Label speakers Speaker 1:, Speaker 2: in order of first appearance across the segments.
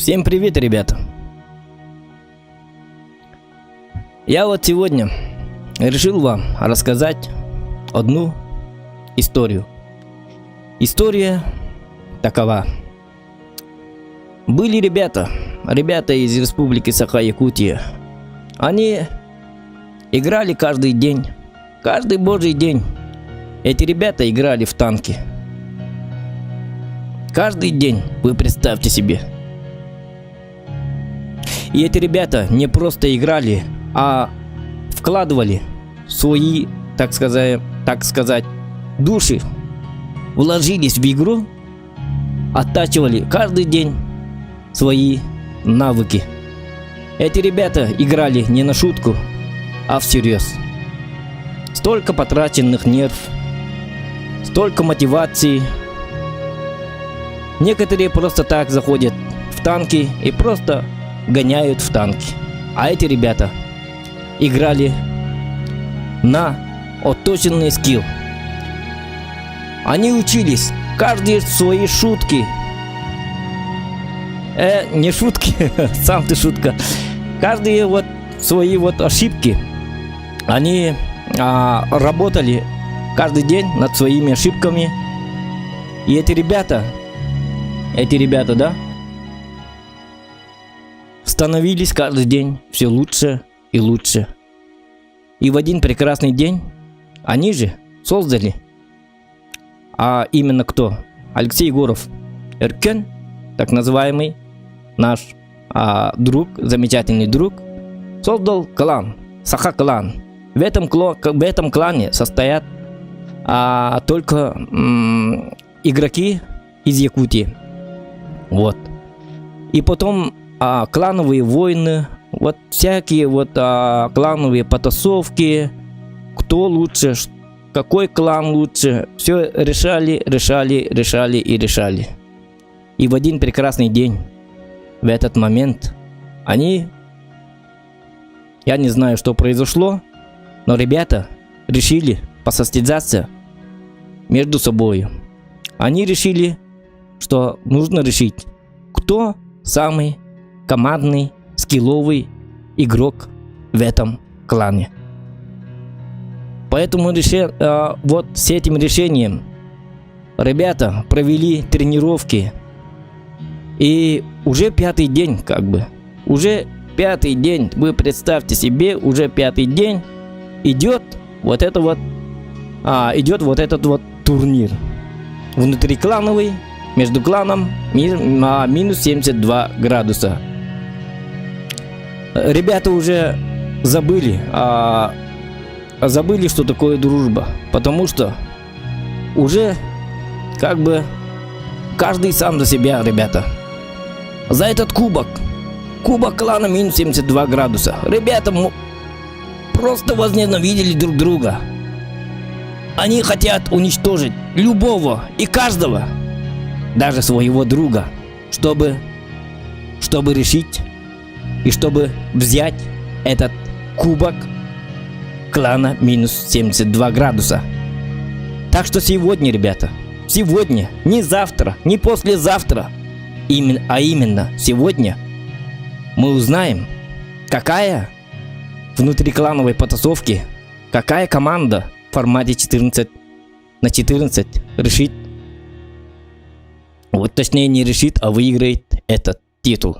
Speaker 1: Всем привет, ребята! Я вот сегодня решил вам рассказать одну историю. История такова. Были ребята, ребята из республики Саха-Якутия. Они играли каждый день, каждый божий день. Эти ребята играли в танки. Каждый день, вы представьте себе. И эти ребята не просто играли, а вкладывали свои, так сказать, так сказать, души, вложились в игру, оттачивали каждый день свои навыки. Эти ребята играли не на шутку, а всерьез. Столько потраченных нерв, столько мотивации. Некоторые просто так заходят в танки и просто гоняют в танки. А эти ребята играли на отточенный скилл. Они учились каждые свои шутки. Э, не шутки, сам ты шутка. Каждые вот свои вот ошибки, они а, работали каждый день над своими ошибками. И эти ребята, эти ребята, да, становились каждый день все лучше и лучше. И в один прекрасный день они же создали, а именно кто? Алексей Егоров Эркен, так называемый наш а, друг, замечательный друг, создал клан, Саха-клан. В этом, в этом клане состоят а, только м, игроки из Якутии. Вот. И потом а, клановые войны, вот всякие вот а, клановые потасовки, кто лучше, какой клан лучше, все решали, решали, решали и решали. И в один прекрасный день, в этот момент, они, я не знаю, что произошло, но ребята решили посостязаться между собой. Они решили, что нужно решить, кто самый командный, скилловый игрок в этом клане. Поэтому реши, э, вот с этим решением ребята провели тренировки. И уже пятый день, как бы, уже пятый день, вы представьте себе, уже пятый день идет вот это вот, а, идет вот этот вот турнир. Внутриклановый, между кланом а, минус 72 градуса. Ребята уже забыли, а, забыли, что такое дружба, потому что уже как бы каждый сам за себя, ребята. За этот кубок, кубок клана минус 72 градуса. Ребята Просто возненавидели друг друга. Они хотят уничтожить любого и каждого, даже своего друга, чтобы, чтобы решить и чтобы взять этот кубок клана минус 72 градуса. Так что сегодня, ребята, сегодня, не завтра, не послезавтра, именно, а именно сегодня мы узнаем, какая внутриклановой потасовки, какая команда в формате 14 на 14 решит, вот точнее не решит, а выиграет этот титул.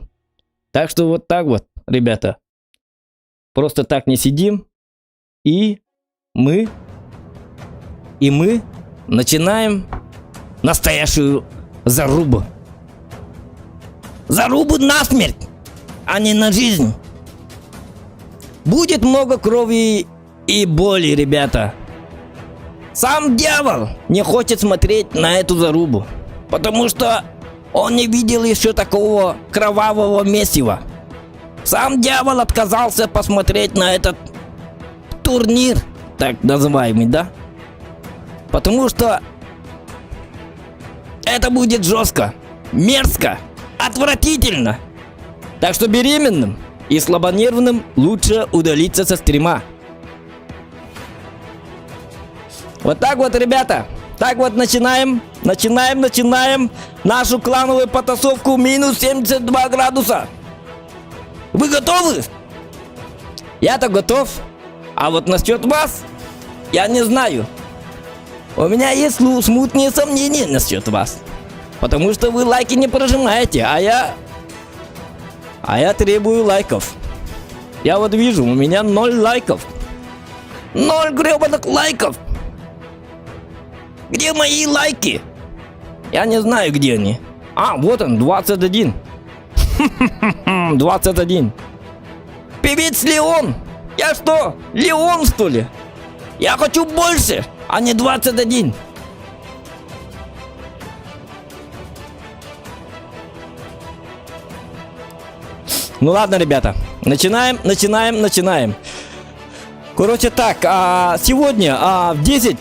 Speaker 1: Так что вот так вот, ребята. Просто так не сидим. И мы, и мы начинаем настоящую зарубу. Зарубу насмерть, а не на жизнь. Будет много крови и боли, ребята. Сам дьявол не хочет смотреть на эту зарубу, потому что он не видел еще такого кровавого месива. Сам дьявол отказался посмотреть на этот турнир, так называемый, да? Потому что это будет жестко, мерзко, отвратительно. Так что беременным и слабонервным лучше удалиться со стрима. Вот так вот, ребята. Так вот начинаем, начинаем, начинаем нашу клановую потасовку минус 72 градуса. Вы готовы? Я-то готов. А вот насчет вас, я не знаю. У меня есть смутные сомнения насчет вас. Потому что вы лайки не прожимаете, а я... А я требую лайков. Я вот вижу, у меня ноль лайков. Ноль гребаных лайков. Где мои лайки? Я не знаю, где они. А, вот он, 21. 21. Певец Леон. Я что, Леон, что ли? Я хочу больше, а не 21. Ну ладно, ребята, начинаем, начинаем, начинаем. Короче так, сегодня в 10:00,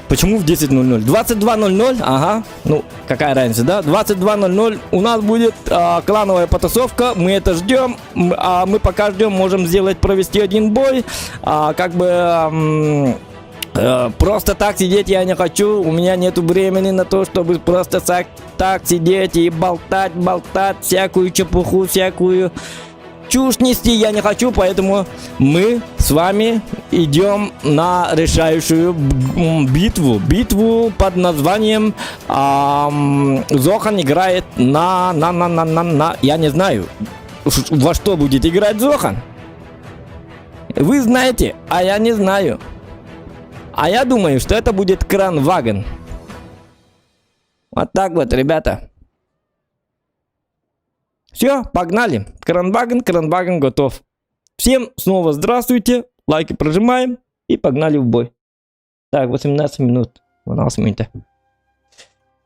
Speaker 1: почему в 10:00? 22:00, ага, ну какая разница, да? 22:00 у нас будет клановая потасовка, мы это ждем, а мы пока ждем, можем провести один бой, просто так сидеть я не хочу, у меня нету времени на то, чтобы просто так сидеть и болтать, болтать, всякую чепуху, всякую чушь нести я не хочу, поэтому мы с вами идем на решающую битву. Битву под названием, Зохан играет на, я не знаю, во что будет играть Зохан. Вы знаете, а я не знаю. А я думаю, что это будет Кранваген. Вот так вот, ребята. Все, погнали. Кранваген, Кранваген готов. Всем снова здравствуйте. Лайки прожимаем и погнали в бой. Так, 18 минут. 18 минут.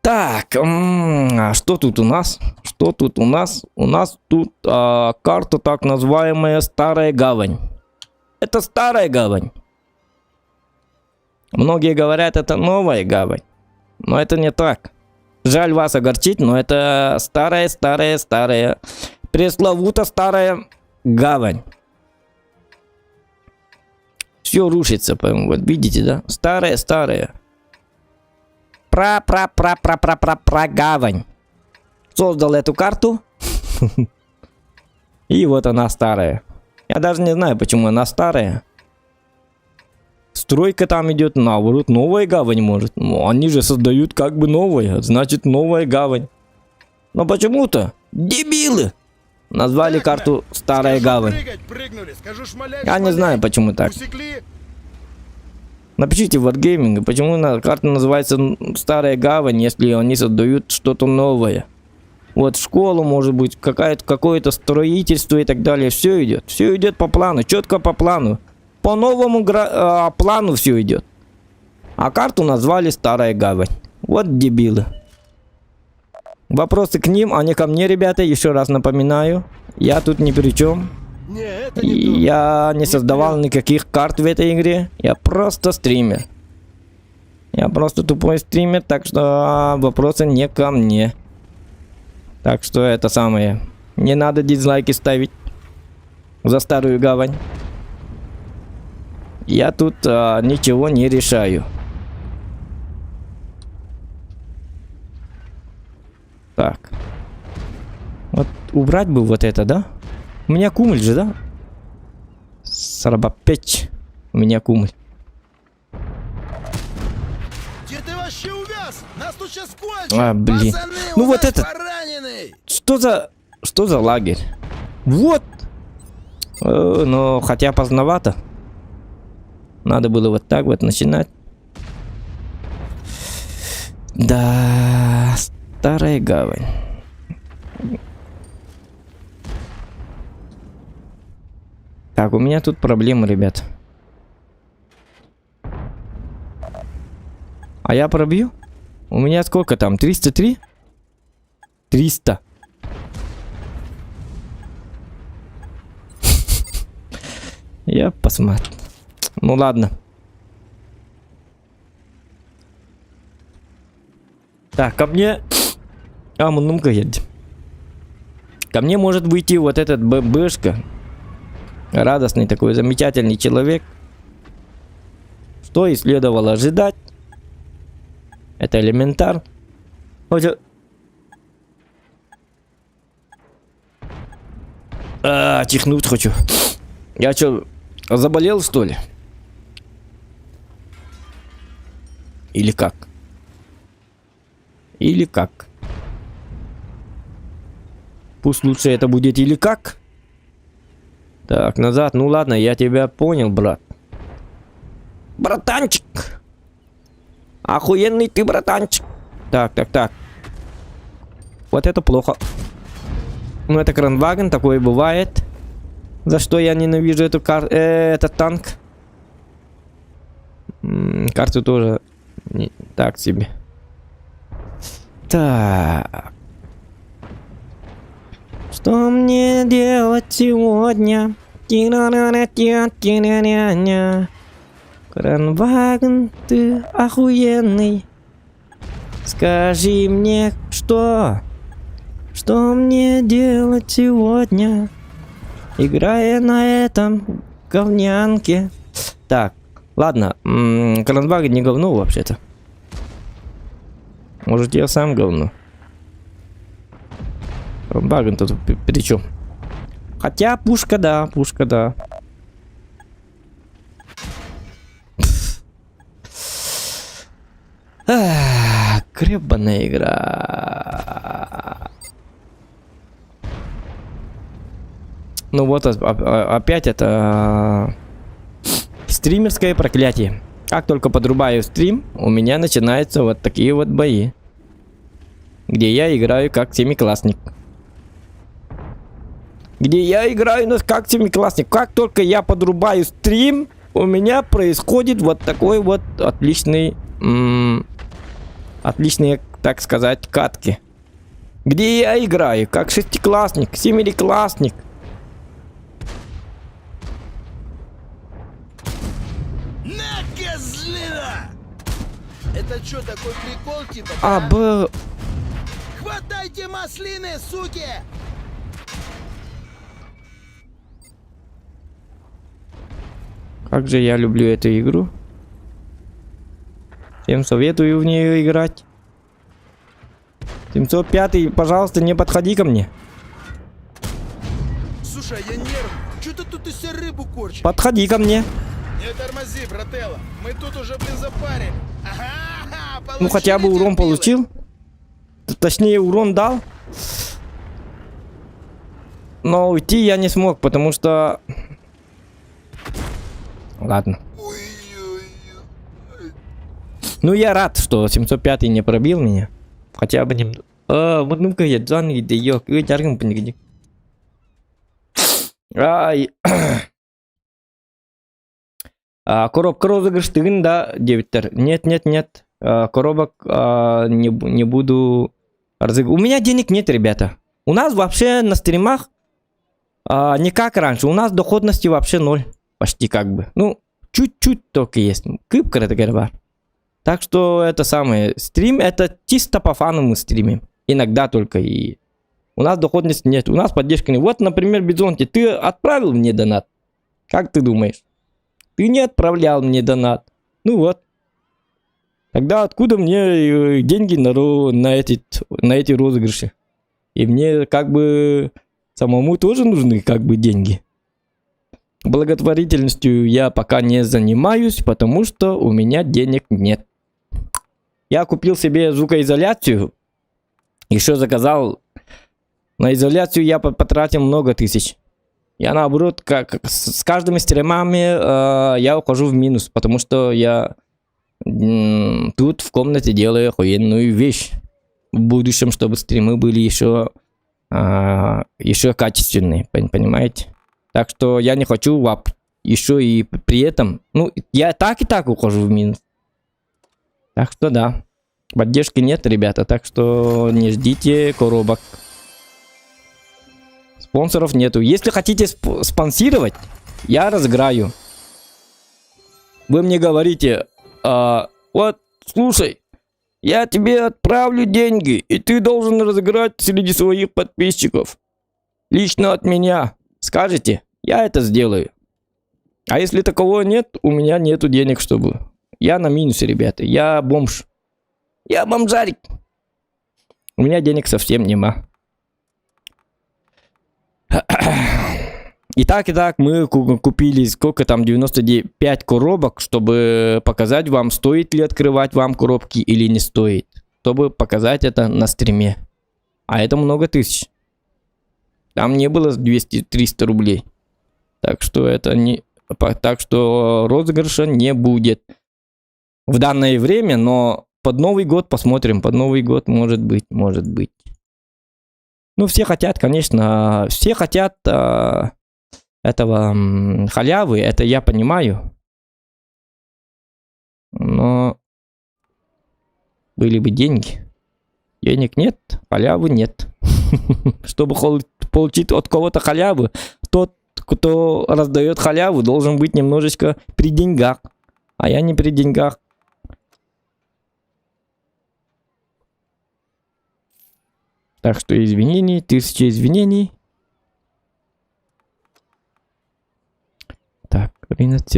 Speaker 1: Так, а что тут у нас? Что тут у нас? У нас тут карта так называемая Старая Гавань. Это Старая Гавань. Многие говорят, это Новая Гавань. Но это не так. Жаль вас огорчить, но это старая, старая, старая, пресловуто старая гавань. Все рушится, по-моему, вот видите, да? Старая, старая. Пра-пра-пра-пра-пра-пра-пра гавань. Создал эту карту. И вот она старая. Я даже не знаю, почему она старая. Стройка там идет, наоборот, новая гавань может. Ну, они же создают как бы новое, значит новая гавань. Но почему-то дебилы назвали
Speaker 2: Так,
Speaker 1: карту Старая
Speaker 2: Скажу
Speaker 1: Гавань.
Speaker 2: прыгать, прыгнули, скажу шмалять,
Speaker 1: Я не
Speaker 2: шмаляй.
Speaker 1: знаю, почему так.
Speaker 2: Усекли?
Speaker 1: Напишите в Wargaming, почему карта называется Старая Гавань, если они создают что-то новое. Вот школа, может быть, какое-то строительство и так далее. Все идет. Все идет по плану, четко по плану. По новому плану все идет. А карту назвали Старая Гавань. Вот дебилы. Вопросы к ним, а не ко мне, ребята. Еще раз напоминаю. Я тут ни при чем.
Speaker 2: Не, это не то.
Speaker 1: Я не
Speaker 2: Не
Speaker 1: создавал
Speaker 2: вперед.
Speaker 1: никаких карт в этой игре. Я просто стример. Я просто тупой стример, так что вопросы не ко мне. Так что это самое. Не надо дизлайки ставить за старую гавань. Я тут ничего не решаю. Так. Вот убрать бы вот это, да? У меня кумуль же, да? Сарабапеч. У меня кумуль.
Speaker 2: Где ты вообще увяз? Нас тут сейчас кончат!
Speaker 1: А, блин.
Speaker 2: Пацаны,
Speaker 1: Ну
Speaker 2: у
Speaker 1: вот
Speaker 2: нас
Speaker 1: это-
Speaker 2: пораненный!
Speaker 1: Что за лагерь? Вот! Но хотя поздновато. Надо было вот так вот начинать. Да, старая гавань. Так, у меня тут проблемы, ребят. А я пробью? У меня сколько там? 303? 300. Я посмотрю. Ну ладно. Так, ко мне... А, ну-ка едем. Ко мне может выйти вот этот ББшка. Радостный такой, замечательный человек. Что и следовало ожидать. Это элементар. Хотя... А, чихнуть хочу. Я чё, заболел, что ли? Или как? Или как? Пусть лучше это будет или как? Так, назад. Ну ладно, я тебя понял, брат. Братанчик! Охуенный ты, братанчик! Так, так, так. Вот это плохо. Ну, это Кранваген, такое бывает. За что я ненавижу этот танк. Карту тоже не, так себе. Так. Что мне делать сегодня? Ти-ра-ра-ра-ти-ра-ти-ра-ра-ра. Кранваген, ты охуенный. Скажи мне, что? Что мне делать сегодня? Играя на этом говнянке. Так, ладно. Кранваген не говно вообще-то. Может, я сам говно. Кранваген тут при чем? Хотя пушка, да, пушка, да. Ах, гребаная игра. Ну вот, опять это стримерское проклятие. Как только подрубаю стрим, у меня начинаются вот такие вот бои. Где я играю как семиклассник. Где я играю как семиклассник. Как только я подрубаю стрим, у меня происходит вот такой вот отличные, так сказать, катки. Где я играю как шестиклассник, семиклассник.
Speaker 2: На, козлина! Это чё, такой прикол, типа?
Speaker 1: А,
Speaker 2: да?
Speaker 1: Б...
Speaker 2: Хватайте маслины, суки!
Speaker 1: Как же я люблю эту игру. Всем советую в нее играть. 705, пожалуйста, не подходи ко мне.
Speaker 2: Слушай, я нервный. Чё ты тут из себя рыбу корчишь?
Speaker 1: Подходи ко мне.
Speaker 2: Не тормози, брателло. Мы тут уже, блин, запарили. Ага,
Speaker 1: Ну хотя бы
Speaker 2: получили,
Speaker 1: урон
Speaker 2: терпилы.
Speaker 1: получил. Точнее, урон дал. Но уйти я не смог, потому что... Ладно. Ну я рад, что 705 не пробил меня. Хотя бы немного. А, вот ну-ка я джан и да ёк, и тяргам пнигди. Ай. А, коробка розыгрыш тыгын да, девяттер. Нет, нет, нет. А, коробок, а, не буду разыгрывать. У меня денег нет, ребята. У нас вообще на стримах... Не как раньше. У нас доходности вообще ноль. Почти как бы. Ну, чуть-чуть только есть. Кып баар. Так что это самое. Стрим это чисто по фану мы стримим. Иногда только и. У нас доходности нет, у нас поддержки нет. Вот, например, Бизонти, ты отправил мне донат? Как ты думаешь? Ты не отправлял мне донат. Ну вот. Тогда откуда мне деньги на эти розыгрыши? И мне как бы самому тоже нужны как бы деньги. Благотворительностью я пока не занимаюсь, потому что у меня денег нет. Я купил себе звукоизоляцию, еще заказал. На изоляцию я потратил много тысяч. Я наоборот, как с каждыми стримами я ухожу в минус, потому что я тут в комнате делаю охуенную вещь. В будущем, чтобы стримы были еще качественные, понимаете? Так что я не хочу вап еще и при этом, ну, я так и так ухожу в минус. Так что да, поддержки нет, ребята, так что не ждите коробок. Спонсоров нету. Если хотите спонсировать, я разыграю. Вы мне говорите, вот, слушай, я тебе отправлю деньги, и ты должен разыграть среди своих подписчиков. Лично от меня. Скажете, я это сделаю. А если такого нет, у меня нету денег, чтобы... Я на минусе, ребята. Я бомж. Я бомжарик. У меня денег совсем нема. И так мы купили сколько там, 95 коробок, чтобы показать вам, стоит ли открывать вам коробки или не стоит. Чтобы показать это на стриме. А это много тысяч. Там не было 200-300 рублей. Так что это не... Так что розыгрыша не будет в данное время, но под Новый год посмотрим. Под Новый год может быть, может быть. Ну, все хотят, конечно, все хотят этого халявы, это я понимаю. Но были бы деньги. Денег нет, халявы нет. Чтобы получить от кого-то халяву, тот, кто раздает халяву, должен быть немножечко при деньгах. А я не при деньгах. Так что извинений, тысячи извинений. Так, Ринат.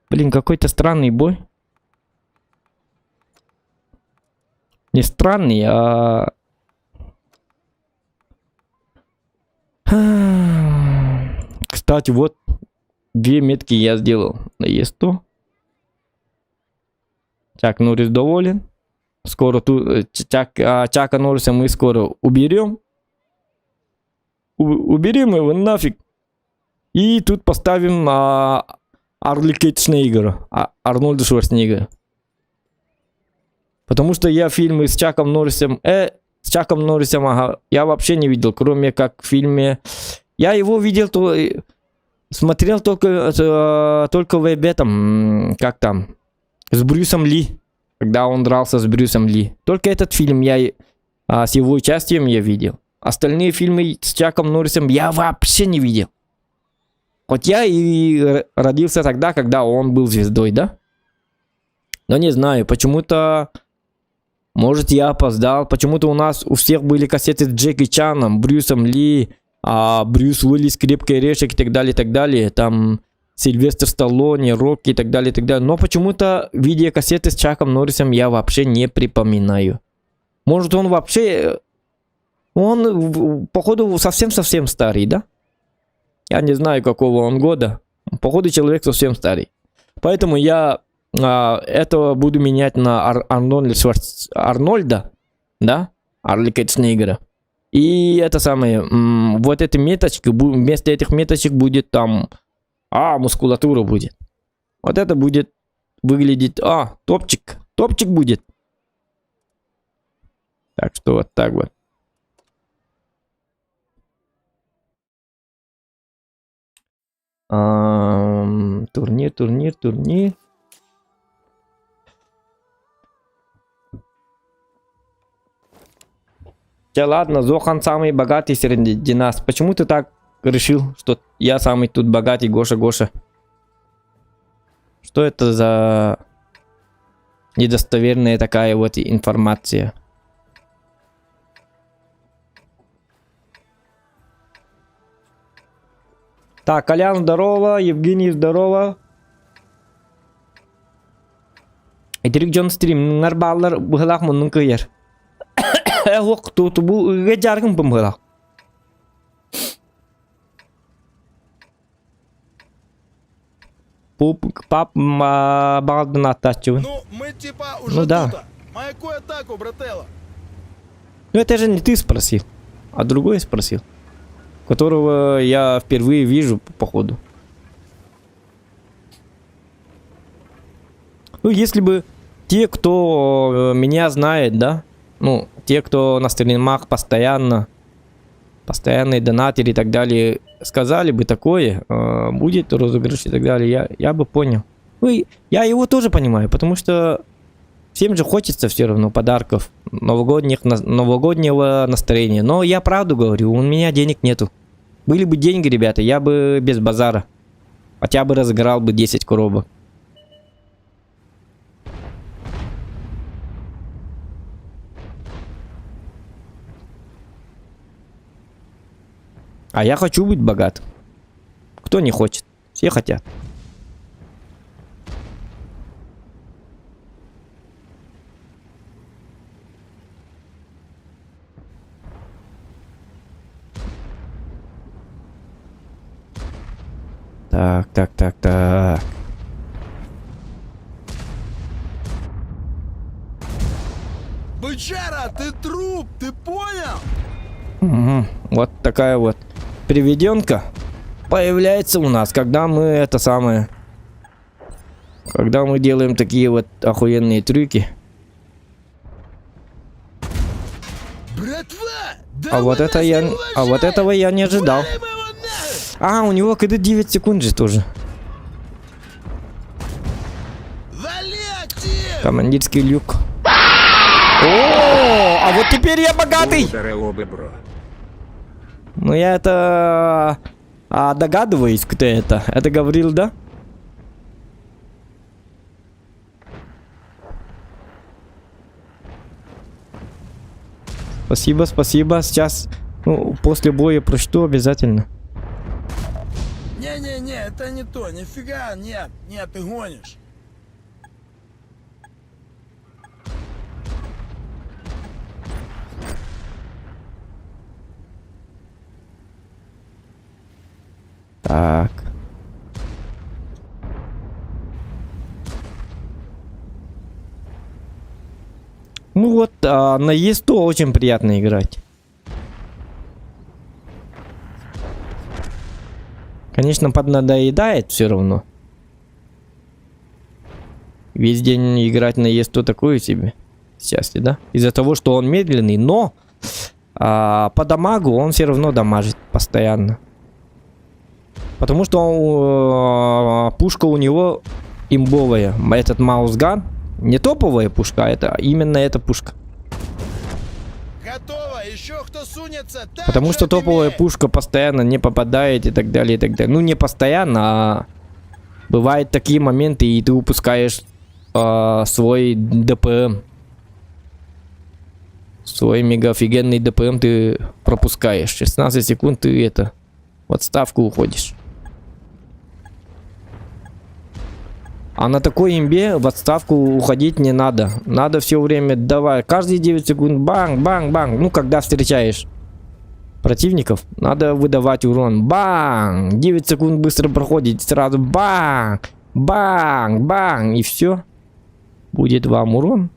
Speaker 1: Блин, какой-то странный бой. Не странный, а... Кстати, вот две метки я сделал на Е100. Чак Норрис доволен. Скоро тут Чака Норриса мы скоро уберем. Уберем его нафиг. И тут поставим Арли Шварценеггера, Арнольда Шварценеггера. Потому что я фильмы с Чаком Норрисом, ага, я вообще не видел, кроме как в фильме... Я его видел, то, смотрел только в этом, как там, с Брюсом Ли, когда он дрался с Брюсом Ли. Только этот фильм я с его участием я видел. Остальные фильмы с Чаком Норрисом я вообще не видел. Хоть я и родился тогда, когда он был звездой, да? Но не знаю, почему-то... Может, я опоздал. Почему-то у нас у всех были кассеты с Джеки Чаном, Брюсом Ли, Брюс Уиллис, Крепкий орешек и так далее, и так далее. Там Сильвестр Сталлоне, Рокки и так далее, и так далее. Но почему-то видеокассеты с Чаком Норрисом я вообще не припоминаю. Может, он вообще... Он, походу, совсем-совсем старый, да? Я не знаю, какого он года. Походу, человек совсем старый. Поэтому я этого буду менять на Арнольда, да? Арли Шварценеггера. И это самое, вот эти меточки, вместо этих меточек будет там, мускулатура будет. Вот это будет выглядеть, топчик, топчик будет. Так что вот так вот. Турнир, турнир, турнир. Да ладно, Зохан самый богатый среди нас. Почему ты так решил, что я самый тут богатый Гоша Гоша? Что это за недостоверная такая вот информация? Так, Колян, здорово, Евгений, здорово. Итирик дьон стримнар бааллар быһылаах муннун кыйар. Ох, туту бу ыга жаргын быһылаах. Пуп, пап, баҕалдын аттааччыбын.
Speaker 2: Ну, мы типа уже
Speaker 1: Ну да.
Speaker 2: тута. Маякуй атаку, брателло.
Speaker 1: Ну это же не ты спросил, а другой спросил. Которого я впервые вижу, походу. Ну, если бы те, кто меня знает, да, ну, те, кто на стримах постоянно, постоянные донатеры и так далее, сказали бы такое, будет розыгрыш и так далее, я бы понял. Ну, и я его тоже понимаю, потому что всем же хочется все равно подарков, новогоднего настроения. Но я правду говорю, у меня денег нету. Были бы деньги, ребята, я бы без базара. Хотя бы разыграл бы 10 коробок. А я хочу быть богат. Кто не хочет? Все хотят. Так, так, так, так.
Speaker 2: Бычара, ты труп, ты понял?
Speaker 1: Угу. Вот такая вот приведенка появляется у нас, когда мы это самое... Когда мы делаем такие вот охуенные трюки.
Speaker 2: Братва, да
Speaker 1: А вот
Speaker 2: вы
Speaker 1: это
Speaker 2: нас
Speaker 1: я,
Speaker 2: не
Speaker 1: а вот
Speaker 2: уважаем!
Speaker 1: этого я не ожидал.
Speaker 2: Валим его нахуй!
Speaker 1: А, у него КД 9 секунд же тоже.
Speaker 2: Вали, актив!
Speaker 1: Командирский люк. О, а вот теперь я богатый.
Speaker 3: Удары бро.
Speaker 1: Ну я это догадываюсь, кто это. Это говорил, да? Спасибо, спасибо. Сейчас, ну, после боя прочту обязательно.
Speaker 2: Не-не-не, это не то, нифига, нет, нет, ты гонишь.
Speaker 1: Так. Ну вот, на Е100 очень приятно играть. Конечно, поднадоедает все равно. Весь день играть на Е100 такое себе счастье, да? Из-за того, что он медленный, но по дамагу он все равно дамажит постоянно. Потому что пушка у него имбовая. Этот mouse gun не топовая пушка, а это именно эта пушка.
Speaker 2: Готово, еще кто сунется, так
Speaker 1: Потому
Speaker 2: же
Speaker 1: что топовая
Speaker 2: отымеет.
Speaker 1: пушка постоянно не попадает и так далее, и так далее. Ну, не постоянно, а бывают такие моменты, и ты упускаешь свой ДПМ. Свой мега офигенный ДПМ ты пропускаешь. 16 секунд ты в отставку уходишь. А на такой имбе в отставку уходить не надо. Надо все время давай. Каждые 9 секунд банг, банг, банг. Ну, когда встречаешь противников, надо выдавать урон. Банг! 9 секунд быстро проходит. Сразу банг, банг, банг. И все. Будет вам урон.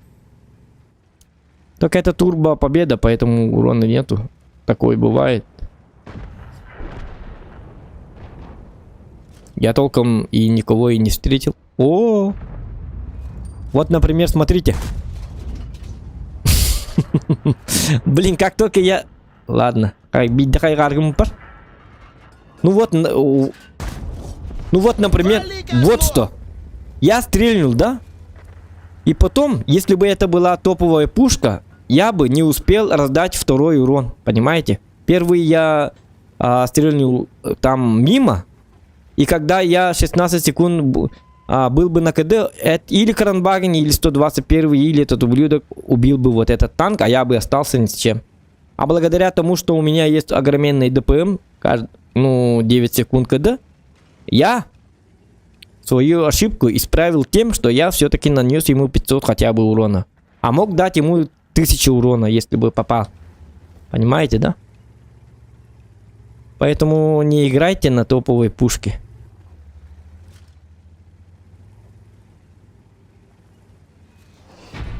Speaker 1: Только это турбо победа, поэтому урона нету. Такое бывает. Я толком и никого и не встретил. О! Вот, например, смотрите. Блин, как только я... Ладно. Ну вот, ну вот, например, вот что. Я стрельнул, да? И потом, если бы это была топовая пушка, я бы не успел раздать второй урон. Понимаете? Первый я... стрельнул там мимо, и когда я 16 секунд был бы на КД, или Кранбаген, или 121, или этот ублюдок убил бы вот этот танк, а я бы остался ни с чем. А благодаря тому, что у меня есть огроменный ДПМ, ну, 9 секунд КД, я свою ошибку исправил тем, что я все-таки нанес ему 500 хотя бы урона. А мог дать ему 1000 урона, если бы попал. Понимаете, да? Поэтому не играйте на топовой пушке.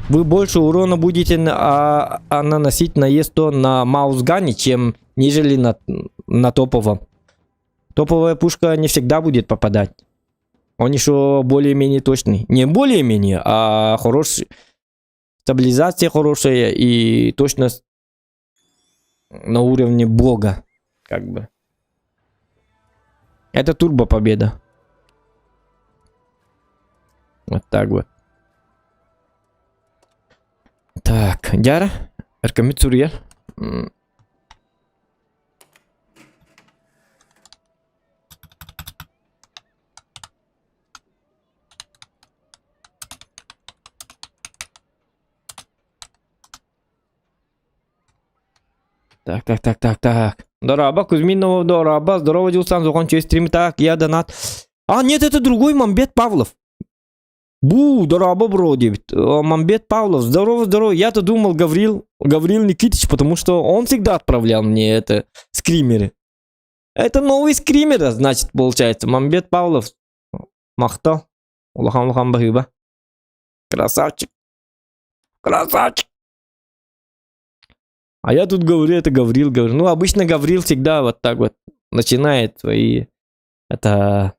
Speaker 1: Вы больше урона будете наносить на Е100 на маузгане, чем нежели на топовом. Топовая пушка не всегда будет попадать. Он еще более-менее точный. Не более-менее, а хороший. Стабилизация хорошая и точность на уровне бога. Как бы. Это турбо победа. Вот так вот. Так, Дяра, Эркамицурьер. Так, так, так, так, так. Дорообо, Кузьминова, дорообо, здорово, Дилсан, Зохан, через стрим, так, я донат. А, нет, это другой Мамбет Павлов. Бу, дорообо, бро, Дэвид. Мамбет Павлов, здорово, здорово. Я-то думал, Гаврил Никитич, потому что он всегда отправлял мне это, скримеры. Это новый скример, значит, получается. Мамбет Павлов. Махтал. Улахан улахан баһыыба. Красавчик. Красавчик. А я тут говорю, это Гаврил, говорю. Ну, обычно Гаврил всегда вот так вот начинает свои, это,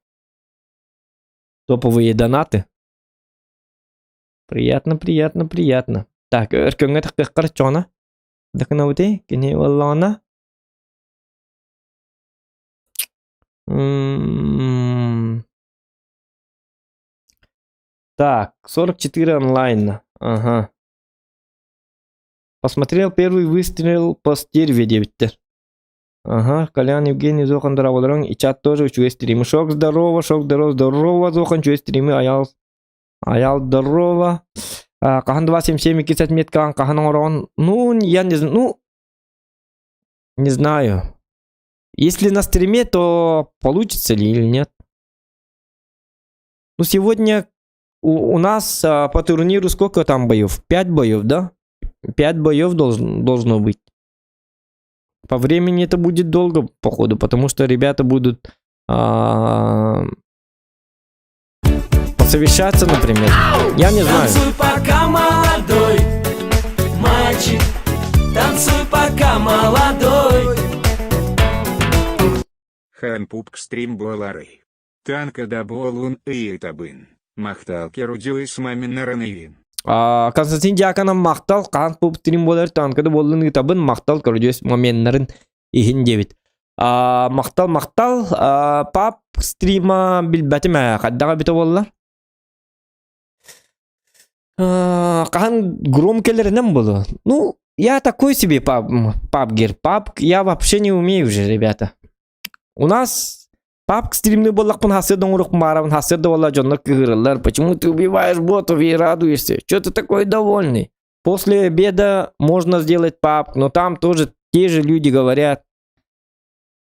Speaker 1: топовые донаты. Приятно, приятно, приятно. Так, өркөҥҥө тахтыаххар чоҕуна. Дакынабыты, кини буоллаҕына. Так, 44 онлайн. Ага. Посмотрел первый выстрел по стерве диэбиттэр. Ага, Колян Евгений Зохан дорооболоруҥ и чат тоже үчүгэй стримы. Шок здорово, шок здорово, здорово, Зохан үчүгэй стримы, Аял, Аял здорово. Хаһан 277 иккис отметкаҕын хаһан оҥороҕун? Ну, я не знаю, ну, не знаю. Если на стриме, то получится ли или нет? Ну, сегодня у нас по турниру сколько там боев? 5 боев, да? 5 боев должно быть. По времени это будет долго, походу, потому что ребята будут посовещаться, например. Я не знаю.
Speaker 3: Танцуй, пока молодой, мальчик, танцуй, пока молодой.
Speaker 4: Хаһан пубг стрим буоларый. Танка да буоллун ыйытабын. Махтал керудюис маминнарын иһин.
Speaker 1: Константин Дьяконов махтал, хаһан пубг стрим буолар, танка да буоллун ыйытабын, махтал, көрдүөс моменнарын иһин диэбит. Махтал, махтал, пабг стрима билбэтим ээ, хайдаҕа эбитэ буоллар. Хаһан гром кэлэринэн буолуо. Ну, я такой себе пабгер. Пабг я вообще не умею уже, ребята. У нас пабг стримный буоллахпын сарсыарда оҥоруохпун баҕарабын, сарсыарда буолла дьоннор кыыһыраллар. Почему ты убиваешь ботов и радуешься? Чё ты такой довольный? После обеда можно сделать пабг, но там тоже те же люди говорят,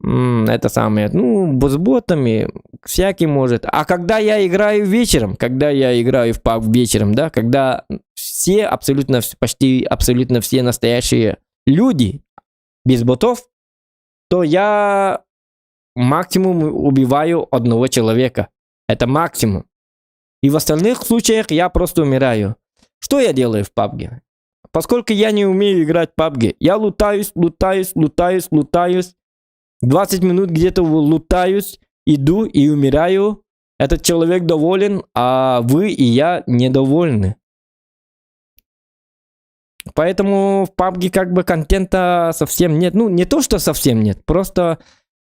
Speaker 1: это самое, ну, с ботами всякий может. А когда я играю вечером, когда я играю в пабг вечером, да, когда все абсолютно, почти абсолютно все настоящие люди без ботов, то я максимум убиваю одного человека. Это максимум. И в остальных случаях я просто умираю. Что я делаю в пабге? Поскольку я не умею играть в пабге, я лутаюсь, лутаюсь, лутаюсь, лутаюсь. 20 минут где-то лутаюсь, иду и умираю. Этот человек доволен, а вы и я недовольны. Поэтому в пабге как бы контента совсем нет. Ну, не то, что совсем нет, просто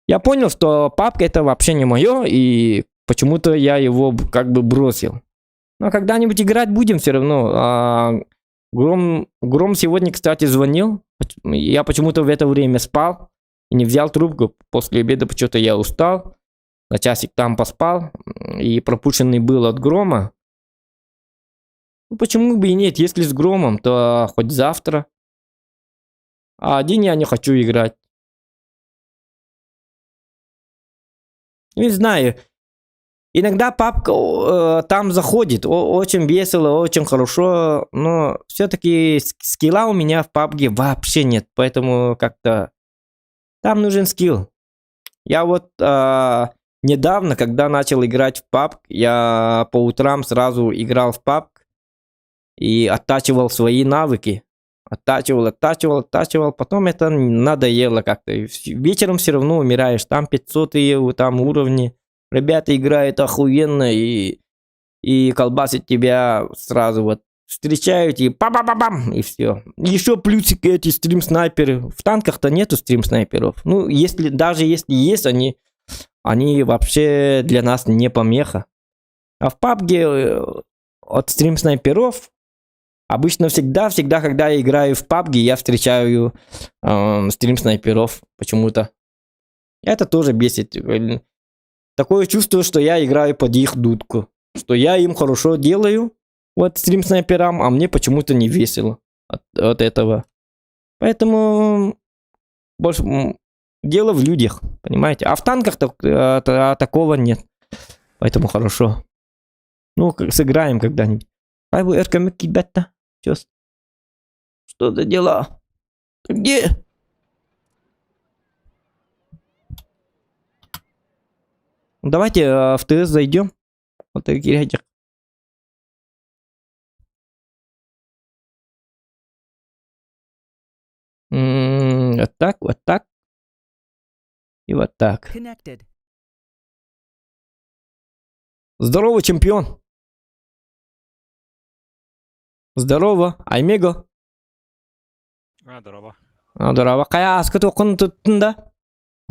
Speaker 1: я понял, что пабг это вообще не мое, и почему-то я его как бы бросил. Но когда-нибудь играть будем все равно. Гром сегодня, кстати, звонил. Я почему-то в это время спал. И не взял трубку. После обеда почему-то я устал. На часик там поспал. И пропущенный был от грома. Ну, почему бы и нет? Если с громом, то хоть завтра. А один я не хочу играть. Не знаю. Иногда папка там заходит, очень весело, очень хорошо, но все-таки скилла у меня в пабге вообще нет, поэтому как-то там нужен скилл. Я вот недавно, когда начал играть в PUBG, я по утрам сразу играл в PUBG и оттачивал свои навыки. Оттачивал, оттачивал, оттачивал. Потом это надоело как-то. Вечером все равно умираешь. Там 500 там уровни. Ребята играют охуенно и колбасят тебя сразу вот. Встречают и па-па-па-пам, и все. Еще плюсик эти стрим-снайперы. В танках-то нету стрим-снайперов. Ну, если, даже если есть, они вообще для нас не помеха. А в PUBG от стрим-снайперов обычно всегда-всегда, когда я играю в PUBG, я встречаю стрим-снайперов почему-то. Это тоже бесит. Такое чувство, что я играю под их дудку. Что я им хорошо делаю, вот стрим-снайперам, а мне почему-то не весело от этого. Поэтому больше дело в людях, понимаете? А в танках такого нет. Поэтому хорошо. Ну, сыграем когда-нибудь. Ай, ребята. Что за дела? Ты где? Давайте в ТС зайдем. Вот такие этих. Вот так, вот так. И вот так.
Speaker 5: Connected.
Speaker 1: Здорово, чемпион. Здорово, Аймего.
Speaker 6: А, здорово.
Speaker 1: А, здорово. Хайа аска туоххун туттуҥ да?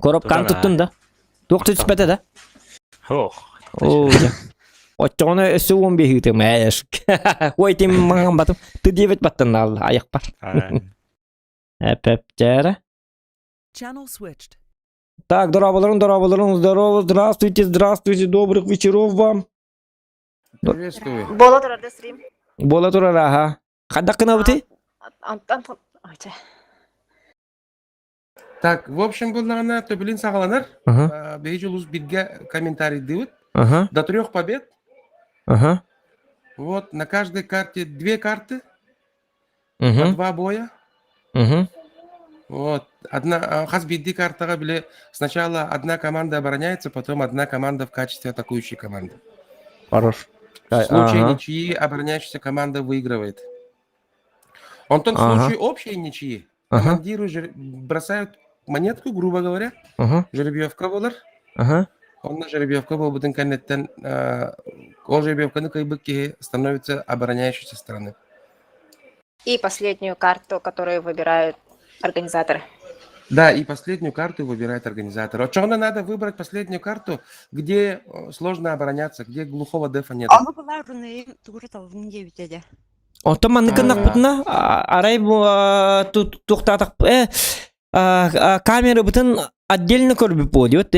Speaker 1: Коробканы
Speaker 6: Тутан, а.
Speaker 1: туттуҥ да? Туох түспэтэ да?
Speaker 6: Ох.
Speaker 1: Оо, дьэ. Оччоҕуна өссө 15 ыытым ээш. Ой, тим маҥан батым. Ты 9 баттан айахпар.
Speaker 6: А,
Speaker 1: Эпептері.
Speaker 5: Channel switched.
Speaker 1: Так, дорооболоруҥ, дорооболоруҥ, здорово, здравствуйте, здравствуйте, добрых вечеров вам.
Speaker 4: Приветствую.
Speaker 7: Буола турар стрим.
Speaker 1: Буола турар, ага. Хайдах гынабытый?
Speaker 7: Антон, ой, чэ.
Speaker 8: Так, в общем, буоллаҕына төбүлүн саҕаланар. Биһиги улуус бииргэ комментарийдыыбыт. До трех побед. Вот, на каждой карте две карты, по два боя. Вот, одна, хас биирдии картаҕа били сначала одна команда обороняется, потом одна команда в качестве атакующей команды.
Speaker 1: Хорош.
Speaker 8: В случае ничьи обороняющаяся команда выигрывает. Онтон в случае общей ничьи командиры бросают монетку, грубо говоря, жеребьевка буолар. Онно жеребьевка буолбутун кэнниттэн ол жеребьевканы кыайбыт киһи становится обороняющейся стороны.
Speaker 7: И последнюю карту, которую выбирают организаторы.
Speaker 8: Да, и последнюю карту выбирает организатор. Вот что надо выбрать последнюю карту, где сложно обороняться, где глухого дефа нет.
Speaker 9: Аны булар тугура талдым диэбитэ дэ.
Speaker 1: Оттон маннык гыннахпытына арай туохтаатах камерабытын отдельно көрбүт буо диэбит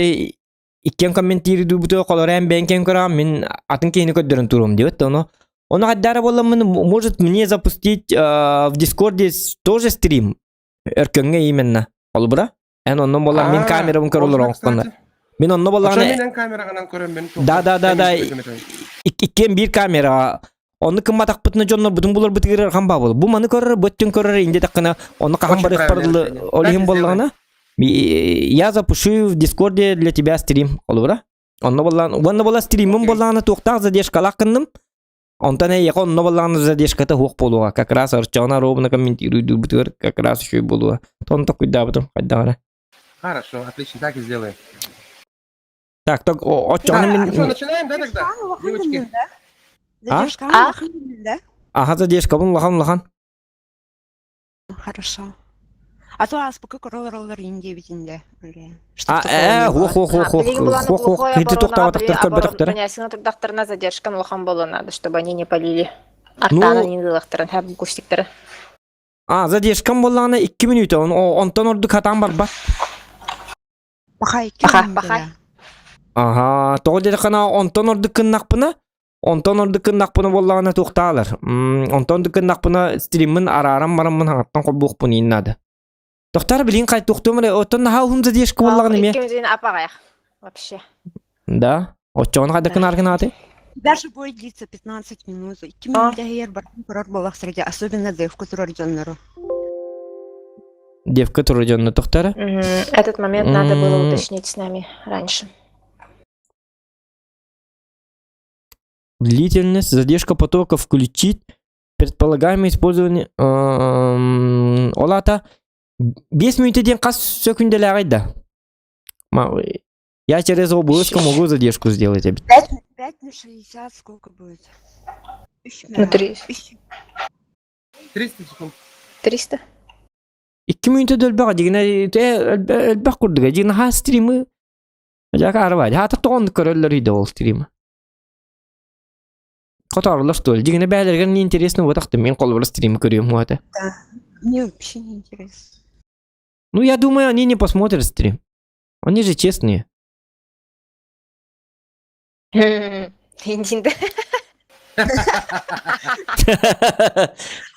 Speaker 1: иккиэн комментируйдуубуту холорен бэйэҥ көрөм мин атын киһини көрдөрөн туруом диэбит ону ону хайдах эрэ буолламмын может мне запустить в Дискорде тоже стрим Өркөҥҥө именно холобура эн онно буоллар мин
Speaker 8: А,
Speaker 1: камерабын
Speaker 8: можно,
Speaker 1: көрөлөр оҥконно
Speaker 8: кстати.
Speaker 1: мин онно
Speaker 8: Оччо
Speaker 1: буоллаҕына
Speaker 8: мин эн камераҕынан көрөм мин
Speaker 1: Да. Иккиэн биир камера онну кымматахпытына дьоннорбутун буларбытыгар хаан баа бу маны көрөр бөттүн көрөр инде таккына онну хахан
Speaker 8: Очень
Speaker 1: барыах
Speaker 8: правильное
Speaker 1: барылы
Speaker 8: решение.
Speaker 1: ол
Speaker 8: Так и
Speaker 1: иһин
Speaker 8: сделаем.
Speaker 1: буоллаҕына я запущу в Дискорде для тебя стрим холобура онно буоллаан уонна буола стримим
Speaker 8: Окей.
Speaker 1: буоллаҕына туохтаах задержкалаах гынным онтон эйиэхэ онно буоллаҕына задержката суох буолуоҕа как раз Арчана ровно комментируйдуурбутугар как раз үчүгэй буолуо тон толкуйдаабытым хайдах эрэ.
Speaker 8: Хорошо, отлично, так и сделаем.
Speaker 1: Так, так, оччоҕуна
Speaker 8: Так,
Speaker 1: мин
Speaker 8: ну что, начинаем, да, тогда? Девочки.
Speaker 1: А?
Speaker 7: А?
Speaker 9: Да?
Speaker 1: Аха задержкабын улахан улахан.
Speaker 9: Хорошо. А то ааспыкка көрөлөр диэбитиҥ дии.
Speaker 1: А, хуох хуох хуох хуох хуох хуох кити туохтаабатахтар көрбөтөхтөрө.
Speaker 7: Нясина турдахтарына задержка улахан буолуо надо, чтобы они не полили.
Speaker 1: Ну-
Speaker 7: Артаны не ылыахтарын, хэп кустиктары.
Speaker 1: А, задержкам буоллаҕына 2 мүнүүтэ, онтон ордук хатаан барбат.
Speaker 9: Пахай,
Speaker 7: Пахай, пахай.
Speaker 1: Аха, тоҕо диэтэххинэ онтон ордук гыннахпына, онтон ордук гыннахпына буоллаҕына туохтаалар. Онтон ордук гыннахпына стриммин арааран бараммын хаҥаттан холбуохпун иин наада. Тохтар билин хай туохтуом эрэ, оттон наһаа уһун задержка буоллаҕына эмиэ.
Speaker 7: Иккимизин апаҕайах. Вообще.
Speaker 1: Да, оччоҕуна хайдах гынаар гынааты?
Speaker 9: Даже бой длится 15 минут. Икки минут иһигэр барытын көрөр буоллах сиргэ, особенно девка турар дьоннору.
Speaker 1: Девка турар дьонно тохтара?
Speaker 7: Этот момент надо было уточнить с нами раньше.
Speaker 1: Длительность, задержка потока включить, предполагаемое использование ол аата 5 мүнүүтэ диэн хас сөкүндэлээҕий да? Я через ОБС могу задержку сделать.
Speaker 9: 5, 5 на 60 сколько будет?
Speaker 7: Ну, 3.
Speaker 8: 300 секунд.
Speaker 7: 300.
Speaker 1: Икки мүнүүтэ да элбэх дигинэ элбэх курдуга дигинэ ха стримы Жака арба хаата тоҕон көрөллөр үйдө ол стримы Которулар что ли? Дигинэ бээлэригэр не интересно вот ахты мен холобура стрим көрүөм уата.
Speaker 9: Да. Мне вообще не интересно.
Speaker 1: Ну, я думаю, они не посмотрят стрим. Они же честные.
Speaker 7: Индинде.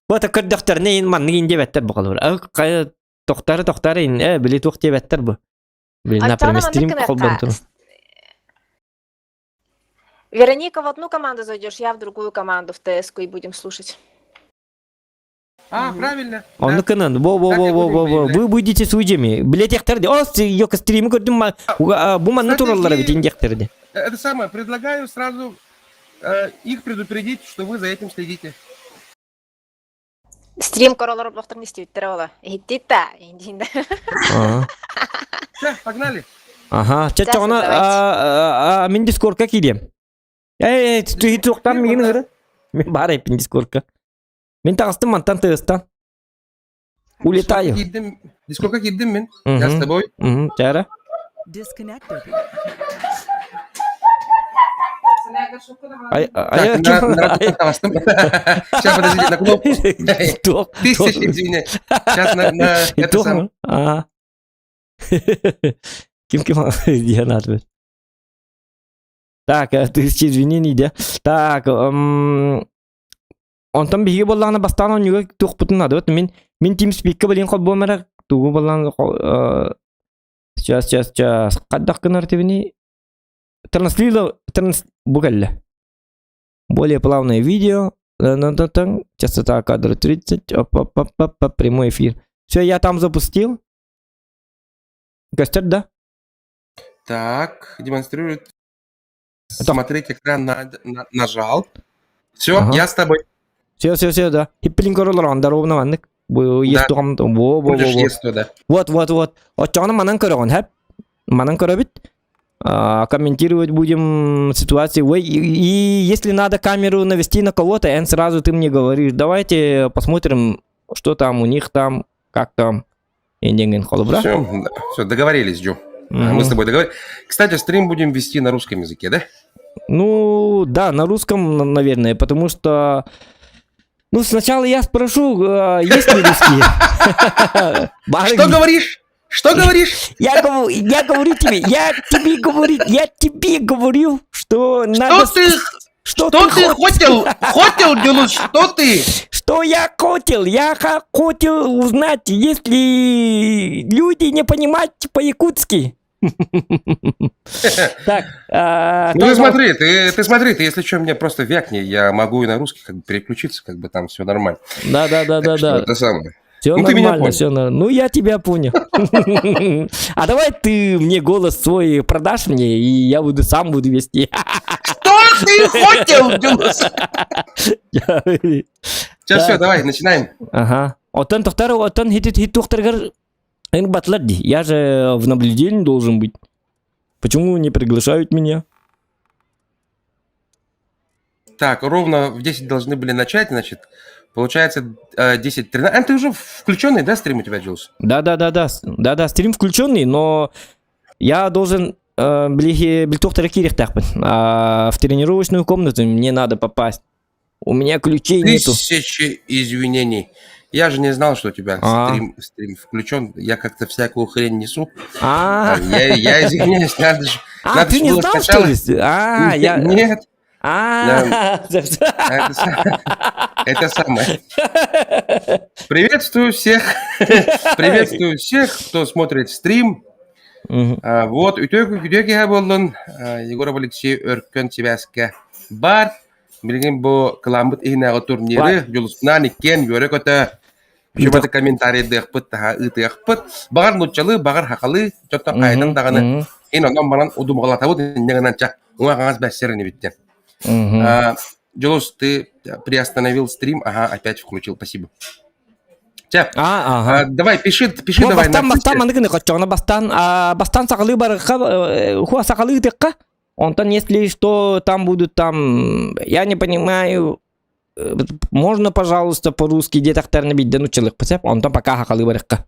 Speaker 1: Вот көрдөхтөрүнэ ин маннык ин диэбэттэр бу холобура. Тохтары тохтары ин э били туох диэбэттэр бу. Блин, например, стрим холбонтун.
Speaker 7: Вероника, в одну команду зайдешь, я в другую команду в ТС-ку и будем слушать.
Speaker 8: А, правильно.
Speaker 1: Онну кынан, во во во во во во вы будете судьями. Билетехтерди. О, йока стримы көрдүм, бу манна тураллар эбит индехтерди.
Speaker 8: Это самое, предлагаю сразу их предупредить, что вы за этим следите.
Speaker 7: Стрим королор блохтар не истибиттэр ола. Иһиттит да, индин да.
Speaker 8: Все, погнали.
Speaker 1: Ага, чаччоҕуна мин дискордка киириэм. Эй, туохтан миигин ыҥыры. Мин баар эппин дискордка. Мин таҕыстым мантан тыастан. Улетаю.
Speaker 8: Дискордка киирдим мин. Я с тобой.
Speaker 1: Чара.
Speaker 5: Disconnected.
Speaker 1: Ай,
Speaker 8: ай, Сейчас, подождите, на кнопку. Тысячи, извини. Сейчас на, на это сам.
Speaker 1: Ким ким диэн аатбыт. Так, тысячи извинений, да. Так, онтон биһиги буоллаҕына бастаан оонньууга туохпутун наада. Вот мин мин TeamSpeak-ка билин холбуом эрэ тугу буоллаан сейчас сейчас сейчас хайдах гынар тибини транслила транс бу кэллэ. Более плавное видео. Частота кадра 30. Оп, оп, оп, оп, оп, прямой эфир. Все, я там запустил. Костер, да?
Speaker 8: Так, демонстрирует. Смотреть экран на, на, нажал. Все, ага. я с тобой.
Speaker 1: Все, все, все, да. Хиппилин көрөлөр анда ровно маннык. Бу естугам во во во.
Speaker 8: Будешь да.
Speaker 1: Вот, вот, вот. Оччоҕуна манан көрөҕүн, хэп. Манан көрөбүт. Комментировать будем ситуации. Ой, и, и если надо камеру навести на кого-то, эн сразу ты мне говоришь, давайте посмотрим, что там у них там, как там. Индингин холобра.
Speaker 8: Все, все, договорились, Джо. Угу. Мы с тобой договорились. Кстати, стрим будем вести на русском языке, да?
Speaker 1: Ну, да, на русском, наверное, потому что... Ну, сначала я спрошу, есть ли русские?
Speaker 8: Что говоришь? Что говоришь?
Speaker 1: Я, говорю, я говорю тебе, я тебе говорю, я тебе говорю, что надо...
Speaker 8: Что ты, что, что ты хотел, хотел, Дюлус, что ты?
Speaker 1: Что я хотел? Я хотел узнать, если люди не понимают по-якутски. Так.
Speaker 8: Ну ты смотри, ты, ты смотри, ты если что, мне просто вякни, я могу и на русский как бы переключиться, как бы там все нормально.
Speaker 1: Да, да, да, да, да.
Speaker 8: Это самое.
Speaker 1: Все ну, нормально, все нормально. Ну, я тебя понял. А давай ты мне голос свой продашь мне, и я буду сам буду вести.
Speaker 8: Что ты хотел, Дюлус? Сейчас все, давай, начинаем.
Speaker 1: Ага. Оттон тохтар, оттон хит хит тухтаргар батлар Я же в наблюдении должен быть. Почему не приглашают меня?
Speaker 8: Так, ровно в 10 должны были начать, значит, получается 10.13. А, ты уже включенный, да, стрим у тебя, Джулс?
Speaker 1: Да-да-да-да, да-да, стрим включенный, но я должен э, а в тренировочную комнату мне надо попасть. У меня ключей
Speaker 8: Тысячи
Speaker 1: нету.
Speaker 8: извинений. Я же не знал, что у тебя
Speaker 1: А.
Speaker 8: стрим, стрим включен. Я как-то всякую хрень несу.
Speaker 1: А,
Speaker 8: Я, я извиняюсь, надо же.
Speaker 1: а
Speaker 8: надо
Speaker 1: ты
Speaker 8: же
Speaker 1: не
Speaker 8: было
Speaker 1: знал, что
Speaker 8: сначала-
Speaker 1: ли? А, я...
Speaker 8: Нет,
Speaker 1: А,
Speaker 8: это, са- это самое. Приветствую всех. Приветствую всех, кто смотрит стрим.
Speaker 1: Мгм.
Speaker 8: А, Вот, үтө үтө киһи буоллун. А, Егоров Алексей Өркөн сибээскэ бар. Билигин бу кыламмыт иһинээҕи турниры Дьулуспунаан иккиэн үөрэ-көтө Үчүгэй комментарийдыахпыт, таһа ыытыахпыт. Баҕар нууччалыы, баҕар хахалыы, дьоттон хайдан даҕаны
Speaker 1: Мгм.
Speaker 8: ин онон баран удумаҕалатабыт инньэ гынан ча уҥа хаҥас бэссэр инибиттэн.
Speaker 1: Мгм.
Speaker 8: А, Дьулус, ты приостановил стрим, ага, опять включил, спасибо. Чэ,
Speaker 1: А, ага.
Speaker 8: а, давай, пиши, пиши
Speaker 1: Бу
Speaker 8: давай
Speaker 1: бастан
Speaker 8: на
Speaker 1: бастан маннык гына хоччоҕуна бастан а, бастан сахалыы барыхха э, хуа сахалыы тыкка онтон если что там будут там я не понимаю э, можно пожалуйста по-русски диэтэхтэринэ биирдэ нуччалыахпыт сөп онтон пока сахалыы барыхха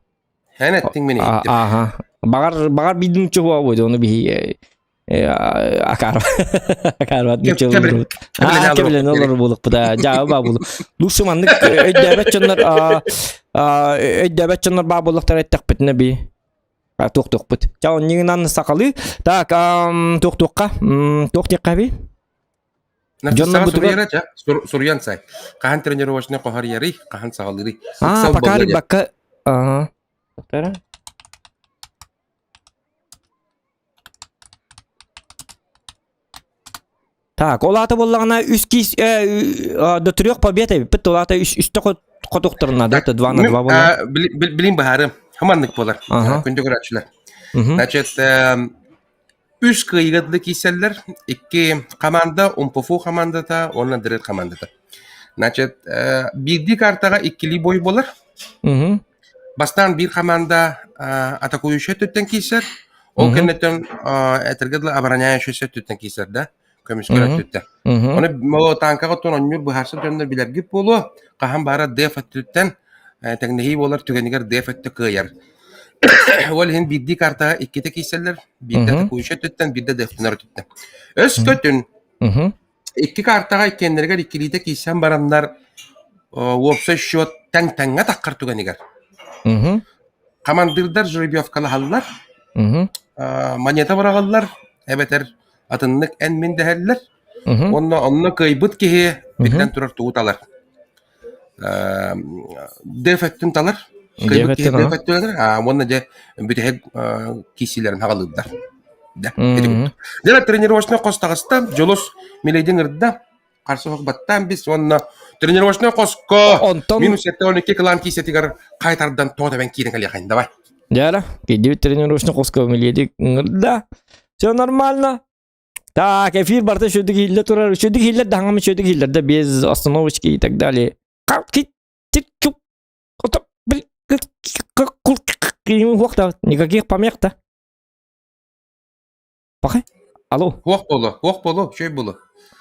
Speaker 8: Эн эттиҥ мин
Speaker 1: А-
Speaker 8: иһиттим.
Speaker 1: ага баҕар баҕар биирдэ нучча хуа буолуо ону биһи акаар акаарбат нуччалыы Аа, кэбилэн олорор буолукпут аа дьаабы баа буолу. Лучше маннык өйдөөбөт дьоннор өйдөөбөт дьоннор баа буоллахтара эттэхпитинэ би туох-туохпут. Ча онньугунан сахалыы. Так, туох-туохха, туох диэххэ би? Дьоннор
Speaker 8: Нарциссаҕа
Speaker 1: бутугар
Speaker 8: суруйара ча, суруйан сай. Хаһан тренировочный хохарьярый, хаһан саҕалыырый.
Speaker 1: Аа,
Speaker 8: Ыксал
Speaker 1: пока
Speaker 8: буолла диэн.
Speaker 1: рыбакка Ага. Так, ол аата буоллаҕына үс киис до трех побед эбиппит, ол аата үс үстэ хотуохтарын наада, это 2 на 2 буолар.
Speaker 8: Билин баһарым, хаманнык буолар,
Speaker 1: Ага.
Speaker 8: күндү көрөөччүлэр.
Speaker 1: Мгм.
Speaker 8: Значит, үс кыайыгы кииссэллэр, икки команда, УМПФУ командата уонна Дред командата. Значит, биирдии картаҕа иккилии бой буолар.
Speaker 1: Мгм.
Speaker 8: Бастаан биир команда атакующая өттүттэн киирсэр, ол кэнниттэн этэргэ дылы обороняющаяся өттүттэн киирсэр да, көмүскэл өттүттэн. Ону танкаҕа оттон оонньуур быһаарсар дьоннор билэргит буолуо, хаһан баара деф өттүттэн тэҥнэһии буолар түгэнигэр деф өттө кыайар. Ол иһин биирдии картаҕа иккитэ киирсэллэр, биирдэ атакующая өттүттэн, биирдэ дефтэнэр өттүттэн. Өскөтүн Икки картаҕа иккиэннэригэр иккилиитэ киирсэн бараннар, уопсай счет тэҥ-тэҥҥэ таххар түгэнигэр хамандыырдар жеребьевкалаһаллар, монета быраҕаллар, эбэтэр атыннык эн-мин дэһэллэр. Уонна онно кыайбыт киһи биллэн турар тугу талар. Деф өттүн талар. Кыайбыт киһи деф өттүн талар. Уонна дьэ бүтэһик киисиилэрин хаҕалыырдар. Да, Дьэ, тренировочный хос таҕыста, Дьулус Милейдин ырда, харсы баттаан бис уонна тренировочный хоско
Speaker 1: Онтон
Speaker 8: минус 72 кылаан киисэтигэр хайтардан тоҕо тэбэн киирэн кэлиэхин, давай.
Speaker 1: Дьэ, кидибит тренировочный хоско Милейди ыҥырда. Все нормально. Так, эфир барыта үчүгдүк иһиллэ турар. Үчүгдүк иһиллэр да хаҥам үчүгдүк иһиллэр да без остановочки и так далее. Никаких помех-то. Пахай? Алло.
Speaker 8: Хуох болу, хуох болу, үчүгэй болу.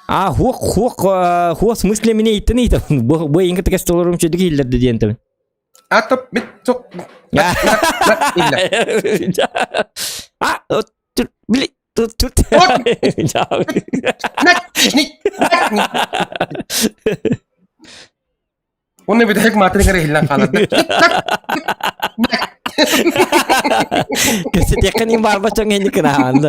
Speaker 1: А, хуох, хуох, хуох, в смысле меня иттен ийтен. Бу бу инки текст олорум үчүгдүк иһиллэр да диэн табын.
Speaker 8: Атып бит сок.
Speaker 1: А, били
Speaker 8: Уонна бүтэһик маатырыгар иһиллэн хаалар.
Speaker 1: Кэсэтиэххин иһин баарба чоҥ кынаһаанда.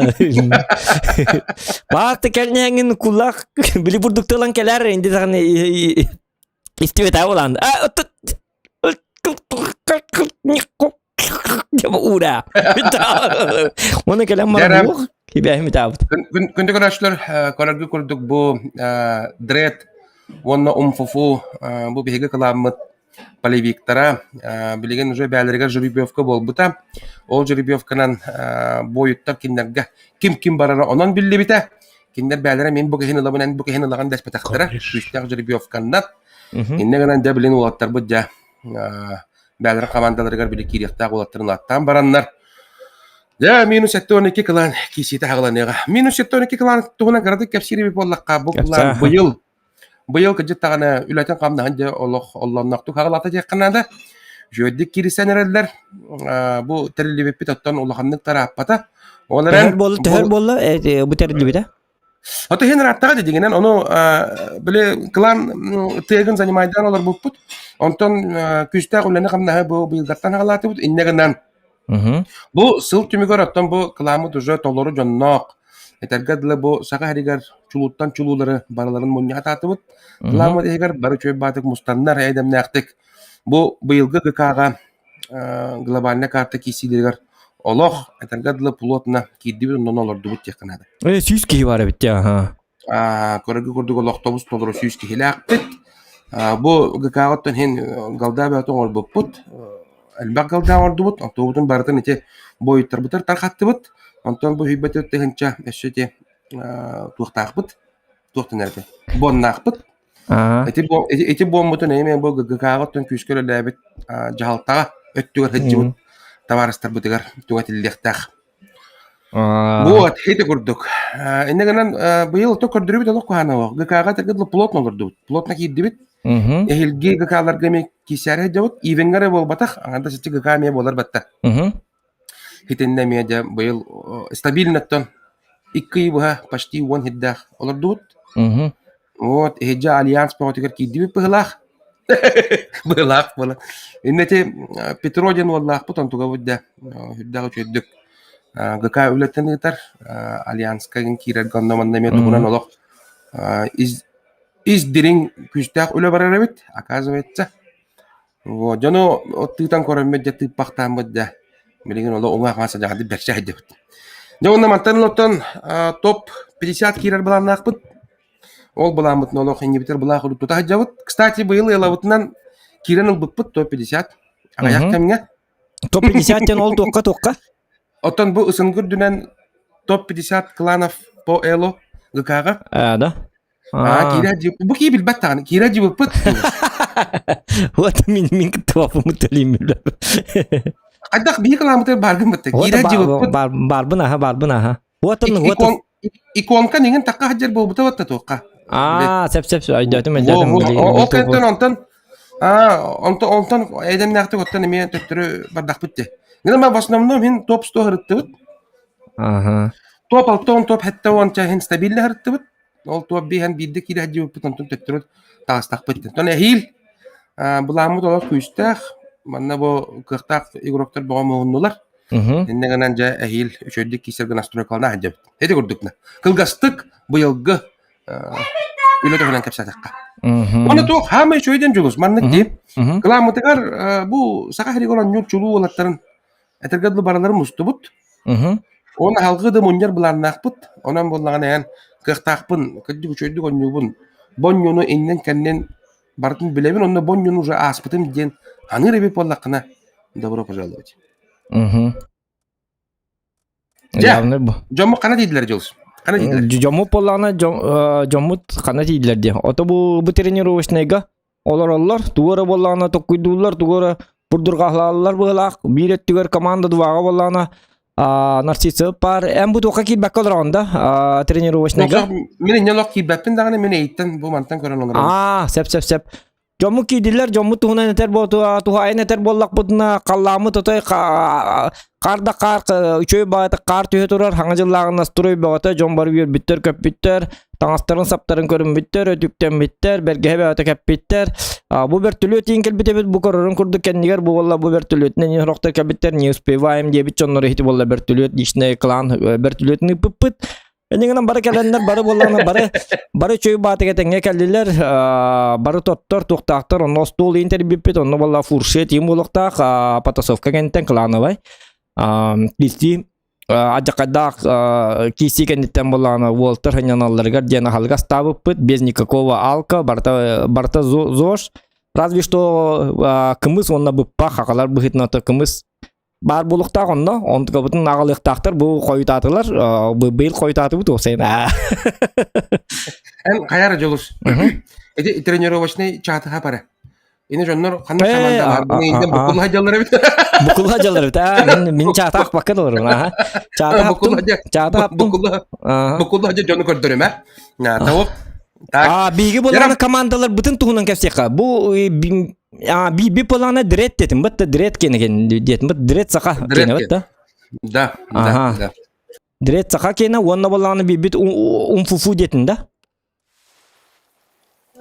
Speaker 1: Бааты кэлнэһэҥин кулах били бурдук тылан кэлэр инди даҕаны истибэтэ буолан. Ура! Оны кэлэн баран кибэһим таабыт.
Speaker 8: Күндү көрөөччүлэр, көрөргө курдук бу дред уонна умфуфу бу биһиги кылааммыт полевиктара билигин уже бээлэригэр жеребьевка буолбута. Ол жеребьевканан буойуттар кинилэргэ ким-ким барара онон биллибитэ. Кинилэр бээлэрэ мин бу киһини ылабын, эн бу киһини ылаҕын дэспэтэхтэрэ. Күүстээх жеребьевканнан. Иннэ гынан дьэ билин уолаттарбыт дьэ бээлэрэ командаларыгар били киириэхтээх уолаттарын ааттаан бараннар дьэ минус 72 кылаан киисиитэ хаҕыланыаҕа. Минус 72 кылаан туһунан кыратык кэпсиир эбит буоллахха бу кылаан быйыл быйыл кыдьыт даҕаны үлэтин хамнаһын дьэ олох оллоннохтук хаҕылата диэххэ наада. Үчүгэйдик киирсэн эрэллэр. Бу тэриллибиппит оттон улаханнык тарааппата. Ол эрэн
Speaker 1: Төһөр буолла, төһөр буолла бу тэриллибитэ?
Speaker 8: Ото иһин ырааттаҕа дии дьиҥинэн ону били кылаан тыагын занимайдаан олорбуппут. Онтон күүстээх үлэни-хамнаһы бу быйылгаттан аҕалаатыбыт. Инньэ гынан бу сыл түмүгэр оттон бу кылааммыт уже толору дьонноох. Этэргэ дылы бу саха иһигэр чулууттан чулуулары барыларын мунньа сатаатыбыт. Кылааммыт иһигэр бары үчүгэй баатык мустаннар эйдэмнээхтик бу быйылгы ГК-ҕа глобальная карта киирсиилэригэр олох этэргэ дылы плотно киирдибит онон олордубут диэххэ наада.
Speaker 1: Э, сүүс киһи бар эбит аха.
Speaker 8: Көрөргө курдук олохтобус толору сүүс киһилээхпит. Бу ГК-ҕыттан иһин галда бөҕөтө оҥорбуппут. Элбэх галда оҥордубут. Оттуобутун барытын ити буойуттарбытыгар тарҕаттыбыт. Онтон бу 104 тыһыынча өссө ити туохтаахпыт? Туохтан эрэ Буоннаахпыт. Ити, ити буоммутун эмиэ бу ГГК-ҕыттан күүскэ үлэлээбит дьаһалтаҕа өттүгэр сылдьыбыт табаарыстарбытыгар түҥэтиллиэхтээх. Вот, ити курдук. Инньэ гынан быйыл то көрдөрүбүт олох куһаана суох. ГК-ҕа тыргыдлы плотно олордубут. Плотно киирдибит. Эһилги ГК-ларга эмиэ киирсээри сылдьабыт. Ивеҥҥэ эрэ буолбатах, аҥардас ити ГК эмиэ буолар батта. Итиннэ эмиэ дьэ быйыл стабильноттан икки ый быһа почти уон хирдээх олордубут. Вот, иһирдьэ Альянс бөҕөтүгэр киирдибит быһыылаах. Быһыылаах буола. Иннэ ити Петро диэн уоллаахпыт, онтугабыт дьэ үрдээх үчүгэйдик ГК үлэттэн ыытар, Альянска киирэргэ онно-манна эмиэ туһунан олох ис, ис дириҥ күүстээх үлэ барар эбит, оказывается. Вот, дьону тыытан көрөммүт дьэ тыыппахтааммыт дьэ билигин олох уҥа-хаҥа садьаҕардык бэрсэ сылдьабыт. Дьэ уонна мантан оттон топ 50 киирэр былааннаахпыт. Ол былааммытын олох иннибитигэр былаах урут тута сылдьабыт. Кстати, быйыл ыалабытынан киирэн ылбыппыт топ 50 аҕыйах кэмҥэ.
Speaker 1: Топ 50 диэн ол туохха туохха?
Speaker 8: Оттон бу ысынгы үрдүнэн топ 50 кланов по Эло ГК-ҕа.
Speaker 1: А, да?
Speaker 8: Аа, киирэ бу кии билбэт даҕаны, киирэ дьыбыппыт.
Speaker 1: Вот мин мин кыттыбаппын төлүүм билбэт.
Speaker 8: Хайдах биһи кылаамытыгар бааргын бытта. Киирэ дьыбыппыт.
Speaker 1: Барбын аха, барбын аха. Вот он, вот
Speaker 8: Иконка нигин такка хаджар буолбута батта туохха.
Speaker 1: Аа, сеп сеп өйдөөтүм өйдөөтүм.
Speaker 8: Ол кэнтэн онтон аа онтон онтон эдемнээхтик оттон эмиэ төттөрү бардахпыт де. Гына в основном хин топ 100 хырыттыбыт.
Speaker 1: Аха.
Speaker 8: Топ 60 топ 70 ча хин стабильно хырыттыбыт. Ол туох биһэн биирдэ киирэ сылдьыбыппыт, онтон төттөрү таҕыстахпыт. Онтон эһиил былааммыт олох күүстээх. Манна бу кыахтаах игроктар бөҕө муһуннулар. Иннэ гынан дьэ эһиил үчүгэйдик киирсэргэ настройкалана сылдьабыт. Ити курдук кылгастык быйылгы үлэ туһунан кэпсээтэххэ. Уонна туох хаамай үчүгэйдэн дьулус маннык дии. Кылааммытыгар бу саха сиригэр оонньуур чулуу уолаттарын Этэргэ дылы барыларын мустубут. Уонна аһалгы да мунньар былааннаахпыт. Онон буоллаҕына эн кыахтаахпын, кырдьык үчүгэйдик оонньуубун. Бонньуну иннин-кэннин барытын билэбин, онно бонньуну уже ааспытым диэн аныыр эбит буоллаххына, добро пожаловать. Дьэ, дьоммут хана тиийдилэр Дьулус? Хана тиийдилэр?
Speaker 1: Дьоммут буоллаҕына, дьоммут хана тиийдилэр диye. Ото бу бу тренировочнайга олороллор, тугу эрэ буоллаҕына токкуйдууллар, тугу эрэ бурдурҕаһлааллар быһыылаах. Биир өттүгэр команда дваҕа буоллаҕына Нарцисов паар. Эн бу туохха киирбэккэ олороҕун да тренировочнайга?
Speaker 8: Мин инньэ олох киирбэппин даҕаны, мин эйиттэн бу мантан көрөн олоробун.
Speaker 1: Аа, сөп сөп сөп. Дьоммут киирдилэр, дьоммут туһунан этэр туһаайан этэр буоллахпытына, халлааммыт отой хаар да хаар үчүгэй баҕайытык хаар түһэ турар, хаҥа дьыллааҕы настрой бөҕөтө, дьон бары үөрбүттэр-көппүттэр, таҥастарын саптарын көрүммүттэр, өтүктэммиттэр, бэргэһэ бөҕөтө кэппиттэр. Бу бөртөлүөт тиийэн кэлбит эбит, бу көрөрүн курдук кэннигэр бу буолла бу бөртөлүөтүнэн сорохтор кэлбиттэр, не успеваем диэбит дьоннор иһити буолла бөртөлүөт личный клан бөртөлүөтүн ыыппыппыт. Иннигинэн бары кэлэннэр, бары буоллаҕына бары бары үчүгэй баатыга тэҥҥэ кэллилэр, бары тоттор, туохтаахтар, онно остуол иин тэрийбиппит, онно буолла фуршет иин буолуохтаах, потасовка кэнниттэн клановай. Киирсии адьакайдаах киирсии кэнниттэн буоллаҕына уолтар сынньаналларыгар диэн аһылык астаабыппыт, без никакого алка, барыта барыта ЗОЖ. Разве что кымыс уонна быппах хахалар быһыытынан кымыс баар буолуохтаах онно онтукабытын аҕалыахтаахтар бу хойутаатылар быйыл хойутаатыбыт уопсайын
Speaker 8: эн хайара дьулус ити тренировочный чаатыха пара ини дьоннор ханна командалар букулла дьаллар эбит
Speaker 1: букулла дьаллар эбит аа мин чаатаах бакка долорун аха чаата чаата
Speaker 8: букулла букулла дьону көрдөрүмэ того
Speaker 1: А биһиги буоллаҕына командалар бытын туһунан кэпсиэххэ. Бу а би буоллаҕына дред дэтим бытта дред кенеген диэтим быт дред саха кене бытта.
Speaker 8: Да, да, да.
Speaker 1: Дред саха киэнэ уонна буоллаҕына биирбит умфуфу диэтин да?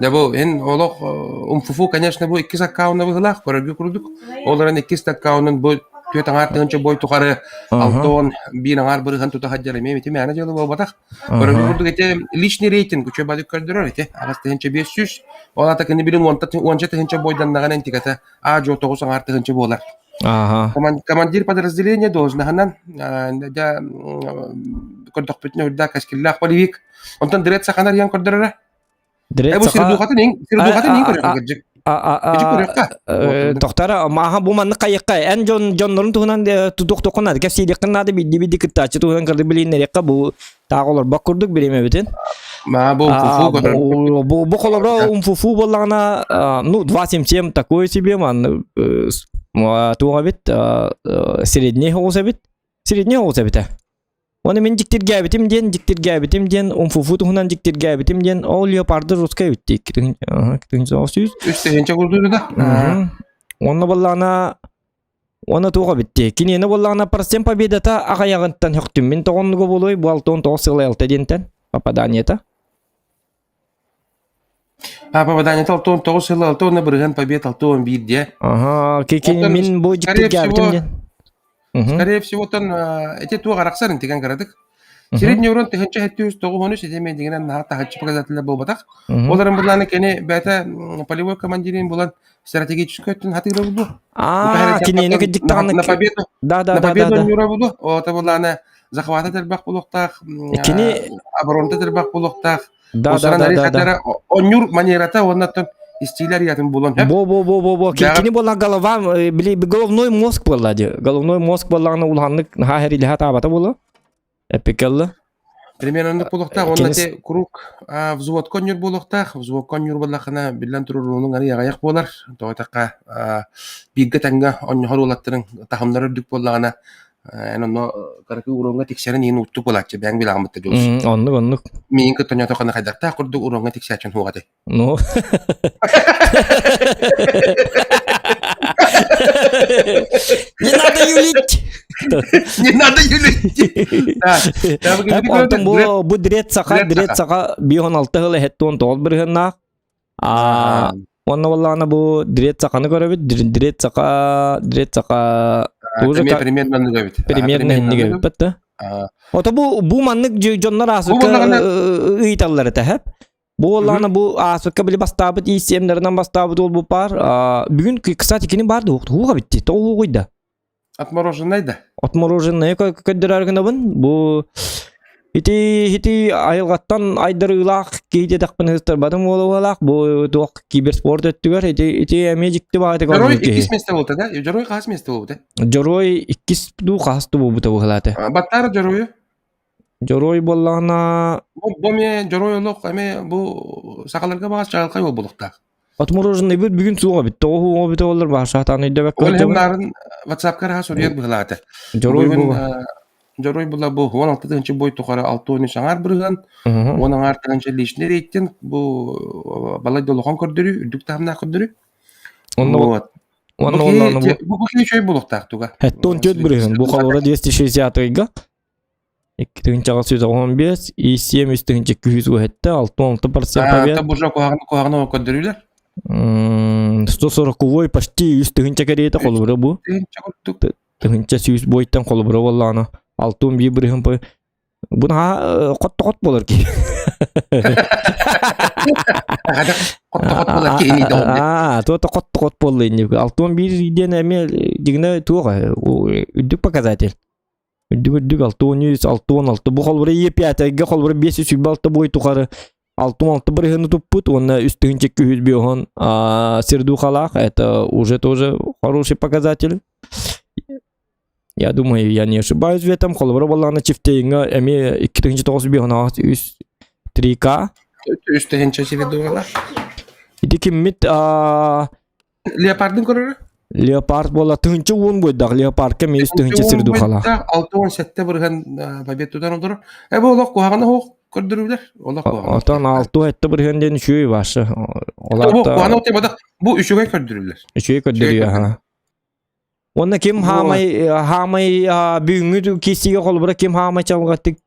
Speaker 8: Да бу эн олох умфуфу, конечно, бу иккис аккаунна быһылаах, көрөргө курдук. Ол эрэн иккис аккаунун бу түөрт аҥаар тыһыынча бой тухары алтон биир аҥаар бырыһан тута сылдьар эмиэ ити мээнэ дьыала буолбатах. Көрөргө курдук ити личный рейтинг үчүгэй бадык көрдөрөр ити 8500. Ол аата кини билин уонча тыһыынча бойданнаҕына интиката аа дьуо тоҕус аҥаар тыһыынча буолар.
Speaker 1: Ага.
Speaker 8: Командир подразделения должноһынан дьэ көрдөхпүтүнэ үрдээх кэскиллээх полевик. Онтон Дред Саханар иһэн көрдөрөрө.
Speaker 1: Дред
Speaker 8: Бу сирдухатын иң сирдухатын иң көрүөххэ кырдьык.
Speaker 1: Тохтара maaha бу маннык хайыкка эн дьон дьоннорун туһунан тутух тохунар кэпсиириэххин наада бидди бидди кыттааччы туһунан кырды билиннэриэххэ бу таах олорбок курдук бириэмэбитин.
Speaker 8: Ма бу умфуфу
Speaker 1: көрөр. Бу бу холобура умфуфу буоллаҕына ну 2.77 такое себе ман туох эбит средний оҕус эбит. Средний оҕус эбитэ. Оны мин дьиктиргээбитим диэн, дьиктиргээбитим диэн, умфуфу туһунан дьиктиргээбитим диэн, ол леопарды русскай эбит дии. 2
Speaker 8: Үс тыһыынча курдук да.
Speaker 1: Онно буоллаҕына Уонна туох эбит дии? Киниэнэ буоллаҕына процент победата аҕайаҕыттан һөхтүм. Мин тоҕоннуга буолуой бу 69 сыл алта диэнтэн попаданиета.
Speaker 8: А попаданиета 69 сыл алта уонна бырыһыан побед 61 диэ.
Speaker 1: Ага, ки мин бу дьиктиргээбитим диэн.
Speaker 8: Скорее всего, тон эти туох арахсар интигэн кыратык. Средний урон 1793 ситимэ дигинэн наһаа таһыччы показателя буолбатах. Ол эрэн булааны кини бэйэтэ полевой командирин булан стратегический өттүн хатыыра булду.
Speaker 1: Аа, кинини кыдьыктаҕына
Speaker 8: на победу.
Speaker 1: Да, да,
Speaker 8: на
Speaker 1: да,
Speaker 8: победу
Speaker 1: да.
Speaker 8: ньура булду. Ота булааны захвата тербах булуктаах,
Speaker 1: Кини
Speaker 8: оборонта тербах булуктаах.
Speaker 1: Да, да, да, да.
Speaker 8: Онньур манерата оннаттан истиилэр ятын булан.
Speaker 1: Бо бо бо бо бо кини буолла голова били головной мозг буолла ди. Головной мозг буоллаҕына улаханнык наһаа хэрилэһэ таабата буолла. Эпикелла.
Speaker 8: Примерно оннук буолуохтаах. Онно те куруук взводка онньур буолуохтаах. Взводка онньур буоллахына, биллэн турар, уонун арый аҕыйах буолар. Тоҕо эттэххэ, бииргэ тэҥҥэ онньоһор уолаттарын таһымнара үрдүк буоллаҕына, эн онно кыракый уруоҥҥа тиксэрин иһин уустук буолааччы. Бэйэҥ билэҕин дьулус.
Speaker 1: Оннук, оннук.
Speaker 8: Миигин кытта онньоотоххуна хайдахтаах курдук уруоҥҥа тиксээччин суох этэй.
Speaker 1: Ну. Не надо юлить!
Speaker 8: Не надо юлить!
Speaker 1: Онтон бу бу дрет саха дрет саха 516 хыл эһеттон тоҕол бырыһыннаах. А онно боллаана бу дрет саханы көрөбүт дрет саха дрет саха
Speaker 8: тоже примерно маннык
Speaker 1: Примерно инник эбит да. Ото бу бу маннык дьоннор аасыкка ыйталлар этэ хэп. Бу уоллаана бу ааспыкка били бастаабыт ИСМ-лэринэн бастаабыт уол бу паар. Бүгүн, кстати, кини баар да уһуга битти. Тоҕо уһугуйда?
Speaker 8: Отмороженный да.
Speaker 1: Отмороженный көрдөрөр гынабын. Бу ити ити айылҕаттан айдарыылаах киһи диэтэхпин ыһыктарбатым уола бу туох киберспорт өттүгэр ити ити эмиэ дьикти баҕайытык
Speaker 8: Дьоруой иккис месте буолта да? Дьоруой хас месте буолбута?
Speaker 1: Дьоруой иккис дуу хас дуу буолбута быһылаата.
Speaker 8: Баттар дьоруойу?
Speaker 1: Дьоруой буоллаҕына
Speaker 8: Бу бу эмиэ дьоруой олох эмиэ бу сахаларга баҕас чаҕылхай уол буолуохтаах.
Speaker 1: Отмороженныйбыт бүгүн суох эбит. Тоҕо суох эбитэ буоллар баһа өйдөбөккө
Speaker 8: Ол иһин наарын WhatsApp-ка араха суруйар быһылаата.
Speaker 1: Дьоруой
Speaker 8: Бүгүн
Speaker 1: бу
Speaker 8: дьоруой була бу 16 тыһыынча бой тухары 63 аҥаар бырыһыан, 10 аҥаар тыһыынча личный рейтинг бу балай да улахан көрдөрүү, үрдүк таһымнаах көрдөрүү.
Speaker 1: Онно
Speaker 8: Вот.
Speaker 1: Онно
Speaker 8: Бу
Speaker 1: онно
Speaker 8: киһи бу киһи үчүгэй буолуохтаах туга.
Speaker 1: 74 бырыһыан. Бу холобура 260 ыйга 2895 и 7307 66% побед.
Speaker 8: Это уже куһаҕан куһаҕан көрдөрүүлэр.
Speaker 1: 140 почти 3 тыһыынча кэриэтэ холобура бу. Тыһыынча сүүс бойтан холобура буоллаҕына 61 бырыһын бу бу наһаа хот-хот буолар киһи.
Speaker 8: Хот-хот буолар киһини
Speaker 1: Аа, туота хот-хот буолла инни. 61 диэн эмиэ дигнэ туох үрдүк показатель. Үрдүк үрдүк 613 66 бу холбура Е5-га холбура 526 бой тухары 66 бырыһыны туппут уонна үс тыһыынча күһүс биоһон сердухалаах это уже тоже хороший показатель я думаю я не ошибаюсь в этом холобура буоллаҕына чифтейҥа эмиэ 2009 биоһон үс 3К
Speaker 8: Үс тыһыынча сердухалаах.
Speaker 1: Ити киммит
Speaker 8: Леопардын көрөрө?
Speaker 1: Леопард буола тыһынча уон буойдах леопардка эмиэ үс тыһынча сир духала.
Speaker 8: 67 бырыһан побед тутан олорор. Э бу олох куһаҕана суох көрдөрүүлэр. Олох куһаҕана.
Speaker 1: Отон 6 бырыһан диэн үчүгэй башы.
Speaker 8: Оларта Бу куһаҕана бу үчүгэй көрдөрүүлэр.
Speaker 1: Үчүгэй көрдөрүү аха. Онно ким хаамай хаамай бүгүҥҥү киирсиигэ холобура ким хаамай чалҕаттык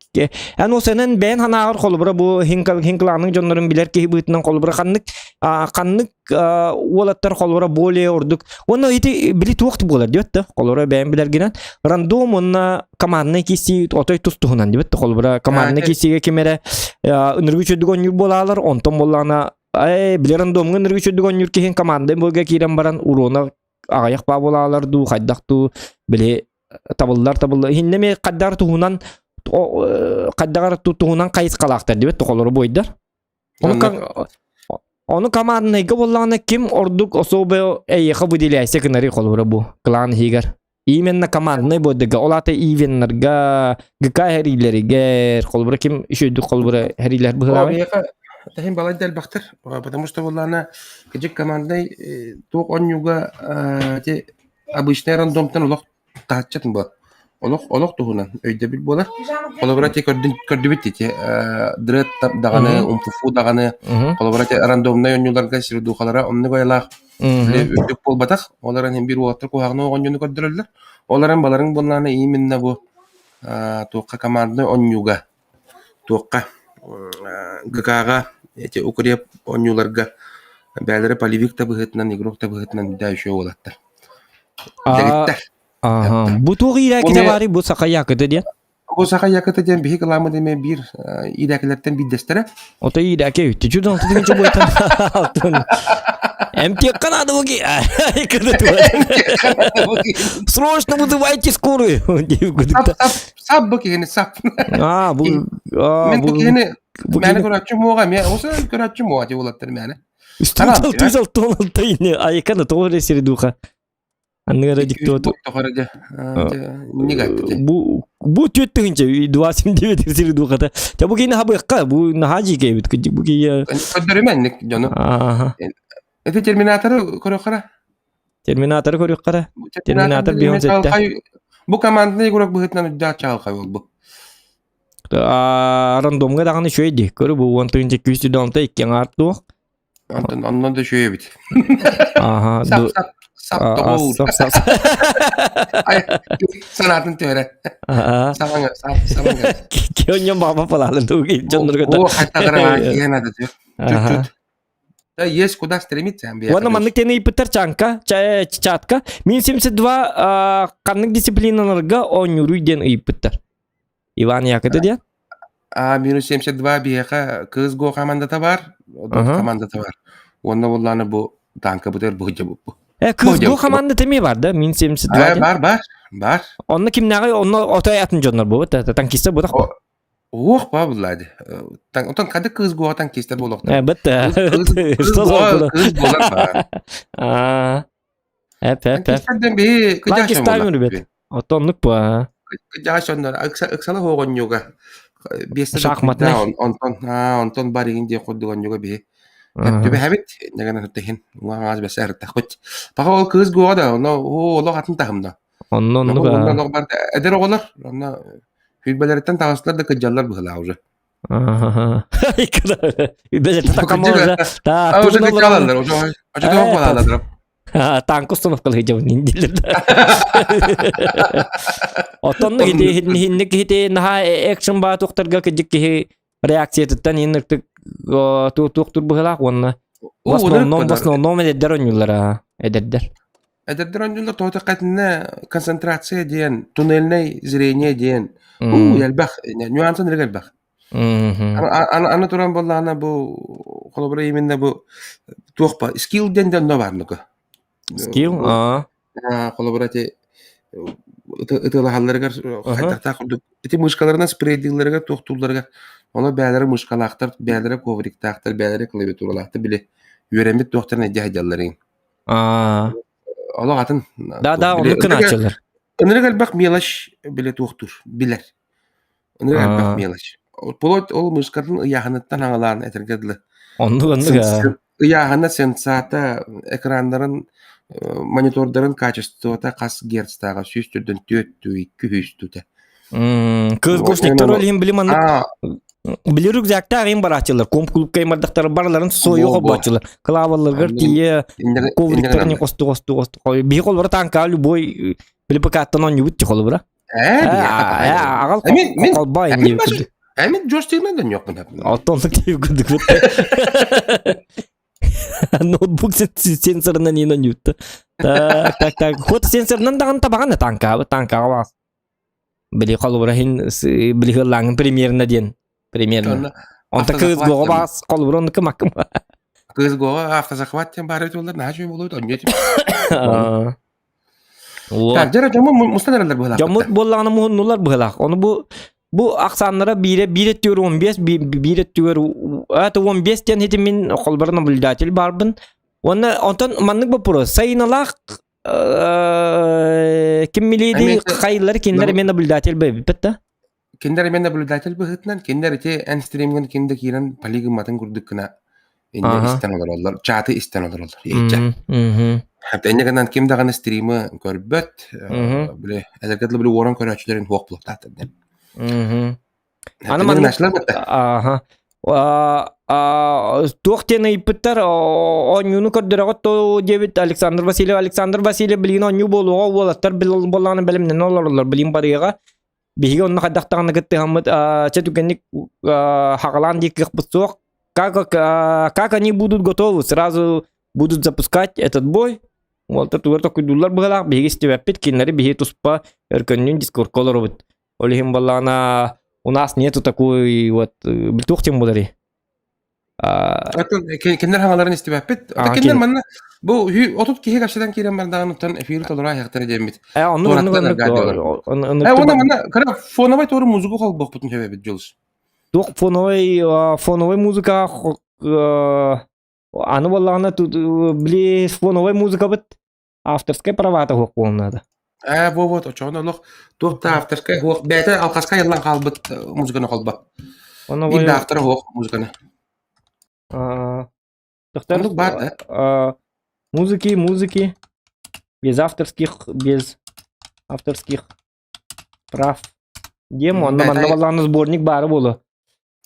Speaker 1: эн ол сэнэн бэйэн санааҕар холобура бу хинкалааның дьоннорун билэр киһи быһыытынан холобура ханнык ханнык уолаттар холобура более ордук уонна ити били туох буолар диэт да холобура бэйэн билэргинэн рандом уонна команднай киирсии отой тус туһунан диэбит холобура команднай киирсиигэ ким эрэ ыныргы үчүгдүк оонньуур буолаалар онтон буоллаҕына Эй, били рандомҥа ыныргы үчүгдүк оонньуур киһин команда бойга киирэн баран урона аҕыйах баа буолаалар дуу хайдах дуу били табыллар табыллар иһиннэ эмиэ хайдах туһунан хайдах туһунан хайысхалаахтар диэбит тохолору буойдар ону ону команднайга буоллаҕына ким ордук особо эйиэхэ выделяйся гынары холобура бу клан иһигэр именно команднай буойдарга ол аата ивеннарга ГК хэриилэригэр холобура ким үчүгдүк холобура хэриилэр быһыылаабай
Speaker 8: Тэһин балайда элбэхтэр, потому что буоллаана кыдьык команднай туох онньууга ити обычный рандомтан олох таһыччатын буолар. Олох олох туһунан өйдөбүл буолар. Холобура ити көрдүн көрдүбүт ити дред даҕаны, умфуфу даҕаны, холобура ити рандомнай онньууларга сирдухалара оннук айылаах үрдүк буолбатах. Ол эрэн иһин биир уолаттар куһаҕаны оонньууну көрдөрөллөр. Ол эрэн баларыҥ буоллаана именно бу туохха команднай онньууга Туохха ГК-ҕа эти укреп оонньууларга бээлэрэ полевик да быһыытынан, игрок да быһыытынан да үчүгэй уолаттар. Дэгиттэр.
Speaker 1: Аха. Бу туох иирээкитэ баарый бу саха якыта диэн?
Speaker 8: Бу саха якыта диэн биһи кыламмыт эмиэ биир иирээкилэртэн биирдэстэрэ.
Speaker 1: Ото иирээки үттү чудон тутун буйтан алтын. Эмтиэххэ наада бу ки. Срочно вызывайте скорую.
Speaker 8: Сап бу киһини сап.
Speaker 1: Аа бу
Speaker 8: Мен бу киһини мээнэ көрөөччү муоҕа эмиэ осы көрөөччү муоҕа дии уолаттар мээнэ.
Speaker 1: Үстүн алтын алтай айыкана тоҕо эрэ сири духа. Анныгара диктуоту. Бу бу түөт тыһынча 279 сири духата. Та бу кини хабыакка бу наһаа жиикэбит кыдьык бу кии.
Speaker 8: Көрдөрүмэнник дьону. Это терминаторы көрөххөрө.
Speaker 1: Терминаторы көрүөххөрө. Терминатор биһон сетте.
Speaker 8: Бу командный игрок быһытынан үрдээх чаҕылхай буолбу.
Speaker 1: Рандомга даҕаны үчүгэй дии. Көрү бу уон тыһыынча күүс донта икки аҥаар туох.
Speaker 8: Онтон оннон да үчүгэй эбит.
Speaker 1: Аха.
Speaker 8: Сап сап сап тоҕуу.
Speaker 1: Сап сап.
Speaker 8: Санаатын түһэрэ. Сабаҥа сап сабаҥа.
Speaker 1: Кионьон баба палалын туги дьоннорго.
Speaker 8: О, хаттагара киһи надо. Чуть-чуть. Да, есть куда стремиться.
Speaker 1: Уонна маннык тени ыйпыттар чанка, чатка. Мин 72 ханнык дисциплиналарга оонньууруй диэн ыйыппыттар. Иван Якыты диэн?
Speaker 8: А, минус 72 биһиэхэ кыыс го командата бар, командата бар. Уонна буллааны бу танка бутер бу бу.
Speaker 1: Э, кыыс го команда эмиэ бар да, мин 72.
Speaker 8: Бар, бар, бар.
Speaker 1: Онно кимнээҕи онно отой атын дьоннор бу, танкиста бутах
Speaker 8: Уох ба буллади. Онтон хады кыз гуа танкистер буолуохтар.
Speaker 1: Э, бытта.
Speaker 8: Кыз буолар ба.
Speaker 1: Аа. Эп, эп, эп.
Speaker 8: Танкистерден би
Speaker 1: Танкистар бит. Оттоннук ба.
Speaker 8: Кыдьаашоннор ыксала хоҕонньуга. Биэстэ
Speaker 1: Шахматный.
Speaker 8: Онтон онтон баригин диэн курдук онньуга биһи. Түбэһэбит, нэгэн тэһин. Уҥаҥаас бэсэ ыртахпыт. Паха ол кыыс гуоҕа да, онно олох атын таһымна.
Speaker 1: Онно оннук.
Speaker 8: Онно эдэр оҕолор, онно Сүүрбэлэриттэн таҕыстылар да кыдьаллар быһылаа уже.
Speaker 1: Үбэлэртэн такамолар.
Speaker 8: А уже кыдьалалар, уже уже тоҕо балалар.
Speaker 1: Танк установкалыы дьабын дииллэр. Оттон хинник киһити наһаа экшн баа туохтарга кыдьык киһи реакциятыттан иһин туохтур быһылаах уонна в основном в основном эдэрдэр оонньууллара эдэрдэр.
Speaker 8: Эдэрдэр оонньууллар тоҕо кэтинэ концентрация диэн, туннельное зрение диэн уу элбэх, нюансын эрэ элбэх. Аны туран буоллаҕына бу холобура именно бу туох ба скилл диэн да онно баар нука.
Speaker 1: Скилл, аа.
Speaker 8: Холобура ити ытыалаһалларыгар хайдахтаах курдук ити мышкаларынан спрейдииллэригэр туохтуулларыгар ону бээлэрэ мышкалаахтар, бээлэрэ ковриктаахтар, бээлэрэ клавиатуралаахтар били үөрэммит туохтарын илдьэ сылдьалларын
Speaker 1: Аа.
Speaker 8: Олох атын.
Speaker 1: Да, да, оннук кынааччылар.
Speaker 8: Ынырык элбэх мелочь биле туохтуур, билэр. Ынырык элбэх мелочь. Плоть ол мышкатын ыйааһыныттан аҥалаан этэргэ дылы.
Speaker 1: Оннук, оннук.
Speaker 8: Ыйааһына сенсата, экраннарын, монитордарын качествота хас герцтааҕа 104 2 200 тута.
Speaker 1: Кыз гошниктар ол иһин билим аннык. Били рюкзактаах им барааччылар, комп клубка имардахтар барыларын сойу холбооччулар. Клаваларгар тиийэ ковриктарын хосту хосту хосту. Биһи холбора танка любой били ПК-ттан оонньуубут ти холобура. Аҕал холбоо
Speaker 8: инни. Эмин джойстигынан да ньуохпун.
Speaker 1: Оттон тиив курдук. Ноутбук сенсорынан иин оонньуутта. Так, так, так. Хот сенсорынан даҕаны табаҕан танкаабы танкаҕа баас. Били холобура иһин били ыаллааҥҥын примерно диэн примерно. Онто кыыс гоҕо баас холобура оннук маккым.
Speaker 8: Кыыс гоҕо автозахват диэн баар эбит наһаа үчүгэй буолуо онньо
Speaker 1: Так,
Speaker 8: дьара дьоммут мустан эрэллэр быһылаах.
Speaker 1: Дьоммут буоллаҕына муһуннулар быһылаах. Ону бу бу ахсааннара биирэ биир өттүгэр 15 биир өттүгэр это 15 диэн хитим мин холбор наблюдатель баарбын. Уонна онтон маннык вопрос. Сайыналаах ким милиди хайлар кинилэр эмиэ наблюдатель бэбиппит да?
Speaker 8: Кинилэр эмиэ наблюдатель быһыытынан кинилэр ити эн стримгын ким да киирэн полигымматын курдук гына инньэ истэн олороллор, чаты истэн олороллор. Иһиччэ. Инньэ гынан ким даҕаны стримы көрбөт, били эдэргэ дылы били уоран көрөөччүлэрин хуох булуохтаахтар диэн.
Speaker 1: Аны маннык Ааха. Туох диэн ыйыппыттар оонньууну көрдөрөҕүт то диэбит Александр Васильев. Александр Васильев билигин оонньуу буолуоҕа уолаттар буоллаҕына бэлэмнэнэ олороллор билигин барыаҕа. Биһиги онно хайдах даҕаны кыттыһаммыт чэ түгэнник хаҕалаан диир кыахпыт суох. Как, как они будут готовы, сразу будут запускать этот бой. Уолаттар тугар токуйдууллар быһалаах биһиги истибэппит, кинилэри биһиги туспа өркөннүүн дискордка олоробут. Ол иһин буоллаҕына у нас нету такой вот туох тем буоларый?
Speaker 8: Кинилэр хаҥаларын истибэппит. Кинилэр манна бу 30 киһи кэпсэтэн киирэн бардаҕын оттон эфири толору айахтара диэммит.
Speaker 1: Э, оннук оннук
Speaker 8: оннук. Э, уонна манна кыра фоновай туору музыка холбохпутун сөбөбүт Дьулус.
Speaker 1: Туох фоновай фоновай музыка аны буоллаҕына били фоновай музыкабыт авторскай правата суох буолуон наада.
Speaker 8: Ээ, во вот, очоҕуна олох туох да авторскай суох, бэйэтэ алҕаска айыллан хаалбыт музыканы холбо. Биир да автора суох музыканы.
Speaker 1: Оннук баар да? Музыки, музыки, без авторских, без авторских прав. Диэм, онно манна баллааны сборник баара буолуо.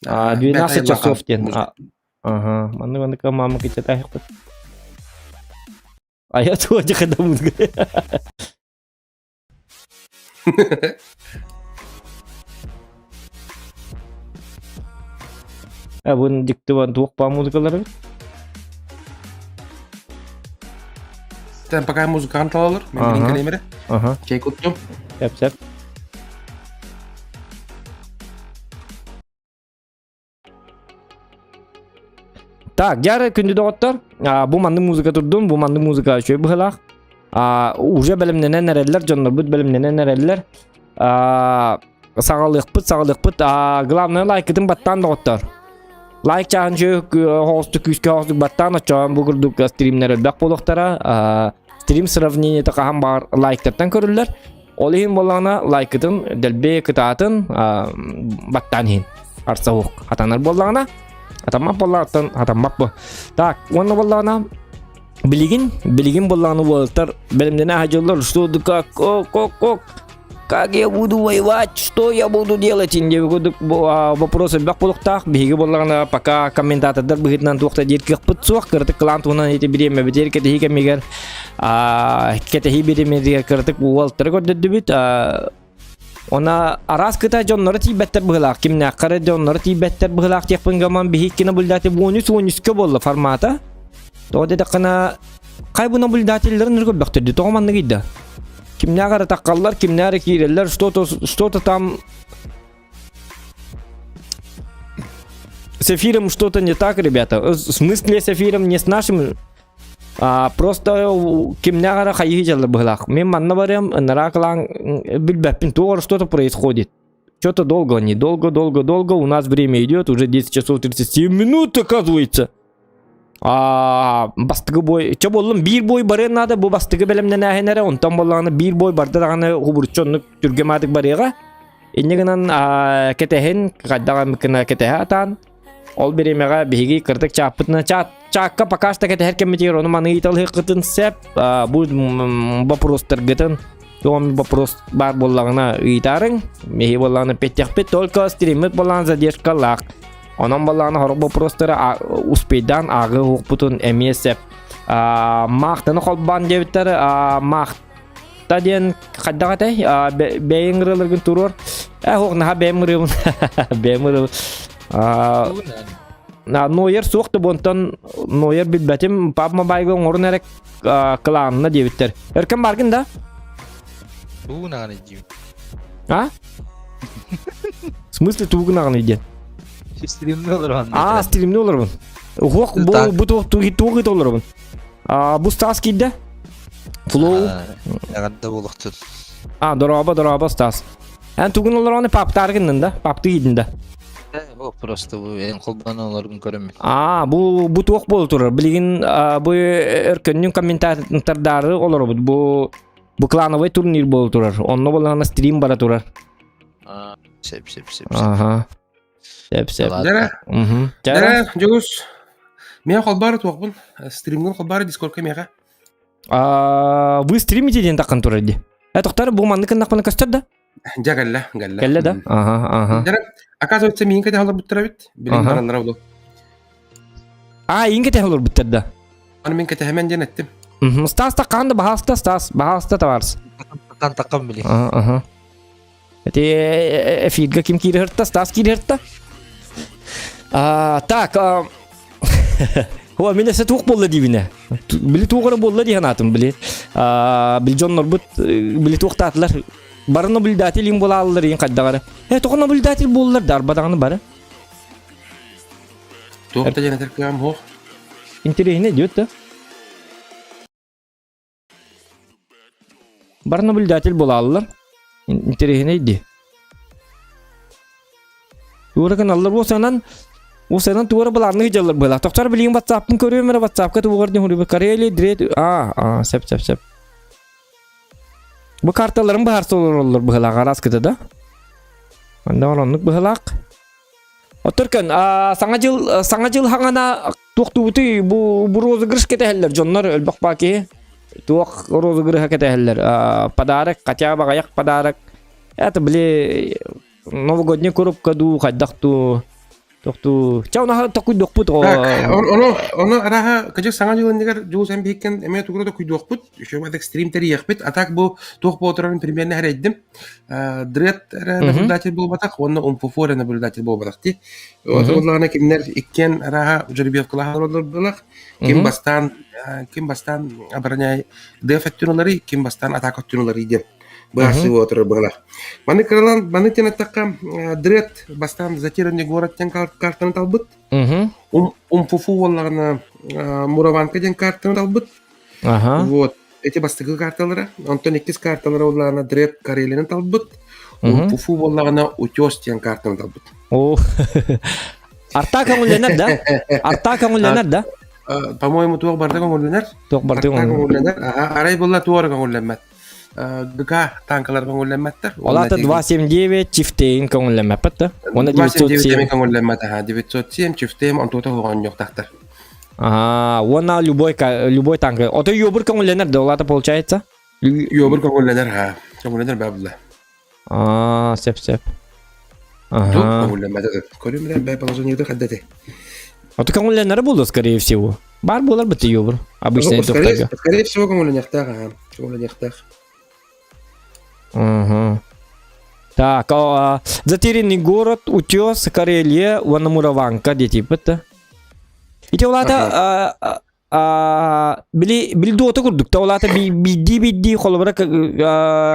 Speaker 1: 12 часов диэн. Ага, маннык маннык мама кичэтээхпит. А я тоже когда буду. А бу диктован туох баа музыкалары?
Speaker 8: Тэн пока музыкант алалар, мен билин кэлемере.
Speaker 1: Ага.
Speaker 8: Чэй куттум.
Speaker 1: Сеп сеп. Так, дьары күндү доҕоттор, бу маннык музыка турдун, бу маннык музыка үчүгэй быһыылаах. Уже бэлэмнэнэн эрэллэр, дьоннорбут бэлэмнэнэн эрэллэр. Саҕалыахпыт, саҕалыахпыт. Главное лайкытын баттаан доҕоттор. Лайк чааһын үчүгэй оҕостук күүскэ оҕостук баттаан оччоон бу курдук стримнэр элбэх буолуохтара. Стрим сравнениета хаһан баар лайктартан көрүллэр. Ол иһин буоллаҕына лайкытын дэлби кытаатын баттаан иһин арса уох хатанар буоллаҕына хатаммат буоллаҕыттан хатаммат бу. Так уонна буоллаҕына билигин билигин буоллаҕына уолаттар бэлэмнэнэ сылдьаллар что да как ок ок ок как я буду воевать что я буду делать диэн курдук вопрос элбэх буолуохтаах биһиги буоллаҕына пока комментатордар быһыытынан туох да диир кыахпыт суох кыратык кылаан туһунан ити бириэмэбитигэр кэтэһии кэмигэр кэтэһии бириэмэтигэр кыратык уолтары көрдөрдүбүт Она араас кыта дьонноро тиийбэттэр быһылаах кимнээххэ эрэ дьонноро тиийбэттэр быһылаах диэхпин гаман биһи наблюдатель уонүс уонүскэ буолла формата тоҕо диэтэххинэ хай бу наблюдателлэрин өрө көрбөхтөрдү тоҕо маннык ыйда кимнээх эрэ таххаллар кимнээх эрэ киирэллэр что-то что-то там с эфиром что-то не так ребята в смысле с эфиром не с нашим А, просто кимнээх эрэ хайыы дьаллар быһылаах. Мин манна барыам, ынараа кылаан билбэппин, туох что-то происходит. Что-то долго они, долго, долго, долго, у нас время идет, уже 10 часов 37 минут, оказывается. А, бастыгы бой, чэ буоллум, биир бой барыан наада, бу бастыгы бэлэмнэнээһин эрэ, онтон буоллаҕына биир бой барда даҕаны хубуруччу оннук түргэмаатык барыаҕа. Инньэ гынан кэтэһин, хайдах эмит гына кэтэһэ атаан, Ол бириэмэҕэ биһиги кырдык чааппытына чаат чаакка пока что кэтэһэр кэммитигэр ону маны ыйыталыһыаххытын сөп. Бу боппуруостаргытын. Туом вопрос баар буоллаҕына ыйытаарыҥ. Миһи буоллаҕына петтехпит, только стриммит буоллаҕына задержкалаах. Онон буоллаҕына хорох вопростары успейдаан ааҕыы уһукпутун эмиэ сеп. Маахтаны холбоон диэбиттэр, маахта диэн хайдах этэй? Бэйэҥ ырыаларгын туруор. Э, ох, наһаа бэйэм ырыабын. Бэйэм ырыабын. Нойер суох да бонтон Нойер билбэтим. Пап Мобайга оҥорун эрэ кылаанна диэбиттэр. Өркөн баргын да?
Speaker 10: Тугун диим.
Speaker 1: А? В смысле тугун аҕаны диэн?
Speaker 10: Стримни олорон.
Speaker 1: А, стримни олоробун. Уһуох бу бу туох туох туох олоробун. А бу Стас киирдэ. Флоу.
Speaker 10: Эҕэрдэ буолуохтун.
Speaker 1: А, дорообо, дорообо Стас. Эн тугун олорону паптаар гыннын да? Папты киирдин да?
Speaker 10: О, просто бу эн холбоон олоргун көрөммүн.
Speaker 1: А, бу бу туох буола турар? Билигин бу өркөннүн комментатордары олоробут. Бу бу клановый турнир буола турар. Онно буоллаҕына стрим бара турар.
Speaker 10: Сеп, сеп, сеп.
Speaker 1: Ага. Сеп, сеп.
Speaker 8: Дара. Дара, Дьулус. Мен холбары туохпун. Стримгин холбары дискордка миэхэ.
Speaker 1: А, вы стримите диэн таххан турар ди. Э, тохтар бу маннык гыннахпына көстөр да?
Speaker 8: Дьэ кэллэ, кэллэ.
Speaker 1: Кэллэ да? Ага, ага.
Speaker 8: Дьэ, оказывается, миин кэтэһэ олорбуттар эбит. Билин бараннара буолуо.
Speaker 1: А, иин кэтэһэ олорбуттар да?
Speaker 8: Аны мин кэтэһэмэн диэн эттим.
Speaker 1: Стас таккан да баһааста Стас, баһааста товарс.
Speaker 10: Таккан таккан били.
Speaker 1: Ага. Эти эфирга ким киирһырта? Стас киирһырта? А, так, О, мен эсэ туох буолла диибинэ. Били туох эрэ буолла дии санаатым били. Били дьоннорбут били туохтаатылар. Бары наблюдатель им буолааллар иин хайдаҕары. Э, тоҕо наблюдатель буоллар да арбадаҕаны бары.
Speaker 8: Туох да диэн этэр кыам суох.
Speaker 1: Интэриэһинэй диэт да. Бары наблюдатель буолааллар. Интэриэһинэй дии. Туора гыналлар уосанан уосанан туора былааннык дьаллар быһалаах. Тохтор билигин ватсаппын көрүөм эрэ ватсапка тугар диэн хуруйбут Карелия дред а а сеп сеп сеп. Бу карталарын быһаарса олороллор быһалаах араас кыта да. Онно оннук быһалаах. Оттор көн саҥа дьыл саҥа дьыл хаҥана туохтуубутуй бу бу розыгрыш кэтэһэллэр дьоннор өлбөх баа киһи туох розыгрыша кэтэһэллэр подарок хотя бы аҕыйах подарок это били новогодний коробка дуу хайдах дуу тохтуу чэ ону токуйдуохпут
Speaker 8: Ону ону араха кыжык саҥа дьыл иннигэр дьулус эн биһиккен эмиэ тугура токуйдуохпут еще бат экстрим тэрийиэхпит а так бу туох буолтарарын примерно эрэйдим Дред эрэ наблюдатель буолбатах уонна Умфуфу эрэ наблюдатель буолбатах дии. Вот уоллаҕына кинилэр иккиэн арааһа жеребьевкалаах олордулар. Ким бастаан ким бастаан обороняй деф өттүн ыларый, ким бастаан атака өттүн ыларый диэн быһаарсыы отырар быһалар. Маны кыралан маны тен аттахха Дред бастаан затерянный город диэн картаны талбыт. Умфуфу уоллаҕына Мураванка диэн картаны талбыт. Вот. Эти бастакы карталара. Онтон иккис карталара буоллаҕына Дред Карелины талбыт. Пуфу буоллаҕына Утес диэн картаны талбыт.
Speaker 1: О. Арта көҥүллэнэр да? Арта көҥүллэнэр да?
Speaker 8: По-моему, туох барда көҥүллэнэр.
Speaker 1: Туох барда
Speaker 8: көҥүллэнэр. Арай буолла туора көҥүллэммэт. ГК танкалар көҥүллэммэттэр.
Speaker 1: Ол ата 279 Чифтейн көҥүллэммэппит да? Уонна
Speaker 8: 907 көҥүллэммэт, аха 907 Чифтейн онтуота оҕонньуохтаахтар.
Speaker 1: Аа, уонна любой любой танк. Ото юбур көҥүллэнэр да, ол ата получается?
Speaker 8: Юбур көҥүллэнэр, ха. Көҥүллэнэр баа булла.
Speaker 1: Аа, сеп сеп.
Speaker 8: Ага. Көҥүллэммэтэ. Көрүмрэ бээ положениеты хаддаты.
Speaker 1: Ото көҥүллэнэрэ буолуо, скорее всего. Бар буолар быты юбур. Обычно
Speaker 8: скорее, скорее всего көҥүллэниэхтээх, аха. Көҥүллэниэхтээх.
Speaker 1: Угу. Так, а, затерянный город, утес, Карелия, уонна Мураванка диэтиппит да. Ити улаата били били дуота курдук та улаата бидди бидди холобура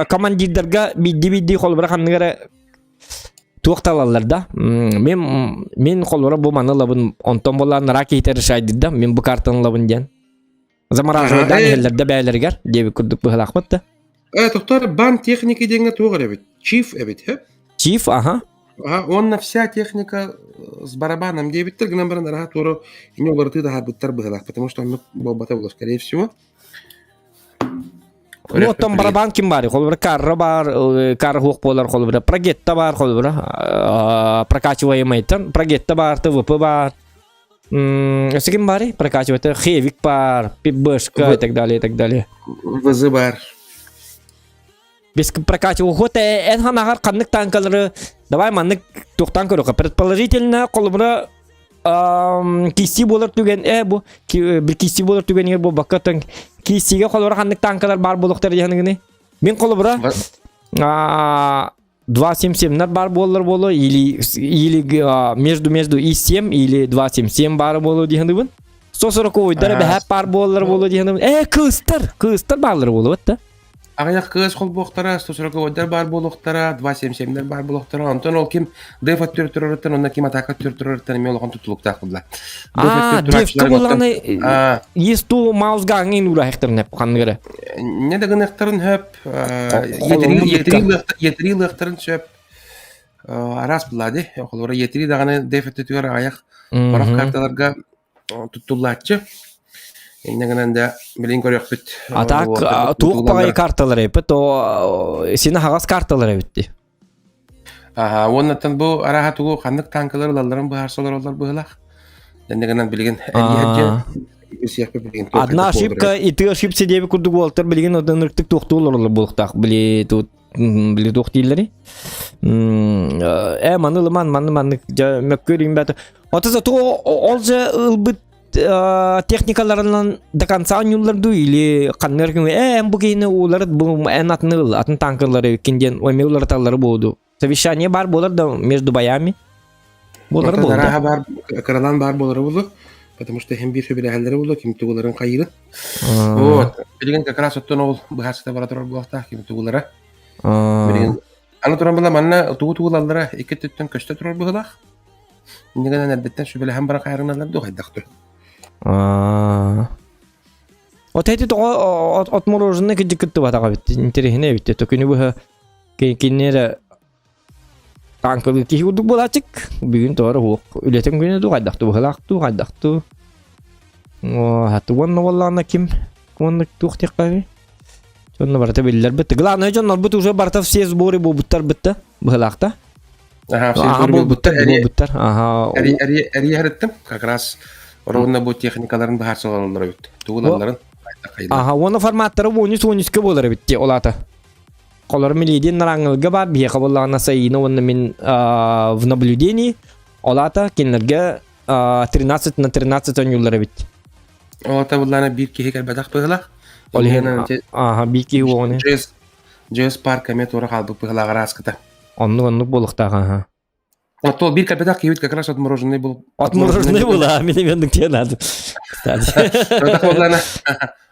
Speaker 1: командирдарга бидди бидди холобура ханныгара туох талаллар да мен мен холобура бу маны ылабын онтон болаан нараак киһитэ решайдыр да мен бу картаны ылабын диэн замораживайдаан иһэллэр да бэйэлэригэр диэбит курдук быһылаахпыт да
Speaker 8: Э, тохтор бан техники диэҥҥэ туох эрэ эбит? Чиф эбит, хөп?
Speaker 1: Чиф, аха.
Speaker 8: Аха, уонна вся техника с барабаном диэбиттэр гынан баран араха туора ини уларытыы таһаарбыттар быһылаах, потому что оннук буолбата буолар, скорее всего.
Speaker 1: Ну, оттон барабан ким бар? Холобура карра бар, карра хуох буолар холобура, прогетта бар холобура, прокачиваемайтан, прогетта бар, ТВП бар. Өссө ким барый? Прокачивать Хевик бар, Пипбышка и так далее, и так далее.
Speaker 8: ВЗ бар.
Speaker 1: Без прокачивал. Хот эн ханагар ханнык танкалары давай маннык туохтан көрөхө. Предположительно холобура кисси буолар түгэн э бу бир кисси буолар түгэнигэр буолбакка тон киссиге холобура ханнык танкалар баар буолуохтар диэхыныгыны. Мин холобура 2.77 бар буоллар буолуо или или между между и 7 или 2.77 баар буолуо диэхыныгын. 140-ойдара бэһэп баар буоллар буолуо диэхыныгын. Э кыстар кыстар бааллар буолуо да.
Speaker 8: Аҕыйах кыыс холбуохтара, 140-ойдар баар буолуохтара, 2.77-лэр баар буолуохтара. Онтон ол ким деф өттүр турарыттан, онно ким атака өттүр турарыттан эмиэ улахан тутулуктаах буолла.
Speaker 1: А, дефка буоллаҕына есту маусга аңын уурахтарына ханныгара.
Speaker 8: Не да гыныахтарын хөп, етри лыахтарын сөп. Араас булла ди. Холобура етри даҕаны деф өттүтүгэр аҕыйах барах карталарга туттуллааччы. Инньэ гынан да билин көрүөхпүт.
Speaker 1: А так туох баҕайы карталар эбит, то син аһаҕас карталар эбит дии.
Speaker 8: Аха, уоннаттан бу араха тугу ханнык танкалар ылалларын быһаарса олороллор быһылах. Инньэ гынан билигин
Speaker 1: Одна ошибка, и ты ошибся диэби курдук уолтар билигин одан ыртык туохтуу олороллор буолуохтаах. Били тут били туох дииллэри. Э маны ылыман маны маннык дьэ мөккүөр имбэт. Ото зато ол же ылбыт техникаларынан до конца оонньууллар дуу или ханнык күҥҥэ э эн бу киһини ууларыт бу эн атын ыл атын танкерлары кин диэн эмиэ уларыталлары буолду. Совещание бар буолар да между боями.
Speaker 8: Буолар буолда. бар кыралаан бар буолара буолу потому что иһин биир сөбүлэһэллэрэ буолуо ким тугуларын хайыырын. Вот билигин как раз оттон ол быһаарсыта бара турар буолуохтаах ким тугулара. Билигин аны туран була манна тугу тугулаллара икки өттүттэн көстө турар быһыылаах. Инньэ гынан эрдэттэн сүбэлэһэн баран хайарыналар дуу хайдах дуу.
Speaker 1: От эти тоҕо отмороженный кыдьык кыттыбатаҕа эбит. Интэриэһинэй эбит. Төкүнү быһа кинини эрэ танкалыы киһи курдук буолааччык. Бүгүн тоҕо эрэ уох үлэтин күнэ дуу хайдах дуу быһылаах дуу хайдах дуу. Хаты уонна буоллаҕына ким уонна туох диэххэ Дьонно барыта биллэрбит. Главное дьоннорбут уже барыта все сборы буолбуттар бытта быһылаахта.
Speaker 8: Аха, все
Speaker 1: Аха
Speaker 8: сборы
Speaker 1: буолбуттар, буолбуттар. Аха.
Speaker 8: Эрийэриттим как раз ровно бу техникаларын быһаарсалаллар эбит. Тугулалларын
Speaker 1: Аха, уонна форматтары уонус уонуска буолар эбит ти олата. Колор милидин нараңылга бар, биһиэхэ буоллаҕына Саина уонна мин в наблюдении. Олата кинилэргэ 13 на 13 оонньууллар эбит.
Speaker 8: Олата буллаана биир киһи кэлбэтэх быһылаах.
Speaker 1: Ол иһин ааха биир киһи уоҕуна.
Speaker 8: Джесс Джесс парк эмиэ туора хаалбыт быһылаах араскыта.
Speaker 1: Оннук оннук буолуохтаах аха.
Speaker 8: Оттон биир кэлбэтэх киһибит как раз отмороженный был.
Speaker 1: Отмороженный был, а мин эмиэ оннук диэн аады. Кстати.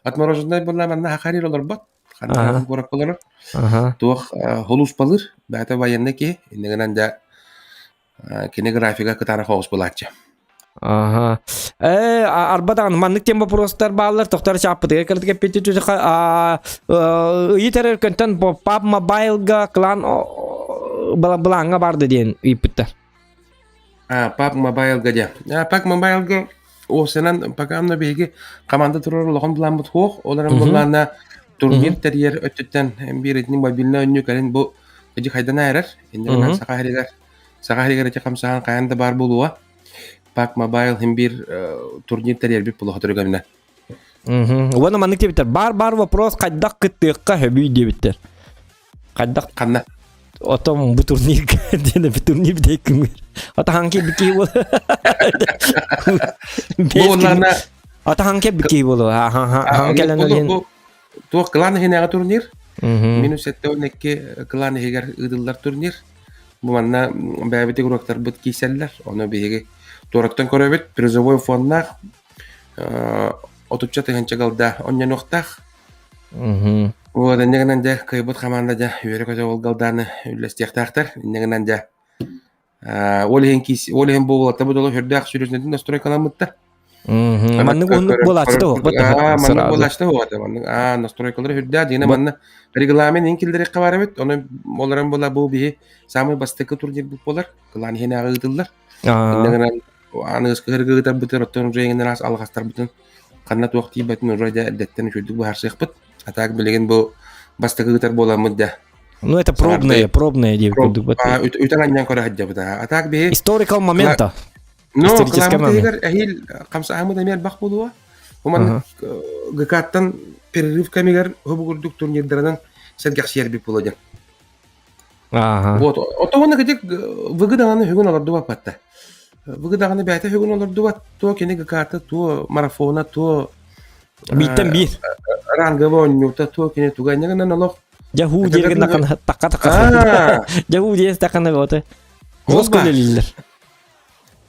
Speaker 8: Отмороженный буолла манна хахарир олорбот. Ханна куоракка олорор. Туох холуспалыыр, бэйэтэ военный киһи. Иннигинэн дьэ Кини графига кытаанах оҕус булааччы.
Speaker 1: Аха. Э, арба даҕаны маннык тем вопростар бааллар, тохтор чааппытыгар кырдык эппити түсэхэ ыйыт эрэр көнтөн пап мобайлга клан былааҥҥа барды диэн ыйыппыттар.
Speaker 8: А, пап мобайлга дьэ. Пап мобайлга уопсайынан пока биһиги команда турар улахан былааммыт суох. Ол эрэн былаана турнир тэрийэр өттүттэн биир итини мобильнай оонньуу кэлин бу ити хайдан эрэр. Иннинэн саха иһигэр Саха иһигэр ити хамсаан хайан да баар буолуо. Пак Мобайл иһин биир турнир тэрийэрбит буолуо төрүгэмнэ.
Speaker 1: Уонна маннык диэбиттэр. Бар-бар вопрос хайдах кыттыахха сөбүй диэбиттэр. Хайдах
Speaker 8: Ханна?
Speaker 1: Отом бу турнирга диэн бу турнир диэккин. Ата ханки бики бол.
Speaker 8: Бу оннарна
Speaker 1: Ата ханки бики бол. Хан кэлэн
Speaker 8: бу туох клан иһинээҕи турнир. Минус 72 клан иһигэр ыытыллар турнир. Бу манна бэйэбит игроктарбыт киирсэллэр. Ону биһиги туораттан көрөбүт. Призовой фоннаах отучча тыһыынча галда онньонуохтаах. Вот инньэ гынан дьэ кыайбыт хамаанда дьэ үөрэ-көтө ол галдааны үллэстиэхтээхтэр. Инньэ гынан дьэ ол иһин киис ол иһин буолуота бу долу сүрдээх сүрүннэтин настройкаламмытта.
Speaker 1: Маннык оннук буолааччы да
Speaker 8: буолбат маннык буолааччы да маннык аа настройкалары үрдээх дьиҥэ манна регламент иһин киллэриэххэ баар эбит ону олорон була бу биһи самый бастакы турнирбыт буолар кылаан иһинээҕи ыытыллар инньэ гынан аныгыскы ыытарбытын оттон уже иҥин араас алҕастарбытын ханна туох тиийбэтин уже дьэ эрдэттэн үчүгдүк быһаарсыахпыт а так билигин бу бастакы ыытар буоламмыт да
Speaker 1: Ну, это пробное, пробное диэбит курдук.
Speaker 8: Үтэн анньан көрө сылдьабыт. А так биһи
Speaker 1: Historical момента.
Speaker 8: Ну, кыламмыт эһиил хамсаһаммыт эмиэ элбэх буолуо. Бу маннык ГК-ттан перерыв кэмигэр хобу курдук турнирдарынан сэргэхсийэрбит буолуо диэн.
Speaker 1: Ааха.
Speaker 8: Вот, ото уонна кытик выгы даҕаны бүгүн олордубаппатта. Выгы даҕаны бэйэтэ бүгүн олордубат, то кини ГК-та, то марафона, то
Speaker 1: Бииртэн биир.
Speaker 8: ранговый оонньуута, то кини туга инньэ гынан олох
Speaker 1: Дьэ хуу диэргин такка такка. Дьэ хуу диэн таккана боты. Хос көлөлүүллэр.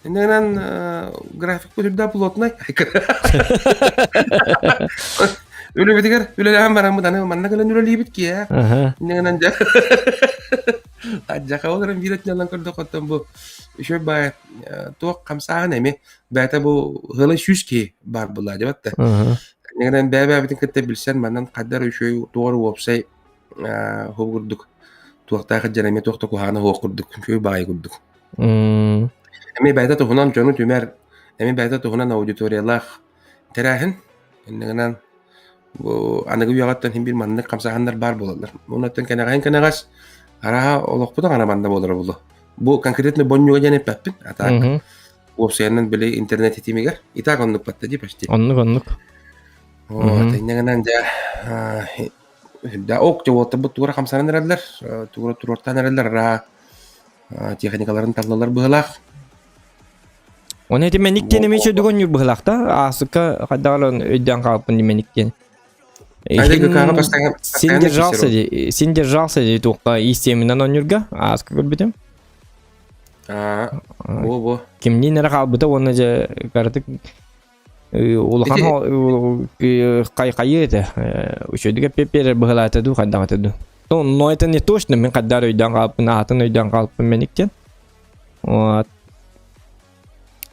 Speaker 8: Инньэ гынан график үрдэ плотнай. Үлэбитигэр үлэлээн бараммыт аны манна кэлэн үлэлиибит киэ. Инньэ гынан дьэ Адьаха олорон биир өттүнэн көрдөх оттон бу үчүгэй баай туох хамсааһын эми бэйэтэ бу ыала сүүс киһи баар буолла дебат да. Инньэ гынан бэйэ-бэйэбитин кытта билсэн манан хайдар үчүгэй туор уопсай курдук туохтаах дьэн эмиэ туох да куһаҕана суох курдук үчүгэй баҕайы курдук. Эмиэ бэйэтэ туһунан дьону түмэр, эмиэ бэйэтэ туһунан аудиториялаах тэрээһин. Иннигинэн бу аныгы үйэҕиттэн син биир маннык хамсааһыннар баар буолаллар. Оннуттан кэнэҕэһин кэнэҕэс арааһа олохпут аҕана манна буолара буолуо. Бу конкретно бонньуга диэн эппэппин, а так уопсайынан били интернет ситимигэр и так оннук батта дии почти.
Speaker 1: Оннук оннук.
Speaker 8: Вот, иннигинэн дьэ да ок дьэ уолаттарбыт тугура хамсанан эрэллэр, тугура туруортаан эрэллэр араа техникаларын таллалар быһылаах.
Speaker 1: Оны эти мэник диэн эмиэ чөдүгөн ньур быһылаах да аасыкка хайдаҕар өйдөөн хаалпын ди мэник диэн. Син держался ди, син держался ди туохха истиэминэн онньурга ааска көрбүтүм.
Speaker 8: Бу бу.
Speaker 1: Кимниин эрэ хаалбыта уонна дьэ каратык улахан хайы этэ үчүгэйдик эппиэппиэрэр быһылаата дуу хайдах этэ дуу но это не точно мин хайдаар өйдөөн хаалпын аатын өйдөөн хаалпын мэниктен вот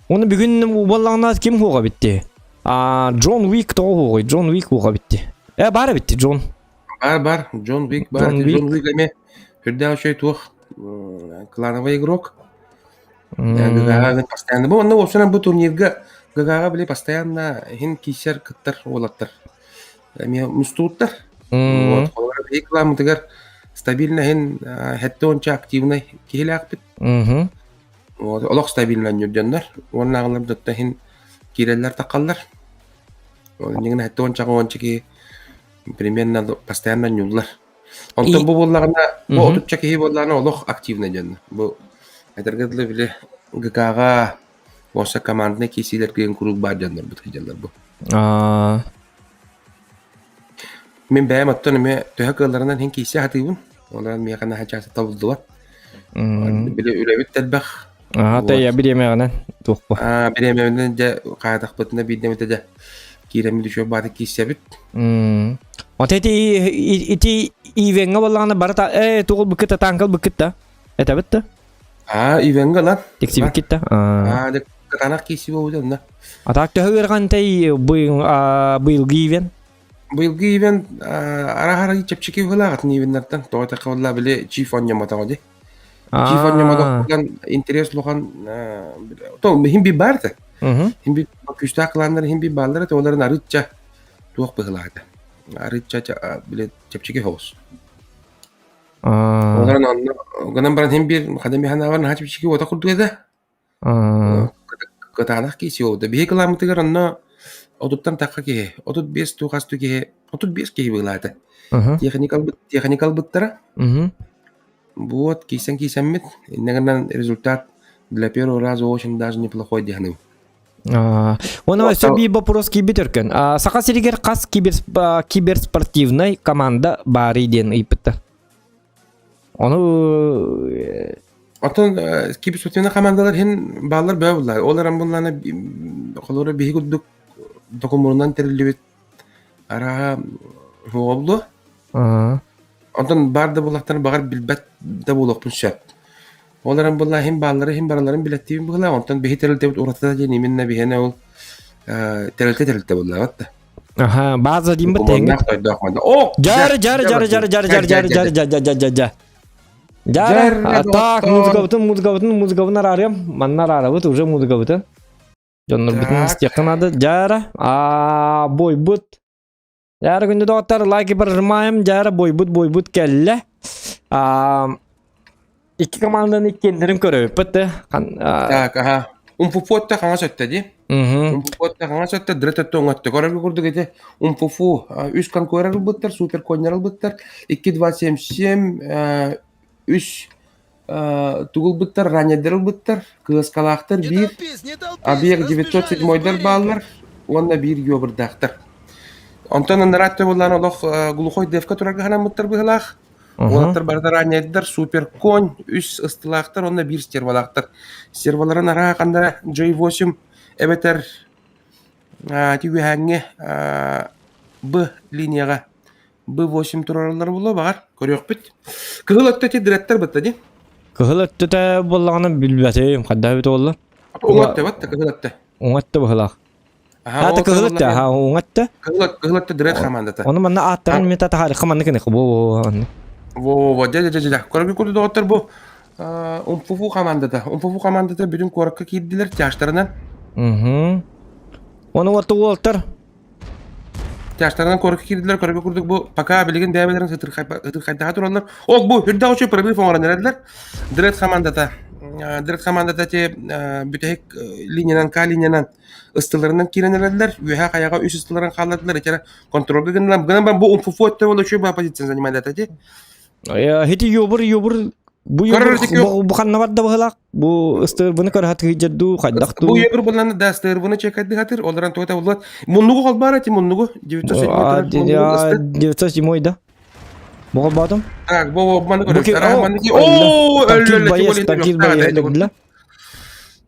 Speaker 1: Оны бүгүн буоллаҕына ким хуоҕа битти? А Джон Уик тоҕо хуоҕуй? Джон Уик хуоҕа битти. Э бар битти Джон.
Speaker 8: Бар бар Джон Уик бар. Джон Уик эмиэ үрдээх үчүгэй туох клановый игрок. ГГА постоянно. Бу онно уопсайынан бу турнирга ГГА били постоянно иһин киисэр кыттар уолаттар. Эмиэ мустууттар. Вот, холобура биһиги кыламмытыгар стабильно иһин хэттэ онча активнай киһилээхпит. Вот, олох стабильно дьоннор. Уоннааҕылар дотта иһин киирэллэр таххаллар. Ол хэттэ ончаҕа онча киһи примерно постоянно ньууллар. Онтон бу буоллаҕына, бу отучча киһи буоллаҕына олох активнай дьонно. Бу этэргэ дылы били ГК-ҕа уонна команднай киирсиилэргэ куруук баар дьоннорбут сылдьаллар бу. Мин бэйэм оттон эмиэ төһө кыалларынан иһин киирсэ сатыыбын. Онон миэхэ наһаа чааса табыллыбат. Били үлэбит да элбэх.
Speaker 1: Аа, тэйэ бириэмэҕинэн туохпу.
Speaker 8: Аа, бириэмэбинэн дьэ хаатахпытына биирдэ эмитэ дьэ киирэммит үчүгэй баата киирсэбит.
Speaker 1: Вот эти ити ивеҥҥэ буоллаҕына барыта ээ тугул быккыта танкал быккыта этэбит да?
Speaker 8: Аа, ивеҥҥэ лан.
Speaker 1: Тиксибиккит да?
Speaker 8: Аа, дьэ кытаанах киирсии буолбута онно.
Speaker 1: А так төһө ыарахантай быйылгы ивен?
Speaker 8: Быйылгы ивен араһара чэпчэки быһыылаах ивеннэртэн тоҕо этэ буолла били чиф оонньоммотоҕо дии. Чиф оонньоммотоҕуттан интерес улахан то иһин би баар этэ. Иһин би күүстээх кланнар иһин би бааллар этэ оларын арыычча туох быһыылаах этэ. Арыычча били чэпчэки соҕус. Олорон онно гынан баран иһин биир хадам ханаабар наһаа чэпчэки уота курдук этэ. Кытаанах киһи буолбута. Биһиги кылааммытыгар онно отуттан тахха киһи, 35 дуу хас дуу киһи, 35 киһи быылаата. Техника ылбыттара. Вот, киирсэн киирсэммит, иннэ гынан результат для первого раза очень даже неплохой диэхиным.
Speaker 1: Уонна өссө биир вопрос киирбит өркөн. Саха сиригэр хас киберспортивнай команда баарый диэн ыйыппыттар. Ону
Speaker 8: Оттон киберспортивнай командалар иһин бааллар бөҕө буллар. Ол эрэн буллаана холобура биһи курдук докумуонунан тэриллибит арааһа суоҕа буолуо. Онтон баар да буоллахтарына баҕар билбэт да буолуохпун сөп. Ол эрэн буоллаа иһин бааллары иһин барыларын билэттиибин быһыылаах. Онтон биһи тэрилтэбит уратыта диэн именно биһиэнэ ол тэрилтэ тэрилтэ буоллаҕыт да.
Speaker 1: Аха, база дейм бит теңгит.
Speaker 8: О,
Speaker 1: Жары, жары, жары, жары, жары, жары, жары, жары, жары, жары, жары, жары. Жары, так, музыкабытын, музыкабытын, музыкабын араарыам. Манна араарабыт уже музыкабытын. Дьоннорбутун истиэххэ надо. Жара, а бойбут. Жара күндү доҕоттор, лайки прожимаем. Жара бойбут, бойбут кэллэ. А, икки команданы иккиэннэрин көрөбүппүт.
Speaker 8: Так, ага. Умфуфу өттө хаҥас өттө дии. Умфуфу өттө хаҥас өттө, дрет өттө уҥа өттө. Көрөргө курдук ити Умфуфу үс конкурер ылбыттар, супер коннер ылбыттар. 2-2-7-7 үс тугу ылбыттар, раннердер ылбыттар, кыаскалаахтар
Speaker 2: Не
Speaker 8: биир,
Speaker 2: толпись, не толпись,
Speaker 8: объект
Speaker 2: разбежались
Speaker 8: 907-дэр
Speaker 2: быренько.
Speaker 8: бааллар уонна биир юобурдаахтар. Онтон анараа өттө буоллаан олох глухой девка турарга ханаммыттар быһылаах. Уолаттар барыта раннердэр, супер конь, үс ыстылаахтар уонна биир стервалаахтар. Стерваларын араа ханна J8 эбэтэр ити үөһээҥҥи Б линияҕа Б8 турараллар буолуо баҕар көрүөхпүт. Кыһыл өттө ити дыраттар бытта дии.
Speaker 1: Кыһыл өттүтэ буоллаҕына билбэтим, хайдах эбит буолла?
Speaker 8: Уҥа өттө батта кыһыл өттө.
Speaker 1: Уҥа өттө быһылаах.
Speaker 8: Аха,
Speaker 1: Аата
Speaker 8: ол
Speaker 1: кыһыл өттө,
Speaker 8: буоллаҕына
Speaker 1: аха, уҥа өттө.
Speaker 8: кыһыл өттө дырат хамаандата.
Speaker 1: Ону манна ааттарын мета тахаарыхха маннык гынык бу онно.
Speaker 8: Во-во-во, дьэ дьэ дьэ дьэ. Көрөргө курдук доҕоттор бу Умфуфу хамаандата. Умфуфу хамаандата бүтүн куоракка киирдилэр тяжтарынан.
Speaker 1: Угу. Ону уотта уолтар
Speaker 8: Тяжтарынан куоракка киирдилэр, көрөргө курдук бу пока билигин бэйэ-бэйэлэрин ытырхайдаха тураллар. Ол бу үрдээх үчүгэй прорыв оҥорон эрэллэр. Дред хамаандата Дред хамаандата те бүтэһик линиянан К линиянан ыстыларынан киирэн эрэллэр. Үөһэ хайаҕа үс ыстыларын хааллардылар. Итера контролга гыннылар. Гынан бу умфуфу өттө бол үчүгэй позиция занимает эти.
Speaker 1: Хити юбур юбур бу юбур бу ханна барда быһылаах бу ыстыырбыны көрө хатыгыйдьар дуу хайдах дуу
Speaker 8: Бу юбур булланы да ыстыырбыны чекайды хатыр олорон туота буллат муннугу холбаар эти муннугу 907
Speaker 1: 907 да Бу холбоотум
Speaker 8: Так бу маны көрө маны о
Speaker 1: танкист боец танкист боец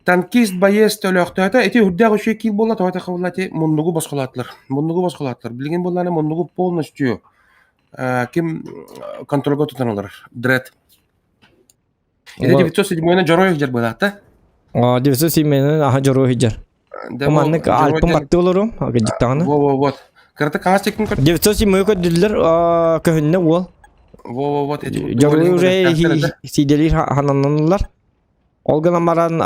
Speaker 8: Танкист боец төлөөхтөөтө ити үрдээх үчүгэй киил буолла тоҕо этэ ити муннугу босхолоотулар муннугу босхолоотулар билигин буоллаана муннугу полностью ким контролга тутан олорор дред Ити 907 дьоруой сылдьар буолаата
Speaker 1: 907 аха дьоруой сылдьар Маннык альпын баттыы олорум кыдьыктаҕына
Speaker 8: Во во вот кырата хаҥас тиктин көр
Speaker 1: 907 көрдүллэр көһүннэ уол
Speaker 8: Во во вот
Speaker 1: Дьоруой уже сиделир хананнанылар Ол гынан баран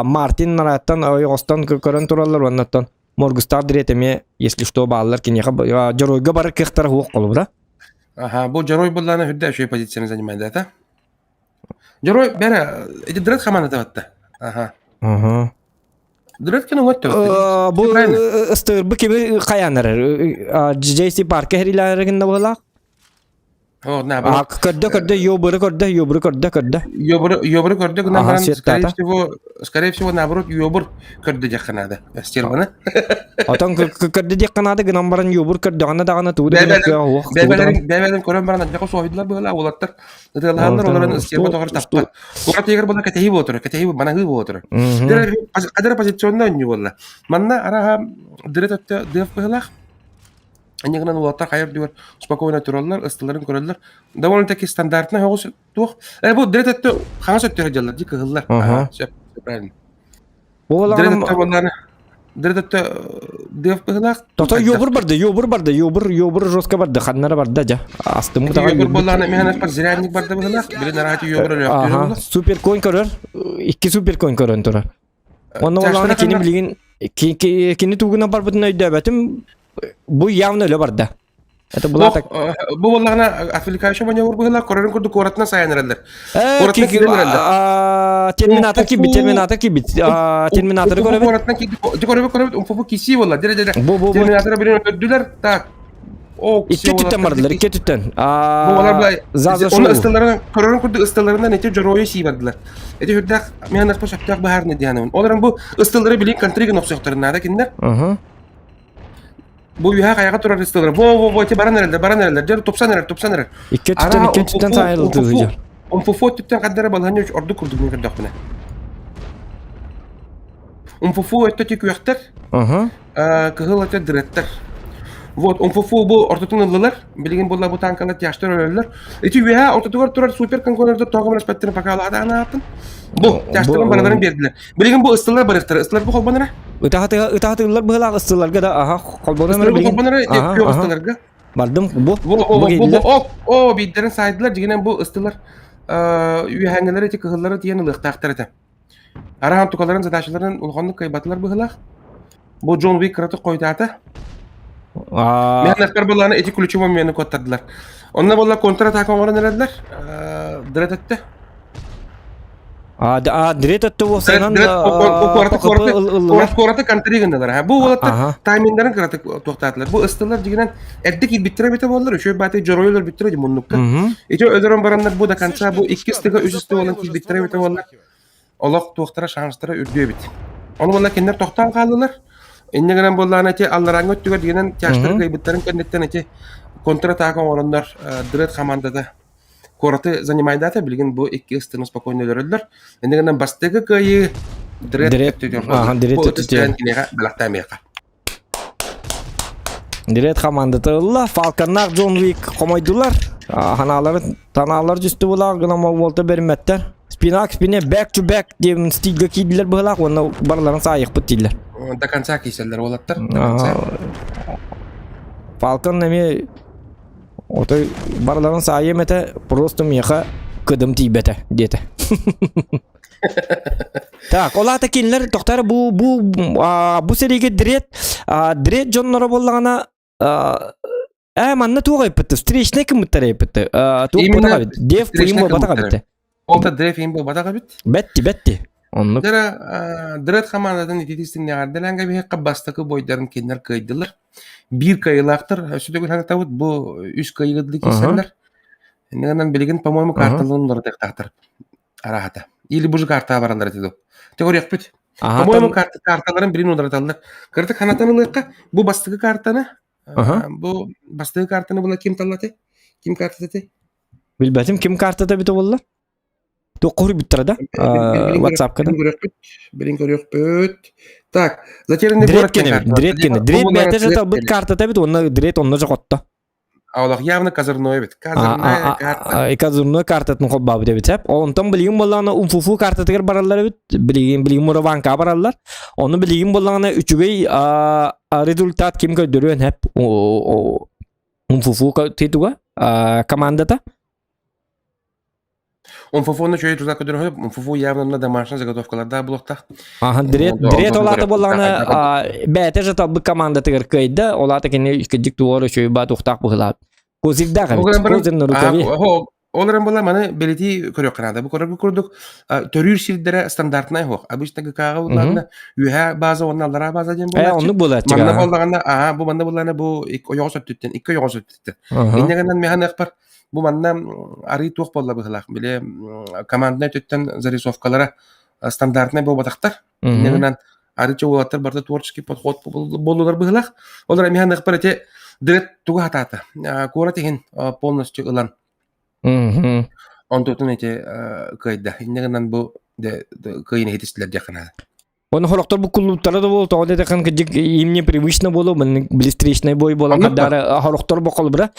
Speaker 1: Мартин нараттан ойоҕостон көрөн тураллар уоннаттан Моргустаах дириэт эмиэ, если что, бааллар киниэхэ дьоруойга барар кыахтара суох холобура.
Speaker 8: Аха, бу дьоруой буллаана үрдэ үчүгэй позицияны занимает, да? Дьоруой бэрэ, эти дред хамаана табатта. Аха.
Speaker 1: Аха.
Speaker 8: Дред кин оҥот
Speaker 1: тебатта. Бу ыстырбы кими хаянар? JC парка херилээригин да буолаах.
Speaker 8: О, наоборот.
Speaker 1: Көрдө, көрдө, ёбыры көрдө, ёбыры көрдө, көрдө.
Speaker 8: Ёбыры, ёбыры көрдө, гынан баран, скорее всего, скорее всего, наоборот, ёбур көрдө диэххэ наада. Стерваны.
Speaker 1: Отон көрдө диэххэ наада, гынан баран ёбур көрдөҕүнэ даҕаны тугу да
Speaker 8: Бэбэлэрин, бэбэлэрин көрөн баран адьака суоһуйдулар быһыла уолаттар. Ытыалаһаллар, олорон стерва тоҕор таппат. Куорат иһигэр буола кэтэһии буола турар, кэтэһии манаһыы буола турар. Кадара позиционно онньу буолла. Манна араха дыры төттө дыаф быһылаах. Инньэ гынан уолаттар хайа үрдүгэр спокойно тураллар, ыстыларын көрөллөр. Довольно-таки стандартный оҕус туох. Э, бу дрет өттө хаҥас өттө сылдьаллар, дии кыһыллар.
Speaker 1: Аха.
Speaker 8: Сөп, правильно.
Speaker 1: Бу
Speaker 8: Дрет өттө буоллаана дрет өттө дыаф быһылаах.
Speaker 1: Тото юбур барды, юбур барды, юбур, юбур жестко барды, ханнара барда жа. Астымы таға
Speaker 8: Юбур буоллаана механас бар зрядник барда быһылаах. Билин араати юбур
Speaker 1: Аха, супер конь көрөр, икки супер конь көрөн турар. Онно олаҕына кини билигин кини тугунан барбытын өйдөөбөтүм. Бу явно өлө барда. Это была так...
Speaker 8: Бу буоллаҕына отвлекающий маневр быһыылаах көрөрүн курдук куоратынан сайан эрэллэр. Куоратынан киирэн
Speaker 1: эрэллэр. Терминатор киирбит, терминатор киирбит. Терминаторы көрөбүт.
Speaker 8: Куоратынан киирбит. Көрөбүт, көрөбүт. Умфуфу киси буолла. Дere дere. Терминаторы бирин өлдүлэр. Так.
Speaker 1: Икки түттэн бардылар, икки түттэн.
Speaker 8: Оны ысталарын, көрөрүн курдук ысталарынан эти дьоруойу сии бардылар. Эти үрдээх мен аспа сөптөөх быһаарны дианабын. Ол эрэн бу ысталары билин контригын охсуохтарын наада кинилэр. Бу үһэ хайаҕа турар ысталары. Во во во эти баран эрэллэр, баран эрэллэр. Дьэ тупсан эрэр, тупсан эрэр.
Speaker 1: Икки түттэн, икки түттэн саайылды.
Speaker 8: Умфуфу түттэн хаддара балаһанньа ордук курдук мен көрдөхпүнэ. Умфуфу өттө түкүөхтэр. Кыһыл өттө дырыттар. Вот, Умфуфу бу ортотун ыллылар. Билигин буолла бу танкалар тяжтар өлөллөр. Ити үөһэ ортотугар турар супер конкуренттар тоҕо бараспаттарын пока алаатаан ааттым. Бу тяжтарын бараларын бердилер. Билигин бу ыстылар барыктар. Ыстылар бу холбонора.
Speaker 1: Ытаатылар быһылаах ыстыларга да аха холбонор
Speaker 8: билигин. Холбонора күөх ыстыларга.
Speaker 1: Бардым бу.
Speaker 8: Бу бу о о биирдэрин сайдылар дьигинэн бу ыстылар үөһээҥҥилэр ити кыһыллары тиийэн ылыахтаахтар этэ. Араан тукаларын задачаларын улаханнык кыайбатылар быһыылаах. Бу Джон Уик кыратык хойутаата. Механаттар буоллаана ити ключевой момены куоттардылар. Онно буолла контратака оҥорон эрэллэр. Дырат өттө.
Speaker 1: А дрет өттө уопсайынан
Speaker 8: Куорат куораты контри гыннылар. Бу уолаттар таймингдарын кыратык туохтаатылар. Бу ыстылар дигинен эрдэ киирбиттэрэ бите буоллар, үчүгэй бааты дьоруойлар бүттэрэ ди муннукка. Ити өлөрөн бараннар бу до конца бу икки ыстыга үс ысты буолан киирбиттэрэ бите буоллар. Олох туохтара шанстара үрдүө эбит. Ону буолла кинилэр тохтоон хааллылар. Инньэ гынан буоллаҕына ити алларааҥҥы өттүгэр дигинэн тяжтары кыайбыттарын кэнниттэн ити контратака оҥороннор дред хамаандата куораты занимайдаата билигин бу икки ыстыны спокойно өлөрөллөр. Инньэ гынан бастакы кыайыы дред өттүгэр
Speaker 1: Дред өттүгэр
Speaker 8: киниэхэ бэлэхтээмиэхэ.
Speaker 1: Дред хамаандата ылла. Фалконнаах Джон Уик хомойдулар. Ханааларын танаалар түстү булаах гынан уолта берметтер. Спина к спине back to back диэн стильгэ киирдилэр быһылаах уонна барыларын саайыхпыт дииллэр.
Speaker 8: До конца кииселлэр уолаттар.
Speaker 1: Фалкон эмиэ Отой барыларын саайыам этэ, просто миэхэ кыдым тиийбэтэ диэтэ. Так, ол аата кинилэр тохтор бу бу бу сэриигэ дрет дрет дьонноро буоллаҕына э манна туох айпытты встречный кымыттар айпытты туох буолбатах эбит дев пуйум буолбатах эбит
Speaker 8: Ол да древ им буолбатах эбит
Speaker 1: бэтти бэтти оннук
Speaker 8: Дара дрет хамаандатын ититистиннэҕэрдэлээн кэбиһиэххэ бастакы бойдарын кинилэр кыайдылар Биир кыайыылаахтар өссө төгүл санатабыт, бу үс кыайыыга киирсэллэр. Иннинэн билигин, по-моему, карталарын уларытыахтаахтар. Араһата. Или бу же картаҕа бараллар этэ дуу. Те көрүөхпүт. По-моему, карталарын билин уларыталлар. Кырдык ханатан ылыахха, бу бастакы картаны, бу бастакы картаны була ким таллаты? Ким картата этэй?
Speaker 1: Билбэтим, ким картата эбитэ буолла? Туох бүттэрэ да? WhatsApp-ка да?
Speaker 8: Билин көрүөхпүт. Так, затерянный
Speaker 1: город кене, дрет кене. Дрет бэйэтэ же талбыт картата бит, онно дрет онно же хотто.
Speaker 8: Олох явно козырной бит. Козырная карта.
Speaker 1: Козырной картатын холбаабыт эбит сеп. Онтон билигин боллаҕына умфуфу картатыгар бараллар эбит. Билигин билигин Мураванка бараллар. Ону билигин боллаҕына үчүгэй результат ким көрдөрүөн хеп. Умфуфу титуга командата.
Speaker 8: Умфуфуну чөй туза көдөрөһө, умфуфу явно на домашняя заготовкаларда булуохтаах.
Speaker 1: Аха, дрет, дрет олаата буоллаҕына бэйэтэ же талбыт командатыгар кыайда, олаата кини кырдьык туор үчүгэй баа туохтаах быһылаат. Козырдаах эбит, козырь на рукаве.
Speaker 8: Ол эрэн буолла маны бэлитии көрүөххэ наада. Бу көрөргө курдук төрүүр сирдэрэ стандартнай суох. Обычно ГК-ҕа буллаҕына үөһээ база уонна аллараа база диэн
Speaker 1: буолааччы. Э, оннук буолааччы.
Speaker 8: Манна буоллаҕына, аха, бу манна буоллаҕына бу ойоҕос өттүттэн, икки ойоҕос өттүттэн. Инньэ гынан механыахпар Бу манна арыы туох буолла быһыылаах, били команднай өттүттэн зарисовкалара стандартнай буолбатахтар. Инньэ гынан арыыча уолаттар барыта творческий подход буоллулар быһыылаах. Ол эрэ миэхэ ныахпар ити дред тугу хатаата? Куорат иһин полностью ылан. Онтутун ити кыайда. Инньэ гынан бу кыайын иһитистилэр диэххэ наада.
Speaker 1: Оны хорохтор буккуллуттара да буол, тоҕо диэтэххин кырдьык им непривычно буолуо, маннык блистричный бой буолан хардары хорохтор боколбура,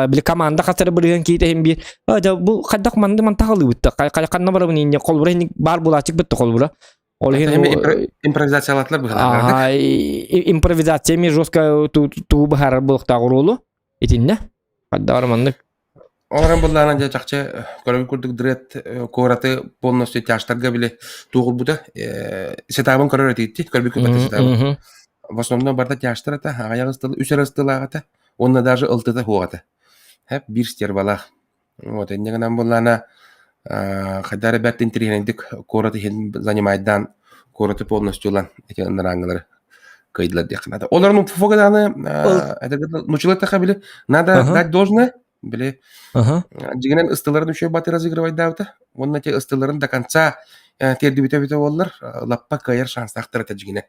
Speaker 1: били команда хасары бырыһын киитэ биир, а бу хайдах манды мантах алыбытта, ханна барабын инне холбура инник бар булаачык бытта холбура.
Speaker 8: Ол иһин импровизациялаатылар
Speaker 1: быһалар. Импровизация ми жестко туу быһаарар буолуохтаах уруулу итиннэ. Хардаар маннык
Speaker 8: Олорон буллаанан дьэ чахчы көрөр курдук дред куораты полностью тяжтарга били туоҕурбута сетабын көрөр этиитти көрбүккү бата сетабын в основном барда тяжтар ата аҕыйах ыстыл үс эрэ ыстылаах уонна даже ылтыта хуоҕата хэп биир стервалаах вот инньэ гынан буллаана хайда эрэ бэрт интириэһинэйдик куорат иһин занимайдаан куораты полностью ылан ити ынраангылары кыайдылар диэххэ наада. Олорун фуфогаданы нучилаттаха били надо дать должное били дьигинэн ыстыларын үчүгэй баты разыгрывайдаабыта уонна те ыстыларын до конца тиэрдибитэ эбитэ буоллар лаппа кыайар шанстаахтар этэ дьигинэ.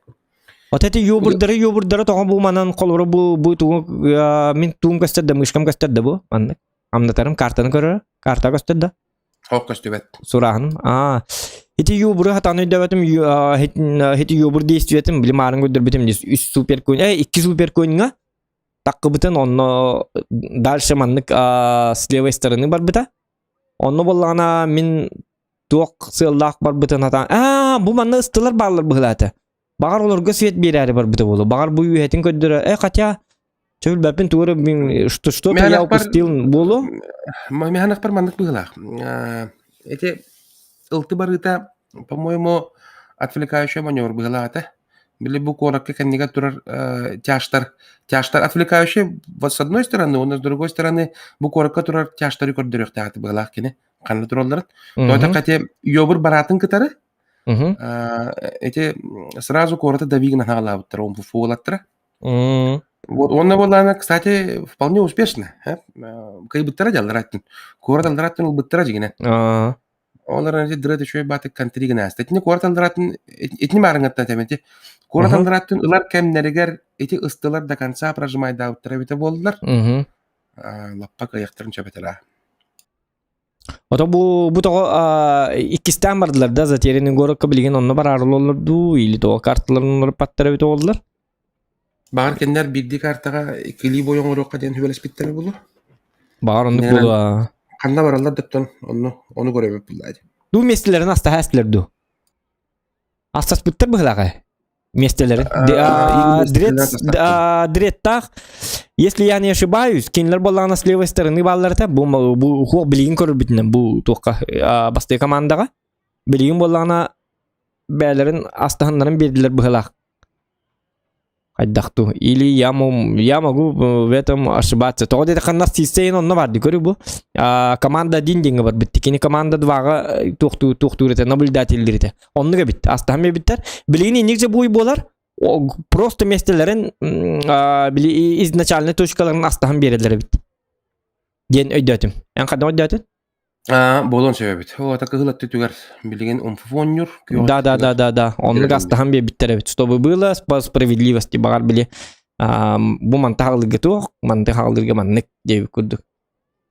Speaker 1: Вот эти юбурдары юбурдары тоҕо бу манан холобура бу бу тугу мин туум көстөр да мышкам көстөр да бу маннык амнатарым картаны көрөр карта көстөр да
Speaker 8: Ох көстүбэт.
Speaker 1: Сурааһын. Аа. Ити юбуру хатан өйдөбөтүм хити юбур действиетин били маарын көрдөрбүтүм үс супер конь э икки супер коньга таккыбытын онно дальше маннык с левой стороны барбыта. Онно боллаҕына мин туох сыаллаах барбытын хатан аа бу манна ыстылар бааллар быһылаата. Баҕар олорго свет биэрээри барбыта буолуо. Баҕар бу үөһэтин көрдөрө э хотя Чөбүлбэппин тугу эрэ мин что что-то я упустил буолуо.
Speaker 8: Механахпар маннык быһыылаах. Эти ылты барыыта, по-моему, отвлекающий маневр быһыылаах этэ. Били бу куоракка кэннигэр турар э, тяжтар, тяжтар отвлекающие вот с одной стороны, уонна с другой стороны бу куоракка турар тяжтары көрдөрүөхтээх быһалаах кини ханна туралларын. Тоҕо хотя Йобур бараатын кытары эти сразу куораты давигин хаалаабыттар, он фуолаттара. Вот уонна буоллаҕына, кстати, вполне успешно. Кыйбыттара дьаллараттын. Куорат аллараттын ылбыттара дьигинэ. Ол эрэн ити дырыт үчүгэй баатык кантри гына ааста. Итини куорат аллараттын итини маарыҥҥаттан этэмин ити куорат аллараттын ылар кэмнэригэр ити ыстылар до конца прожимайдаабыттара эбитэ буоллар. Лаппа кыайыахтарын сөп этэ
Speaker 1: Ото бу бу тоҕо иккистээн бардылар да затерянный городка билигин онно бараары олороллор дуу или тоҕо карталарын олорпаттар эбит оҕоллор?
Speaker 8: Баҕар кинилэр биирдии картаҕа иккилии бой оҥоруохха диэн сүбэлэспиттэрэ буолуо.
Speaker 1: Баҕар оннук буолуо.
Speaker 8: Ханна бараллар да оттон онно ону көрөбүт буллаа дии.
Speaker 1: Дуу миэстэлэрин астаһа эстилэр дуу? Астаспыттар быһыылаах ээ. Миэстэлэрин. Дреттаах, если я не ошибаюсь, кинилэр буоллаҕына с левой стороны бааллар этэ. Бу бу хуох билигин көрөрбүтүнэн бу туохха бастакы командаҕа. Билигин буоллаҕына бээлэрин астаһыннарын биэрдилэр быһыылаах. Хайдах ту? Или я, я могу в этом ошибаться. Тоҕо диэтэххэ Нарциссейн онно барды көрү бу. Команда один диэҥҥэ барбыт. Кини команда дваҕа туохтуур туохтуур этэ, наблюдателлир этэ. Оннук эбит. Астаһан эбиттэр. Билигин инник же буй буолар. Просто местелерин били изначальный точкаларын астаһан биэрэллэр эбит. Диэн өйдөөтүм. Эн хайдах өйдөөтүн?
Speaker 8: Аа, буолуон сөп эбит. Ол ата кыһыл өттүтүгэр билигин умфуфуонньур күөх
Speaker 1: Да, да, да,
Speaker 8: өттүтүгэр
Speaker 1: да, да. Оннук астаһан биэрбиттэр эбит. Чтобы было по справедливости баҕар били бу манта хаалырга туох, манты хаалырга маннык диэбит курдук.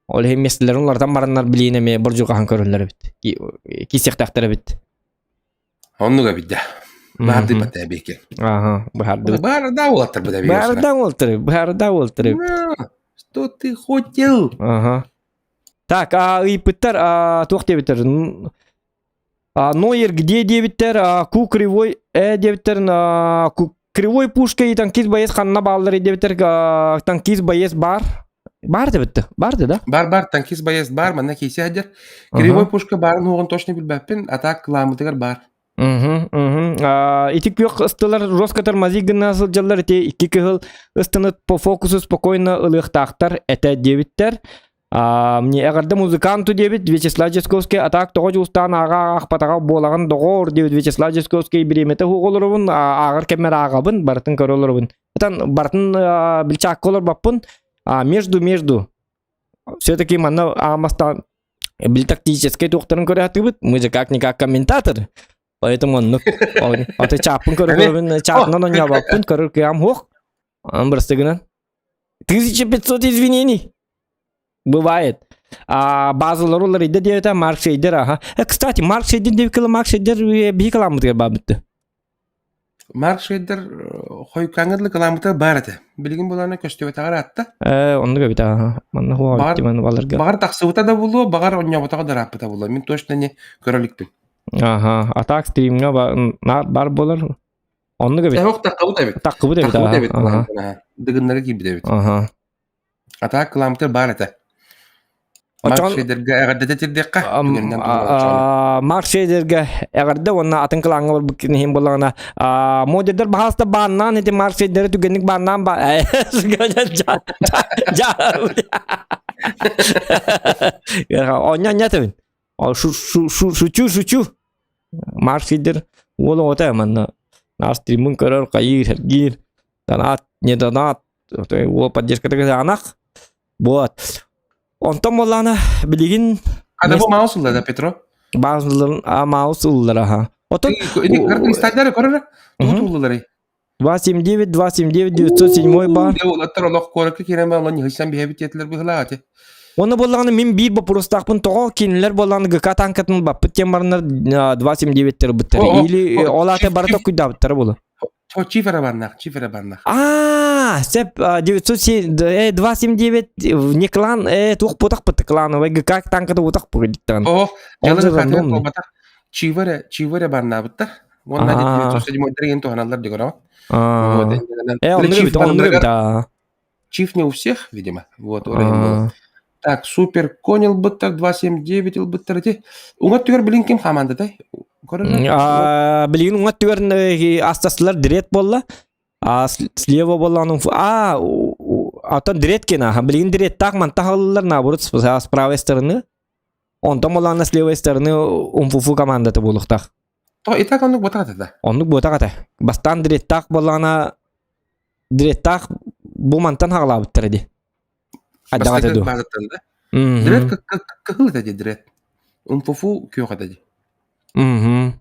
Speaker 1: Ол иһин миэстэлэрин уларытан бараннар билиин эмиэ бордьугаһан көрөллөр эбит. Киисиэхтээхтэр эбит.
Speaker 8: Оннук эбит да. Баардыйбат эбиэки.
Speaker 1: Ага, баардыбыт.
Speaker 8: Баарда уолаттарбыт эбиэки.
Speaker 1: Баарда уолаттары, баарда уолаттары.
Speaker 8: Что ты хотел?
Speaker 1: Ага. Так, а, ыйыппыттар, а, туох диэбиттэр? А, Нойер где диэбиттэр, а, ку кривой э диэбиттэр, а, ку кривой пушка и танкист боец ханна бааллар диэбиттэр, а, танкист боец бар. Бар диэбитти. Бар да?
Speaker 8: Бар бар, танкист боец бар, манна кисе сылдьар. Кривой пушка баарын уоҕун точно билбэппин, а так кыламмытыгар бар.
Speaker 1: Мгм, мгм. А, ити күөх ыстылар жестко тормози гына сылдьаллар ити икки кыһыл ыстыны по фокусу спокойно ылыахтаахтар этэ диэбиттэр. А, мне эҕэрдэ музыканту диэбит Вячеслав Дьячковский атаак тоҕо дьулустаан ааҕа аахпатаҕа буолаҕын доҕоор диэбит Вячеслав Дьячковский бириэмэтэ уһук олоробун ааҕар кэммэр ааҕабын барытын көрө олоробун. Ытан барытын билчаакка олорбоппун а между между все-таки манна аамастаан били тактическай туохтарын көрө мы же как-никак комментаторы поэтому оннук аты чааппын көрө чаапынан оонньообоппун көрөр кыам суох он бырастыгынан 1500 извинений бывает а базалар уларыйда диэбитэ Марк Шейдер аха э, кстати Марк Шейдер диэбиккэ Марк Шейдер биһи кыламмытыгар баабытты
Speaker 8: Марк Шейдер хойуккааҥҥа дылы кылааммыта баар этэ. Билигин булаана көстүбэтэҕэр аатта.
Speaker 1: Ээ, оннук эбит аа. Манна
Speaker 8: Баҕар, баҕар тахсыбыта да буолуо, баҕар онньооботоҕо да ырааппыта буолуо. Мин точно не көрө иликпин.
Speaker 1: Аха, а так стримҥа бар буолар. Оннук эбит.
Speaker 8: Эһок таххыбыт эбит.
Speaker 1: Таххыбыт эбит.
Speaker 8: Таххыбыт эбит. Дыгыннары киирбит эбит.
Speaker 1: Аха.
Speaker 8: А так кыламмытыр баар этэ. Марк Шейдергэ эҕэрдэтэ тирдиэххэ.
Speaker 1: Марк Шейдергэ эҕэрдэ уонна атын кылааҥҥа барбыт иһин буоллаҕына модердер баһааста бааннаан ити Марк Шейдеры түгэнник бааннаан ба Онньо онньо этебин. Шучу шучу. Марк Шейдер уол оҕото манна наар стримын көрөр хайыыр сэргиир донат не донат уол поддержката анах Вот. Онтон буоллаҕына билигин
Speaker 8: Ана бу маус ылла да Петро?
Speaker 1: Маус ыллар, маус ыллар аха. Отон
Speaker 8: Кристаллары көрөр, тугу тууллары?
Speaker 1: 279 279 907 бар.
Speaker 8: Олаттар олох куоракка киирэн баран ньыһыйсан биһэбит диэтилэр быһылаах ати.
Speaker 1: Оны боллаҕына мин биир боппуруостаахпын тоҕо кинилэр боллаҕына ГК танкатын баппыт тем бараннар 279-тер быттар. Или ол аты барыта куйдаабыттара буолу.
Speaker 8: Чифера барнах, чифера барнах.
Speaker 1: А, сеп 907 279 не клан, э туох путах пыт клановый ГК танката утах пыгыттан.
Speaker 8: О, жалын хатын болбатах. Чивере, чивере барнабыттар. Уонна 907 дерген туһаналлар дигорова.
Speaker 1: Вот. Э, он он да.
Speaker 8: Чиф не у всех, видимо. Вот, Так, супер конь ылбыттар, 279 ылбыттар. Эти. Уҥа түгэр билин ким хамандатай?
Speaker 1: Билигин уҥа өттүгэр астастылар дрет буолла. А слева буолла а атын дрет кена. Билигин дреттаах мантах алыллар наоборот с правой стороны. Онтон буоллаҕына с левой стороны умфуфу командата буолуохтаах.
Speaker 8: То и так оннук буотах этэ да.
Speaker 1: Оннук буотах этэ. Бастаан дреттаах буоллаҕына дреттаах бу мантан хаҕалаабыттара дии. Хайдах этэ
Speaker 8: Бастакы
Speaker 1: дуу?
Speaker 8: баазаттан да. Дрет кыһыл этэ дии дрет. Умфуфу күөх этэ дии.
Speaker 1: Мгм.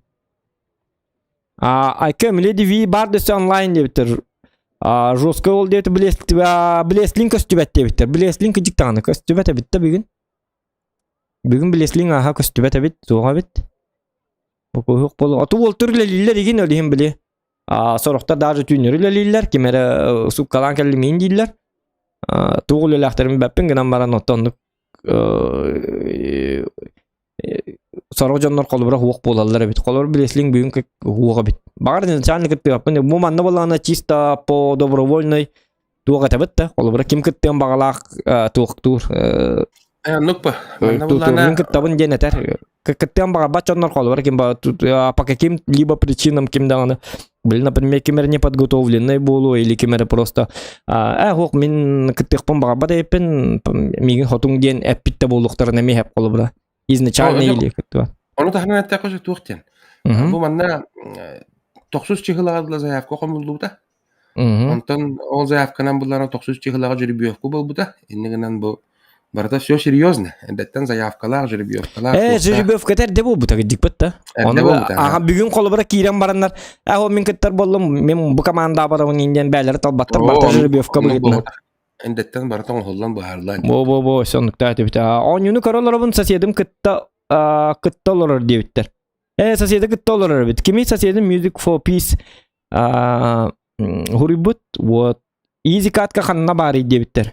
Speaker 1: А Айка Миледи Ви бар дөссө онлайн диэбиттэр. А жестко ол диэбит Блеслин көстүбэт диэбиттэр. Блеслин кыдьык даҕаны көстүбэт эбит да бүгүн. Бүгүн Блеслин аха көстүбэт эбит, суох эбит. Бу болу. Ату уолтур үлэлииллэр игин өлүһүн били. А сорохтор даже түүннэр үлэлииллэр, ким эрэ суккалаан кэллимиин дииллэр. Туох үлэлээхтэрин билбэппин гынан баран оттон сорох дьоннор холобура хуох буолаллар эбит. Холобур Блеслинг бүгүн хуох эбит. Баҕар изначально кыттыгаппын. Бу манна буоллаҕына чисто по добровольной туох этэбит да. Холобура ким кыттыан баҕалаах туохтуур
Speaker 8: Оннук
Speaker 1: Мин кыттабын диэн этэр. Кыттыан баҕарбат дьоннор холобура ким по каким-либо причинам ким даҕаны Блин, например, ким эрэ неподготовленный буолуо или ким эрэ просто ээ хуох мин кыттыахпын баҕарбат эбиппин миигин хотуҥ диэн эппит да буолуохтарын эмиэ хэп холобура изначально или кыттыба.
Speaker 8: Ону таһынан эттэххэ туох диэн. Бу манна тохсус чыһылаҕа заявка хомуллубута. Онтон ол заявканан булларан тохсус чыһылаҕа жеребьевку буолбута. Инньэ гынан бу барыта все серьезно. Эрдэттэн заявкалаах, жеребьевкалаах.
Speaker 1: Э, жеребьевка эрдэ буолбута кырдьыкпыт да.
Speaker 8: Эрдэ буолбута.
Speaker 1: Аха бүгүн холобура киирэн бараннар, э, ол мин кыттар боллум, мен бу команда барабын диэн бээлэри талбаттар, барыта жеребьевка быһыытынан.
Speaker 8: Эрдэттэн барыта оҥоһуллан быһаарыллан.
Speaker 1: Бо бо бо соннуктаа этибит. Оонньууну көрө олоробун соседым кытта кытта олорор диэбиттэр. Э, соседа кытта олорор эбит. Кими соседым Music for Peace хуруйбут. Вот. Easy катка ханна баарый диэбиттэр.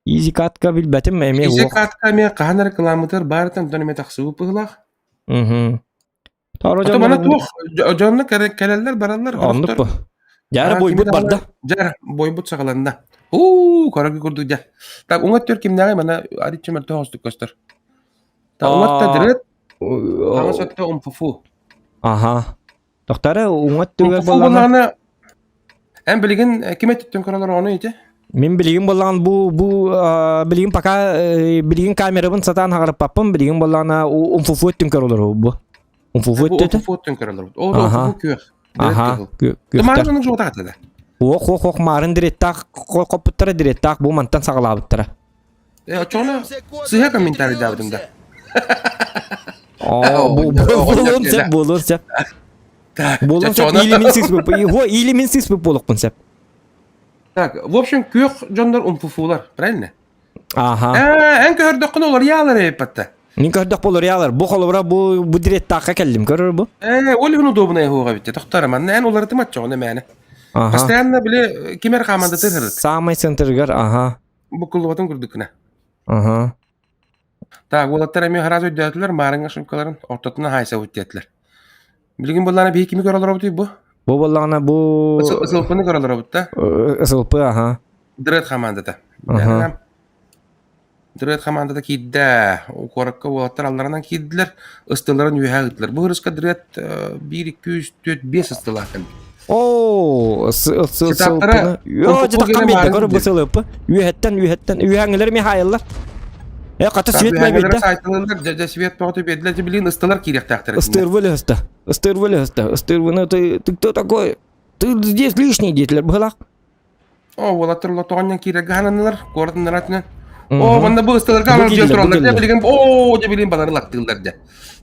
Speaker 1: Easy катка билбэтим эмиэ
Speaker 8: Easy катка эмиэ хаһан рекламатыгар баарытан онтон эмиэ тахсыбыт быһыылаах.
Speaker 1: Мгм.
Speaker 8: Ото мана туох дьонно кэлэллэр бараллар.
Speaker 1: Оннук бу. Дьара бойбут барда.
Speaker 8: Дьара бойбут саҕаланна. Уу, көрөгү курдук дьэ. Так уҥа өттүгэр кимнээҕий мана ариччы мөлтөх оҕустук көстөр. Так уҥа өттө дрет, хаҥас өттө умфуфу.
Speaker 1: Аха. Тохтары уҥа өттүгэр
Speaker 8: Умфуфу буоллаҕына эн билигин ким өттүттэн көрөлөр ону ити?
Speaker 1: Мин билигин буоллаҕын бу бу билигин пока билигин камерабын сатаан хаҕарыппаппын билигин буоллаҕына умфуфу өттүн көрөлөр бу. Умфуфу өттүтэ.
Speaker 8: Умфуфу өттүн көрөлөр. Ол умфуфу күөх.
Speaker 1: Аха.
Speaker 8: Марын онук жуотаҕа да.
Speaker 1: Ох ох ох марын диреттаах хоппуттара диреттаах бу мантан саҕалаабыттара.
Speaker 8: Э, оччоҕуна сыһа комментарийдаабытым да.
Speaker 1: Оо, буолуон сөп, буолуон сөп. Буолуон сөп, или мин сыыспыппын. Хо, или мин сыыспыт буолуохпун сөп.
Speaker 8: Так, в общем, күөх дьоннор умфуфулар, правильно?
Speaker 1: Аха.
Speaker 8: Э, эн көрдөххүнэ олорьялар эппэтте.
Speaker 1: Мин көрдөх болорьялар. Бу холобура бу бу директаахха кэллим. Көрөр бу.
Speaker 8: Э, ол иһин удобная хуга битте. Тохтор манна эн уларытым отчоҕуна мээнэ. Постоянно били кимер хамандаты сырыт.
Speaker 1: Самый центргар, ага.
Speaker 8: Букуллубатын курдуккуна.
Speaker 1: Ага.
Speaker 8: Так, уолаттар эмиэ сразу өйдөөтүлэр, маарыҥҥа ошибкаларын ортотуна хаайсабыт диэтилэр. Билигин буоллаҕына биһи кими көрө олоробутуй бу?
Speaker 1: Бу буоллаҕына бу...
Speaker 8: СЛП-ны көрө олоробут да?
Speaker 1: СЛП, аха.
Speaker 8: Дред хамаандата.
Speaker 1: Аха.
Speaker 8: Дред хамаандата киирдэ. Куоракка уолаттар алларанан киирдилэр, ыстыларын үөһэ ыыттылар. Бу ырыска Дред 1, 2, 3, 4, 5 ыстылаах кэлбит.
Speaker 1: Оо,
Speaker 8: Сетаптара
Speaker 1: Йоо, дьэ биэрдэ, көрө бу сылыппы. Үөһэттэн, үөһэттэн, үөһэҥҥилэр эмиэ хаайаллар. Э, хата свет мэ биэрдэ.
Speaker 8: Сайтылылар, дьэ, свет тоҕото биэрдилэр, дьэ, билигин ыстылар киириэхтээхтэр.
Speaker 1: Ыстырвы лөһөстө. Ыстырвы лөһөстө. Ыстырвыны ты, ты кто такой? Ты здесь лишний диэтилэр быһылаах.
Speaker 8: О, уолаттар лотоҕонньон киирэргэ хананнылар, куорат наратынан. О, манна бу ысталарга анал дьиэ тураллар дьэ билигин о, дьэ билигин балары латтыыллар дьэ.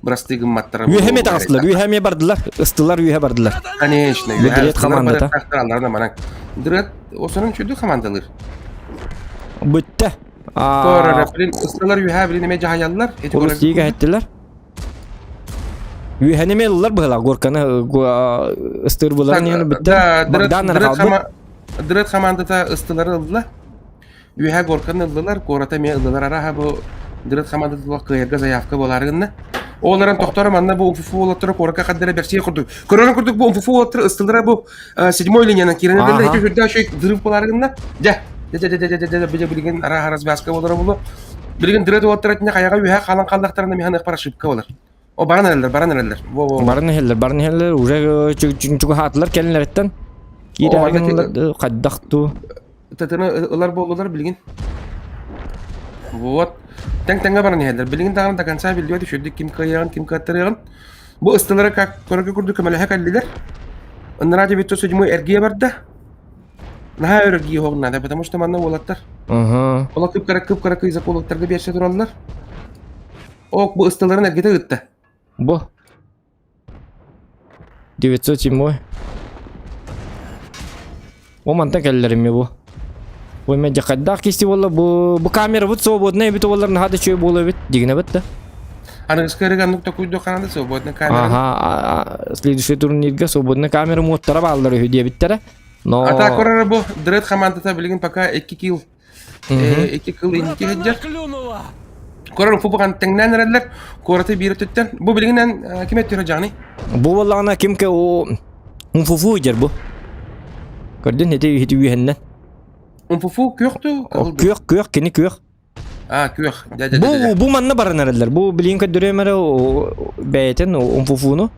Speaker 8: Бырастыы гымматтара.
Speaker 1: Үөһэ эмиэ таҕыстылар, үөһэ эмиэ бардылар, ыстылар үөһэ бардылар.
Speaker 8: Конечно,
Speaker 1: Бу Дред командата.
Speaker 8: Манан. Дред осонун чүдү командалыр.
Speaker 1: Бүттэ.
Speaker 8: Тора, билин ысталар үөһэ билин эмиэ дьаһайаллар.
Speaker 1: Урустига хеттилер. Үөһэни эмиэ ыллар быһыылаах горканы ыстыыр буларын иһин бүттэ. Богдан хаалбыт.
Speaker 8: Дред командата ыстылары ылла. Үөһэ горканы ыллылар, куората эмиэ ыллылар. Араха бу Дред командата туох кыайарга заявка буолаары гынна. Олорон тохторо манна бу УФУ уолаттара куоракка хаддара бэрсиэ курдук. Көрөрүн курдук бу УФУ уолаттара ыстылара бу седьмой линиянан киирэн эдэллэр. Ити үрдэ үчүгэй взрыв буолаары гынна. Дьэ, дьэ дьэ дьэ дьэ дьэ дьэ билигин араха развязка буолара булу. Билигин Дред уолаттара итиннэ хайаҕа үөһэ хаалан хааллахтарына миһаныах парашипка болар. О, баран эрэллэр, баран эрэллэр. Во, во, во.
Speaker 1: Баран иһэллэр, баран иһэллэр, уже чугаһаатылар кэлинэриттэн. Киирээри хайдах туу.
Speaker 8: Тытыны ылар буоллулар билигин. Вот. Тэҥ-тэҥҥэ баран иһэллэр. Билигин даҕаны до конца биллибэт үчүгдүк ким кыайыаҕын, ким кыаттарыаҕын. Бу ыстылара как көрөргө курдук көмөлөһө кэллилэр. Ыннараа 907 эргийэ барда. Наһаа өр эргийэ оһоҕун наада, потому что манна уолаттар.
Speaker 1: Ага.
Speaker 8: Ола кып-кыра кып-кыра кыйзак уолаттарга биэрсэ тураллар. Ок, бу ыстыларын эргитэ ыытта.
Speaker 1: Бу. 907. О мантан кэллэрим бу. Ой мен дьакайдаах кисти буолла бу бу камера бут свободная эбит буоллар наһаа да үчүгэй буолуо эбит дигинэбит да.
Speaker 8: Аныгыскы ырыганнык токуйду ханада свободная камера.
Speaker 1: Ага, следующий турнирга свободная камера муоттара бааллар үһү диэбиттэрэ. Но
Speaker 8: Ата көрөр бу Дред командата билигин пока 2 килл 2 килл инники сылдьар. Көрөр фубаган тэҥнээн эрэллэр. Куораты биир өттүттэн. Бу билигинэн ким өттүрэ дьаҕаный?
Speaker 1: Бу буоллаҕына ким ке Умфуфу дьэр бу. Көрдүн ити ити үөһэннэн.
Speaker 8: Умфуфу күөх туу?
Speaker 1: Күөх күөх кини күөх.
Speaker 8: А, күөх. Дьэ, дьэ,
Speaker 1: Бу бу манна баран эрэллэр. Бу билигин көрдөрүөм эрэ бэйэтин умфуфуну.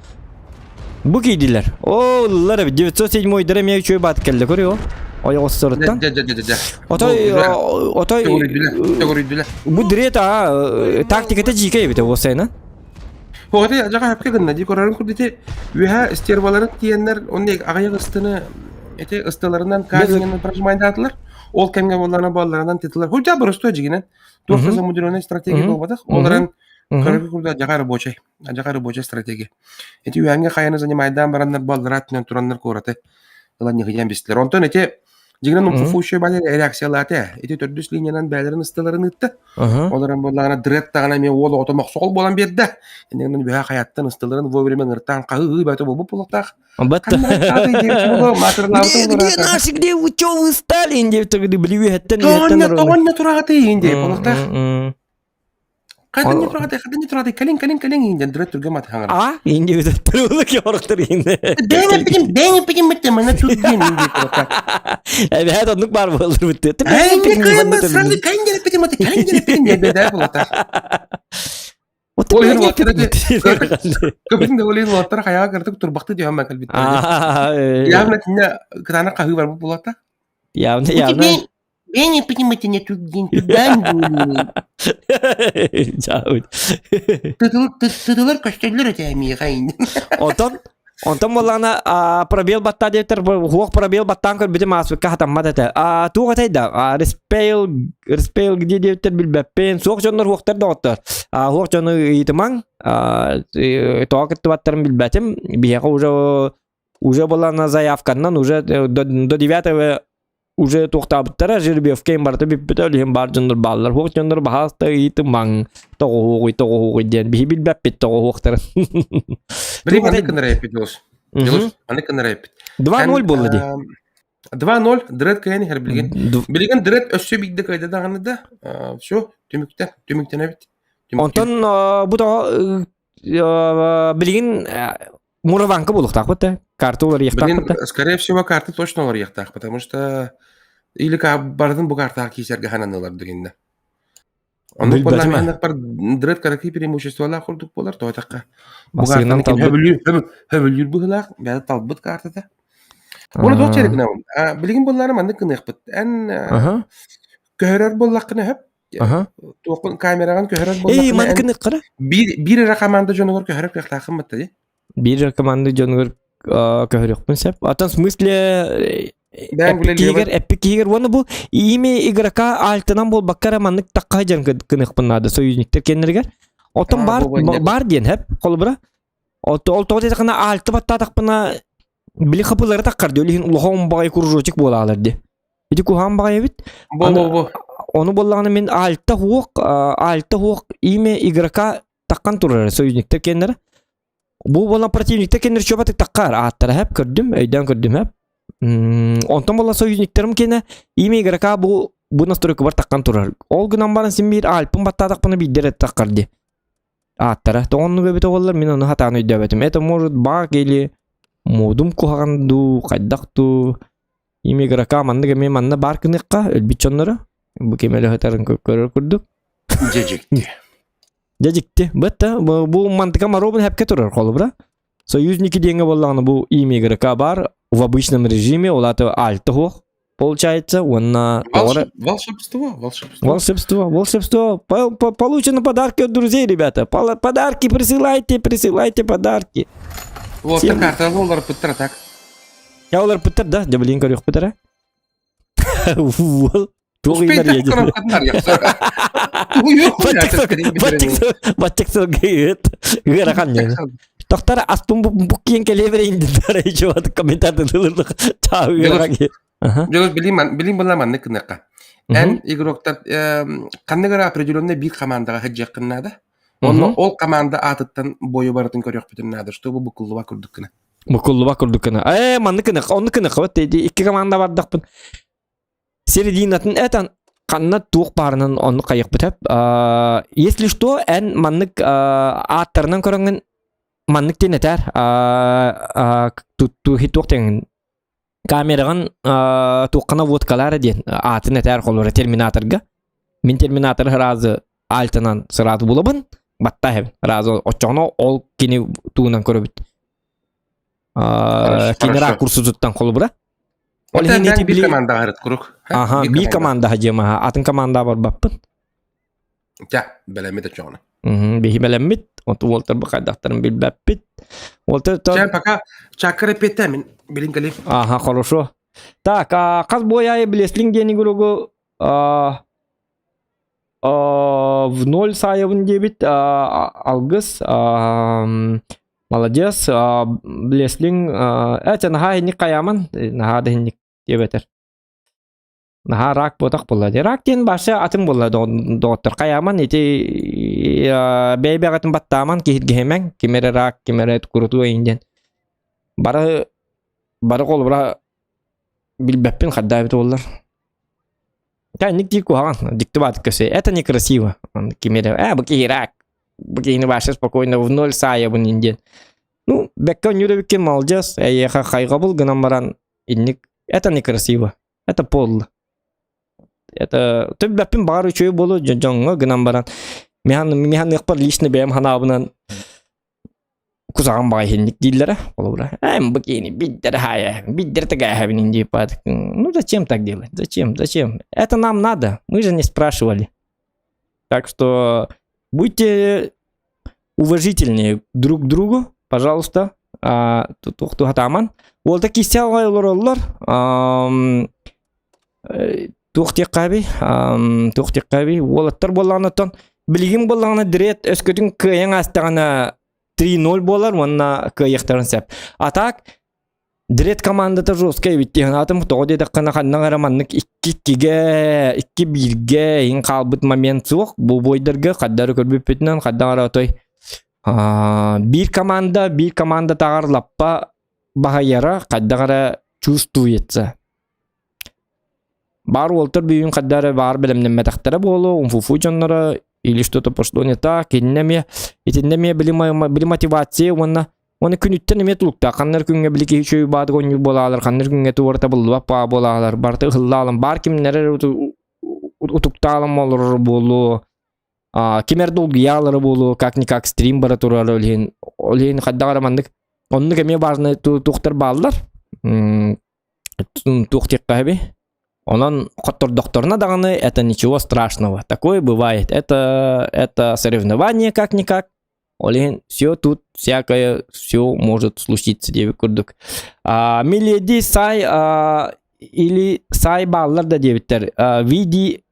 Speaker 1: Бу киирдилэр. О, ыллар эбит. 907 дара эмиэ үчүгэй баат кэллэ көрүө. Ойоҕосторуттан.
Speaker 8: Дьэ, дьэ, дьэ, дьэ.
Speaker 1: Отой отой
Speaker 8: Төгүрүйдүлэр. Төгүрүйдүлэр.
Speaker 1: Бу дрет а тактиката жиикэй эбит ол сайына.
Speaker 8: Оҕото дьаҕа хөпкө гынна дии көрөрүн курдук ити үөһэ стерваларын тиийэннэр онно аҕыйах ыстыны ити ыстыларынан кабинынан прожимайдаатылар. Ол кэмҥэ буоллаҕына буолларынан тытылар. Хотя боростуой дьигинэн. Туох да замудренный стратегия буолбатах. Ол эрэн көрөргө курдук дьаҕа рабочай. Дьаҕа рабочай стратегия. Ити үөһэҥҥэ хайаны занимайдаан бараннар буоллара түнэн тураннар куораты ылан ньыһыйан бистилэр. Онтон ити Дьиҥинэн умфуфущая бали реакциялаата. Ити төрдүс линиянан бээлэрин ыстыларын ыытта. Ол эрэн буоллаҕына дрет даҕаны эмиэ уол оҕото мохсоҕол буолан биэрдэ. Иннинэн бүһэ хайаттан ыстыларын вовремя ыртаан хаһыы бөтө буолбут буолуохтаах.
Speaker 1: Где, где наши, где вы, чё вы стали? Билибиһэттэн
Speaker 8: Тоҕонно тураҕаты иин диэ буолуохтаах. Хайдан не турады, хайдан не турады, кэлин, кэлин, кэлин иин дыры түргө мат хаҥара.
Speaker 1: А, инди бүтөттөр улук yorуктар инде.
Speaker 8: Бэйэ пидим, бэйэ пидим битте мана түрген инди турата.
Speaker 1: Эбэт оннук бар болдур битте.
Speaker 8: Сразу кэлин келе пидим, кэлин келе пидим беде болота. Ол иһин Көбүтүн да ол иһин уолаттар хайаҕа кырдык турбахты диэн ман кэлбиттэр. Явно кине кытаанах хаһыы барбыт болота.
Speaker 1: Явно, явно.
Speaker 8: Бэйэ пидим битте түрген түрген
Speaker 1: Чаут.
Speaker 8: Тытылар көстөллөр этэ миэхэ
Speaker 1: Онтон Онтон буоллаҕына пробел баттаа диэбиттэр хуох пробел баттаан көрбүтүм ааспыкка хатаммат этэ. А туох этэй да респейл респейл где диэбиттэр билбэппин. Суох дьоннор хуохтар доҕоттор. Хуох дьону ыйытымаҥ. Тоҕо кыттыбаттарын билбэтим. Биһиэхэ уже уже была на заявканнан уже до, до 9 уже туохтаабыттара жеребьевка им барыта бүппүтэ ол иһин баар дьоннор бааллар хуох дьоннор баһааста ыйытымаҥ тоҕуһуоҕуй тоҕуһуоҕуй диэн биһи билбэппит тоҕуһуохтарын
Speaker 8: Блин, маннык гынар Дилус. Дилус, маннык гынар эппит.
Speaker 1: 2-0 буолла дии.
Speaker 8: 2-0 Дред кыайан иһэр билигин. Билигин Дред өссө биирдэ кыайда даҕаны да. Все, түмүктэ, түмүктэнэбит.
Speaker 1: Онтон бу тоҕо билигин Мураванка буолуохтаахпыт да? Карта уларыйыахтаахпыт да?
Speaker 8: Скорее всего, карта точно уларыйыахтаах, потому что или бардын бу картаҕа киисэргэ хананылар дегенде. Оннук буоллаҕына бар дред караки преимуществолаах курдук буолар, тоҕо Бу картаны ким хөбүлүүр быһыылаах, бэйэ талбыт картата. Оны туох чэригинэ билигин буоллаары маннык гыныахпыт. Эн көһөрөр буоллаххына хөп Туоххун камераҕын көһөрөр буоллаххына
Speaker 1: Эй, маннык гыныаххара.
Speaker 8: Биир биир эрэ команда дьонугар көһөрөр кыахтааххын батта дии.
Speaker 1: Биир эрэ команда дьонугар көһөрүөхпүн сөп. Атын в смысле эппик эппик киһигэр уонна бу имя игрока альтынан буолбакка эрэ маннык тахха дьон гыныахпын наада союзниктар кэннэригэр. Оттон бар бар диэн хэп холобура. Ол тоҕо диэтэххинэ альты баттаатахпына били хапылары таххар дии ол иһин улахан баҕайы кружочек буолаалар дии. Ити куһаҕан баҕайы эбит.
Speaker 8: Бо бо бо.
Speaker 1: Ону буоллаҕына мин альта хуох альта хуох имя игрока таххан турар союзниктар кэннэрэ. Бу буолан противниктар кэннэр чуобатык таххар ааттара хэп көрдүм, өйдөөн көрдүм хэп. Онтон буолла союзниктарым кэнэ имя игрока бу бу настройкабар таххан турар. Ол гынан баран син биир альпын баттаатахпына биирдэр таххар ди. Ааттара тоҕоннук эбитэ буоллар мин ону хатаан өйдөөбөтүм. Это может баг или модум куһаҕан дуу, хайдах дуу Им игрока маннык эмиэ манна баар гыныахха өлбүт дьонноро. Бу ким өлө сытарын көрөр курдук.
Speaker 8: Дьэ дьикти.
Speaker 1: Дьэ дьикти. Бытта бу мантыка моробун хэпке турар холобура. Союзники диэҥҥэ буоллаҕына бу имя игрока бар в обычном режиме, ол аата альта суох получается, уонна
Speaker 8: Волшебство, волшебство.
Speaker 1: Волшебство, волшебство. Получены подарки от друзей, ребята. Подарки присылайте, присылайте подарки.
Speaker 8: Вот карта олар пыттар так.
Speaker 1: Я олар пыттар да, дьэ көрүөх пытара. Уол туох ыйдар Ыарахан Тохтар аспын бу киэн кэлиэ берейин диндар комментатор
Speaker 8: Дьолос билим была маннык гыныахха. Эн игроктар ханнык эрэ определенный биир командаҕа сылдьыаххын наада. Онно ол команда аатыттан бойу барытын көрүөхпүтүн наада, чтобы букуллуба курдук гына.
Speaker 1: Букуллуба курдук гына. Ээ, маннык гына, оннук гына, вот икки команда бардахпын. Серединатын этан ханна туох баарынан оннук хайыхпыт эп. Если что, эн маннык ааттарынан көрөҥҥүн маннык диэн этээр. Туох диэн камераҕын туоххана водкалаара диэн аатын этээр холура терминаторга. Мин терминатор сразу альтанан сразу булабын. Батта сразу оччоҕуна ол кини туунан көрөбүт. Кини ракурсутуттан холобура.
Speaker 8: Ол иһин ити били командаҕа ырыт курук.
Speaker 1: Аха, би командаҕа дьиэмаха, атын командаҕа барбаппын.
Speaker 8: Тя, бэлэммит очоҕуна.
Speaker 1: Биһи бэлэммит, от уолтар бу хайдахтарын билбэппит.
Speaker 8: Уолтар то... пока чакыр эппиэтэ мин билин кэлим.
Speaker 1: Аха, хорошо. Так, хас буойаайы билеслиң диэн игругу в ноль саайабын диэбит алгыс молодец Блеслинг э наһаа инник хайааман наһаа да инник диэбэтэр наһаа рак буотах буолла дии рак диэн баша атын буолла доҕоттор хайааман ити бэйбэҕитин баттааман киһиргэһимэҥ ким эрэ рак ким эрэ курутуо иин диэн бары бары холобура билбэппин хардаабыт буоллар Кэнник диир куһаҕан, дьикти баатык көсө. Это некрасиво. Ким эрэ, э, бу киһи рак, бу киһини вообще спокойно в ноль саайабын ин диэн. Ну, бэккэ онньуур эбиккин молодец, эйиэхэ хайҕабыл гынан баран инник это некрасиво, это подло. Это төббэппин баҕар үчүгэй буолуо дьоҥҥо гынан баран михан миханыахпар лично бэйэм ханаабынан кусаҕан баҕайы иһинник дииллэрэ холобура эм бу киһини биддер хаайа биддер тыгааһабин диэппаат ну зачем так делать зачем зачем это нам надо мы же не спрашивали так что будьте уважительнее друг к другу пожалуйста туох туһатааман уолта киссе олороллор туох диэххээбий туох диэххээбий уолаттар буоллаҕына билигин буоллаҕына дирет өскөтүн кыайан аастаҕына 3-0 буолар уонна кыайыахтарын сөп. А так Дред командата жесткая эбит диэн аатым тоҕо диэтэххинэ ханна эрэ маннык икки иккигэ икки бииргэ иһин хаалбыт момент суох бу бойдарга хардары көрбүппүтүнэн хайдах эрэ отой биир команда биир команда таҕар лаппа баһыйара хайдах эрэ чувствуется Баар уолтар бүгүн хайда эрэ баар бэлэмнэммэтэхтэрэ буолуо, умфуфу дьонноро или что-то пошло не так, кининэ эмиэ итиннэ эмиэ били, били мотивация уонна уонна күнүттэн эмиэ тулуктаах ханнар күҥҥэ били киһи үчүгэй баадык оонньуур буолаалар, ханнар күҥҥэ туора табыллыбат баа буолаалар, барыта ыһыллаалан баар кимнэр эрэ утуктаалан олорор буолуо, а, ким эрэ долгуйаалара буолуо, как-никак стрим бара турар ол иһин ол иһин хайдах эрэ маннык оннук эмиэ важный туохтар бааллар. Туох диэххэ Онон хоттордохторуна даҕаны это ничего страшного. Такое бывает. Это, это соревнование как-никак. Ол иһин все тут всякое все может случиться диэбит курдук. А, Миледи сай а, или сай бааллар да диэбиттэр. А, види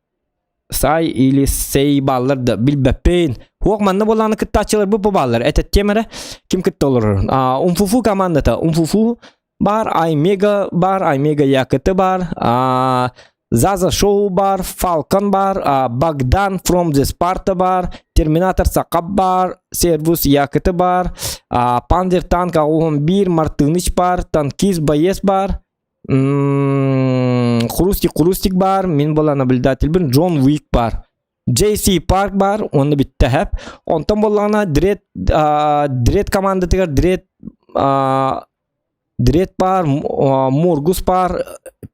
Speaker 1: сай или сей бааллар да билбэппин. Хуох манна буолааны кыттааччылар бу бааллар. Этэттиэм эрэ ким кытта олорор. А, Умфуфу командата. Умфуфу бар, Аймега бар, Аймега ЯКТ бар, а, Заза Шоу бар, Falcon бар, а, Богдан from the Sparta бар, Терминатор Сакап бар, Сервус ЯКТ бар, а, Панзер Танк 11 Мартыныч бар, Танкист Боец бар, Хрустик Хрустик бар, мин була наблюдательбин Джон Уик бар. JC Park бар, оны битте хэп. Онтон боллаҕына Дред Дред командатыгар Дред Дред бар, Моргус бар,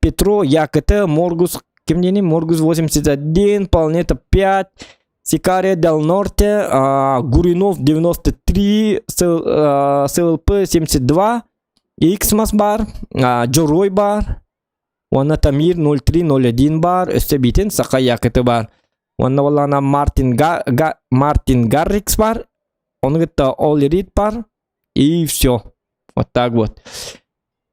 Speaker 1: Петро, ЯКТ, Моргус, ким диэний? Моргус 81, Планета 5, Сикария Дел Норте, Гуринов 93, СЛП 72, Xmas бар, Дьоруой бар, уонна Тамир 0301 бар, өссө биитин Саха Якыты бар. Уонна боллаана Мартин, Га, Га, Мартин Гаррикс бар, ону кытта Олли Рид бар, и все. Вот так вот.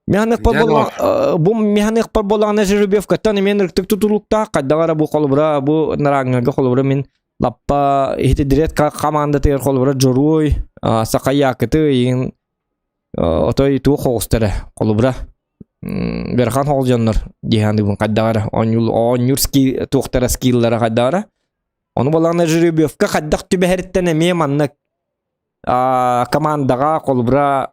Speaker 1: Механык бу механык боллаҕына жеребьевкаттан эмиэ ырыктык тутулуктаах хайдаҕара бу холобура бу нарааҥҥарга холобура мин лаппа иһитидирет хамаандатыгар холобура Дьоруой Сахаякыты иин отой туох хоҕустара холобура Верхан хоҕус дьоннор диэханыыбын хайдаҕара оонньуур ски туохтара скиллара хайдаҕара ону боллаҕына жеребьевка хайдах түбэһэриттэн эмиэ манна командаҕа холобура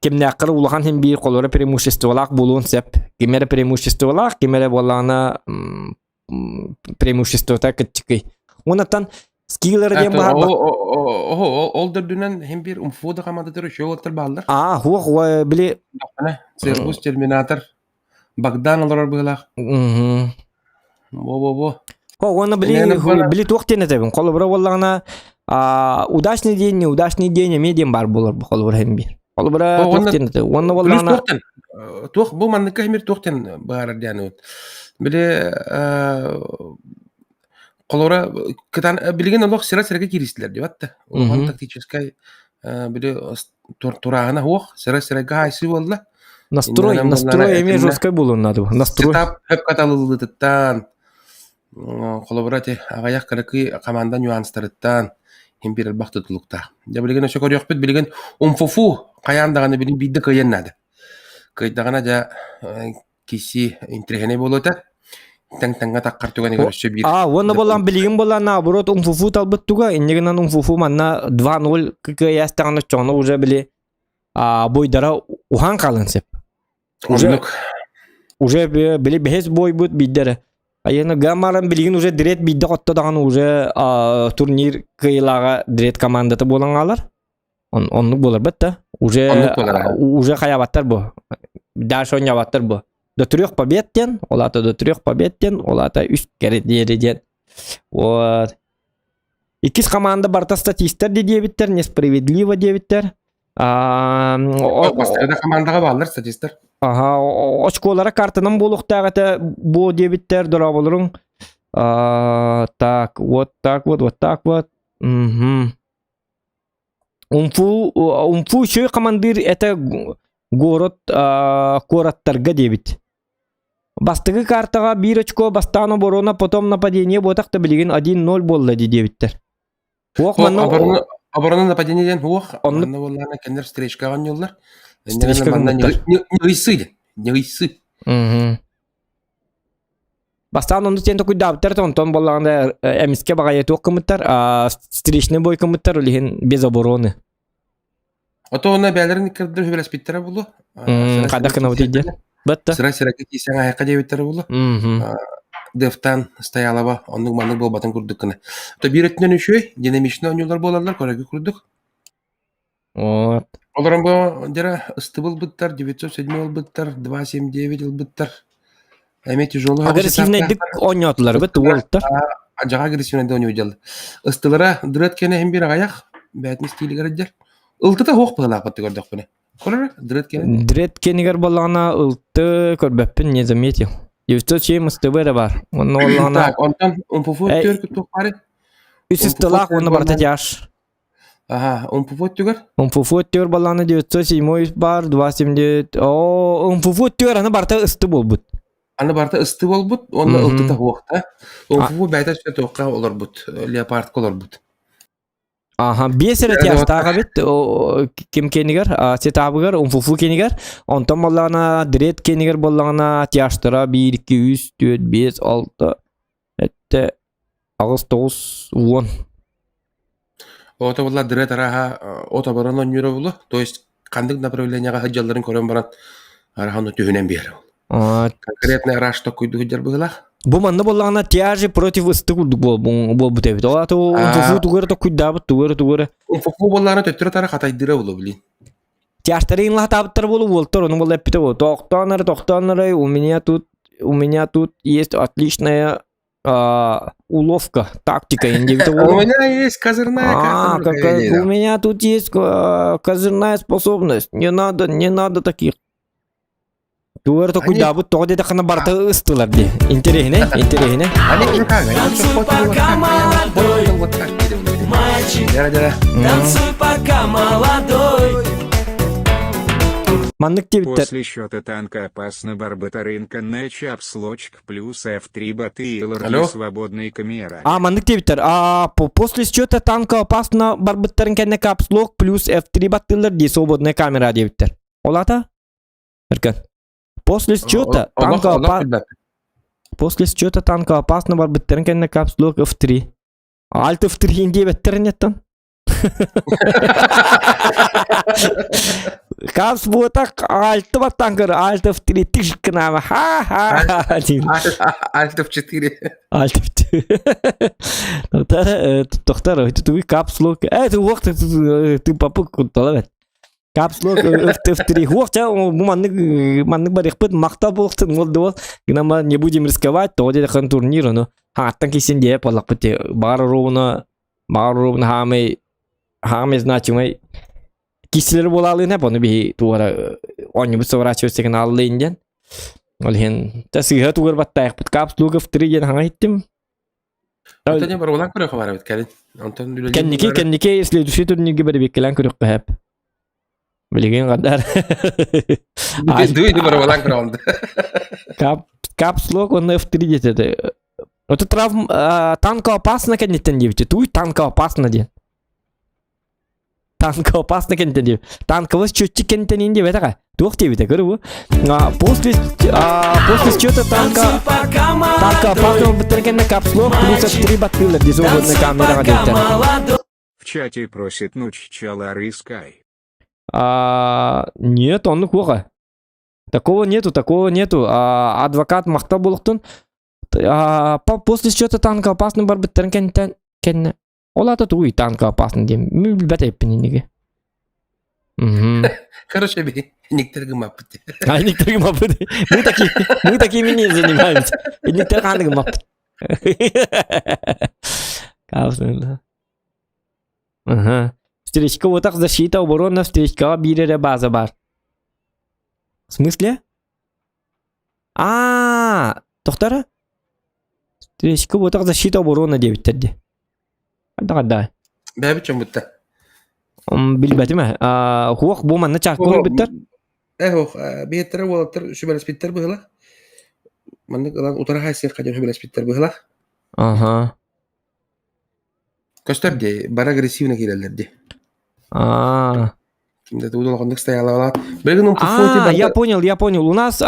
Speaker 1: кимнээххэ эрэ улахан иһин биир холобура преимуществолаах буолуон сөп. Ким эрэ преимуществолаах, ким эрэ буоллаҕына преимуществота кыччыкый. Уоннаттан скиллера диэн баһар
Speaker 8: Ол дөрдүнэн хим бир умфуда командатыр үчүгэй уолаттар бааллар.
Speaker 1: Аа, хуох били
Speaker 8: Цербус Терминатор Богдан олорор быһыылаах. Во-во-во.
Speaker 1: Уонна били били туох диэн этэбин. Холобура буоллаҕына удачный день, неудачный день эмиэ диэн баар буолар бу холобура хим бир. Холобура туох диэн этэ. Уонна буоллаҕына
Speaker 8: туох бу манныкка химир туох диэн баарар диэн Били холобура кытан билигин олох сира сиргэ кииристилэр диэбэт да. Улахан тактическай били турааһына суох сира сиргэ хаайсыы буолла.
Speaker 1: Настрой, настрой эмиэ жесткай буолуон наада. Настрой.
Speaker 8: Сетап хөп каталылытыттан холобура ити аҕыйах кыракый команда нюанстарыттан иһин биир элбэх тутулуктаах. Дьэ билигин өссө көрүөхпүт билигин умфуфу хайаан даҕаны билин биирдэ кыайан наада. Кыайдаҕына дьэ киси интириэһинэй буолуо этэ. Тэҥ-тэҥҥэ таххар түгэнигэр өссө биир
Speaker 1: А, уонна болан билигин болан наоборот умфуфу талбыт туга, иннигинэн умфуфу манна 2-0 кыайаастаҕына чоно уже били а бойдара уһаан хаалан сеп.
Speaker 8: Уже
Speaker 1: уже били бэһис бойбут биддere. Айына гамаран билигин уже дрет бидде хотто даҕаны уже турнир кыайылааҕа дрет командата буолан хаалар. Он оннук буолар бат Уже уже хаябаттар бу. Дальше ойнабаттар бу. До трех побед диэн, ол аата до трех побед диэн, ол аата үс кэрэ диэри диэн. Вот. Иккис команда барта статистар диэбиттэр, несправедливо диэбиттэр.
Speaker 8: Бастакы командаҕа бааллар статистар.
Speaker 1: Аха, очколара картанан буолуохтаах этэ бу диэбиттэр дорооболоруҥ. Так, вот так вот, вот так вот. Угу. Умфу, Умфу үчүгэй командир это город куораттарга диэбит. Бастакы картаҕа биир очко бастаан оборона, потом нападение буотах да билигин 1-0 буолла дии диэбиттэр.
Speaker 8: Уох манна оборона, оборона нападение диэн уох онно буоллаҕына кинилэр встречкаҕа оонньууллар.
Speaker 1: Встречка
Speaker 8: манна ньыгыйсы диэн. Ньыгыйсы.
Speaker 1: Бастаан онну тиэн токуйдаабыттар, онтон буоллаҕына эмискэ баҕайы туох гыммыттар, встречный бой гыммыттар, ол иһин без обороны.
Speaker 8: Ото онно бээлэрин иккэрдэр хүбэлэспиттэрэ булу.
Speaker 1: Хайдах гынабытый диэн. Бытта.
Speaker 8: Сыра сырака киисэҥ айакка диэбиттэрэ булу. Дефтан стоялаба оннук маннык буолбатын курдук гына. То биир өттүнэн үчүгэй, динамичный оонньуулар буолаллар, көрөргө курдук.
Speaker 1: Вот.
Speaker 8: Олорон бу дьара ыстыбыл ылбыттар, 907 ылбыттар, 279 ылбыттар. Эмиэ тяжелый
Speaker 1: Агрессивнайдык оонньоотулар бит уолтар.
Speaker 8: Адьаҕа агрессивнайдык оонньуу дьалла. Ыстылара дырыат кэнэ иһин биир аҕайах, бээтин стилигэр дьэр. Ылтыта суох быһыылаах көрдөхпүнэ. Көрөр дырыат кэнэ.
Speaker 1: Дред кэнигэр боллаҕына ылты көрбөппүн не заметил. 907 ыстыбы эрэ бар. Онно боллаҕына
Speaker 8: Так, онтон умпуфу түөр туох бары?
Speaker 1: Үс ыстылаах уонна барыта тяж.
Speaker 8: Аха, УМПФ өттүгэр?
Speaker 1: УМПФ өттүгэр баллааны 907 бар, 279. Оо, УМПФ өттүгэр аны барыта ысты буолбут.
Speaker 8: Аны барыта ысты буолбут, уонна ылтыта суохта. УМПФ бэйэтэ өссө туохха олорбут, леопардка олорбут.
Speaker 1: Аха, биэс эрэ тяжтаах эбит ким кэнигэр, сетабыгар, УМФУ кэнигэр. Онтон боллаҕына, дред кэнигэр боллаҕына тяжтара 1, 2, 3, 4, 5, 6, 7, 8, 9, 10.
Speaker 8: Ото буолла дырыат арааһа от оборон оонньуура буолуо. То есть ханнык направлениеҕа сылдьалларын көрөн баран араһа ону түһүнэн биэрэр. Конкретный араш токуйду сылдьар быһыылаах.
Speaker 1: Бу манна буоллаҕына тяжи против ыстык курдук буолбут эбит. Ол аты умфуфу тугу эрэ токуйдаабыт, тугу эрэ тугу эрэ.
Speaker 8: Умфуфу буоллаҕына төттөрү тара хатайдыыра буолуо блин.
Speaker 1: Тяжтары инлаһатаабыттар буолу уолтар ону буолла эппитэ буолуо. Тохтоон эрэ, тохтоон эрэ, у меня тут, у меня тут есть отличная. а, уловка, тактика.
Speaker 8: У меня есть козырная
Speaker 1: А, какая, у меня тут есть козырная способность. Не надо, не надо таких. Тугар токуйдаабыт тоҕо диэтэххинэ барыта ыстылар дии. Интэриэһинэй, интэриэһинэй.
Speaker 8: Они как, они все
Speaker 3: Танцуй пока молодой,
Speaker 8: вот так
Speaker 3: мальчик. Танцуй пока молодой.
Speaker 1: Маннык диэбиттэр.
Speaker 4: После счета танка опасно барбыта рынка на чапслочк плюс F3 баты и
Speaker 8: Алло?
Speaker 4: свободный камера.
Speaker 1: А, маннык диэбиттэр. А, после счета танка опасно барбыттарын кэннэ капслок плюс F3 баттыылар дии свободная камера диэбиттэр. Ол ата? Эркэн. После счета танка опасно... После счета танка опасно барбыттарын кэннэ капслок F3. Альт F3 диэбэттэр иннеттэн. Капс буотах альты баттан көр Альт F3 тыш гынама. Ха-ха-ха.
Speaker 8: Альт F4.
Speaker 1: Альт F4. Тоқтар, тоқтар, тугуй капслок. Э, ты уох, ты папы куттала Caps Lock F3. Хуох, ча, бу маннык маннык барыхпыт махта буолтун ол да гынама не будем рисковать, то диэтэхэн турнир ону хааттан кисин диэ буоллахпыт баар ровно баар ровно хаамай хаамай значимай кисилер буолаалыын эп ону биһи туора оонньубут соворачивать сигналлыын диэн ол иһин та сыыһа тугар баттаайахпыт Caps Lock F3 диэн хаҥа иттим.
Speaker 8: Онтон не барылаан көрөхө бар эбит кэлин. Онтон үлэлиир
Speaker 1: Кэнники
Speaker 8: буолаары.
Speaker 1: кэнники следующий турнирга бэрэбиэккэлээн көрүөххэ сөп. Билигин гадар.
Speaker 8: Дуйду барылаан көрөҕүн.
Speaker 1: Кап капслок он F3 диэтэ. Это травм танка опасно кэнниттэн диэбитэ. Туй танка опасно диэн. Танка опасно кэнниттэн диэбит. Танковый счетчик кэнниттэн диэбэтэҕэ. Туох диэбитэ көрү бу. После после счета танка танка опасно быттар кэннэ капслок плюс F3 баттыылар дии свободная камераҕа диэбиттэр.
Speaker 4: В чате просит Нуччалары Скай.
Speaker 1: А, нет, он плохо. Такого нету, такого нету. А, адвокат махта булуктун. А, после счета танка опасный барбыттарын кэнниттэн кэннэ. Ол ата тугуй танка опасный диэн. Мен билбэт эппин инниги. Мгм.
Speaker 8: Короче, би никтер гымаппыт.
Speaker 1: А никтер гымаппыт. Мы такие, мы такими не занимаемся. Никтер ханы гымаппыт. Каусында. Ага. Встречка вот так защита, оборона, встречка биир эрэ база бар. В смысле? А, тохтара? Встречка вот так защита, оборона диэбиттэр дии. Да, да.
Speaker 8: Бэбит чөм бутта.
Speaker 1: Билбэтим ээ. Хуох бу манна чаакка көрбүттэр.
Speaker 8: Э ох, биэттэрэ уолаттар сүбэлэспиттэр быһыла. Маннык ылан утары хайсыах хадьан сүбэлэспиттэр быһыла.
Speaker 1: Ага.
Speaker 8: Көстөр дии, бары агрессивно киирэллэр дии.
Speaker 1: А.
Speaker 8: Кимде тугу улаханнык стоялалаат. Билигин он
Speaker 1: А, я понял, я понял. У нас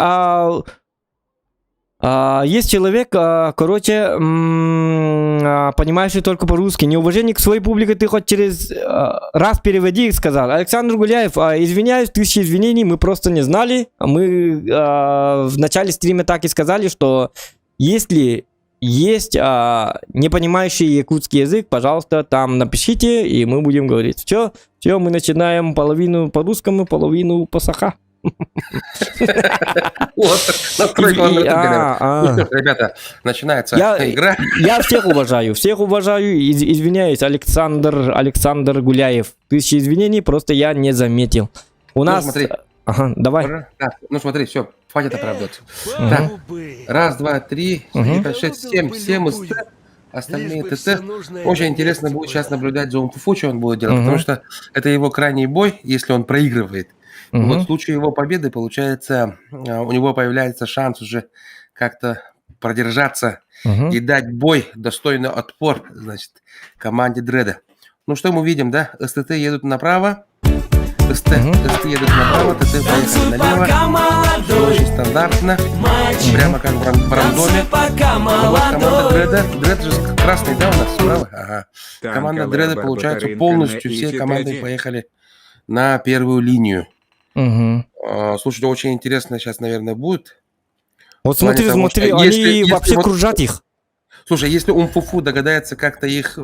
Speaker 1: есть человек, короче, понимающий только по-русски. Неуважение к своей публике ты хоть через раз переводи, сказал. Александр Гуляев, извиняюсь, тысячи извинений, мы просто не знали. Мы в начале стрима так и сказали, что если есть не понимающий якутский язык, пожалуйста, там напишите, и мы будем говорить. Все, все, мы начинаем половину по-русскому, половину по-саха.
Speaker 8: Вот, настройка а, а. Ребята, начинается игра.
Speaker 1: Я всех уважаю, извиняюсь, Александр, Александр Гуляев. Тысячи извинений, просто я не заметил. У ну, нас...
Speaker 8: Смотри.
Speaker 1: Ага, давай.
Speaker 8: Так, ну смотри, все, хватит оправдываться. Так, раз, два, три, четыре, пять, шесть, семь, семь из Т, остальные ТТ. Очень интересно будет сейчас наблюдать за Умфуфу, что он будет делать, потому что это его крайний бой, если он проигрывает. Вот в случае его победы, получается, у него появляется шанс уже как-то продержаться и дать бой, достойный отпор, значит, команде Дреда. Ну что мы видим, да? СТТ едут направо, СТ, СТ едут направо, ТТ поехали налево. Все очень стандартно, прямо как в рандоме. Ну вот команда Дреда, Дред же красный, да, у нас справа? Ага. Команда Дреда, получается, полностью все команды поехали на первую линию.
Speaker 1: Угу.
Speaker 8: Слушайте, очень интересно сейчас, наверное, будет.
Speaker 1: Вот смотри, того, смотри, они если, вообще вот, кружат их.
Speaker 8: Слушай, если Умфуфу догадается как-то их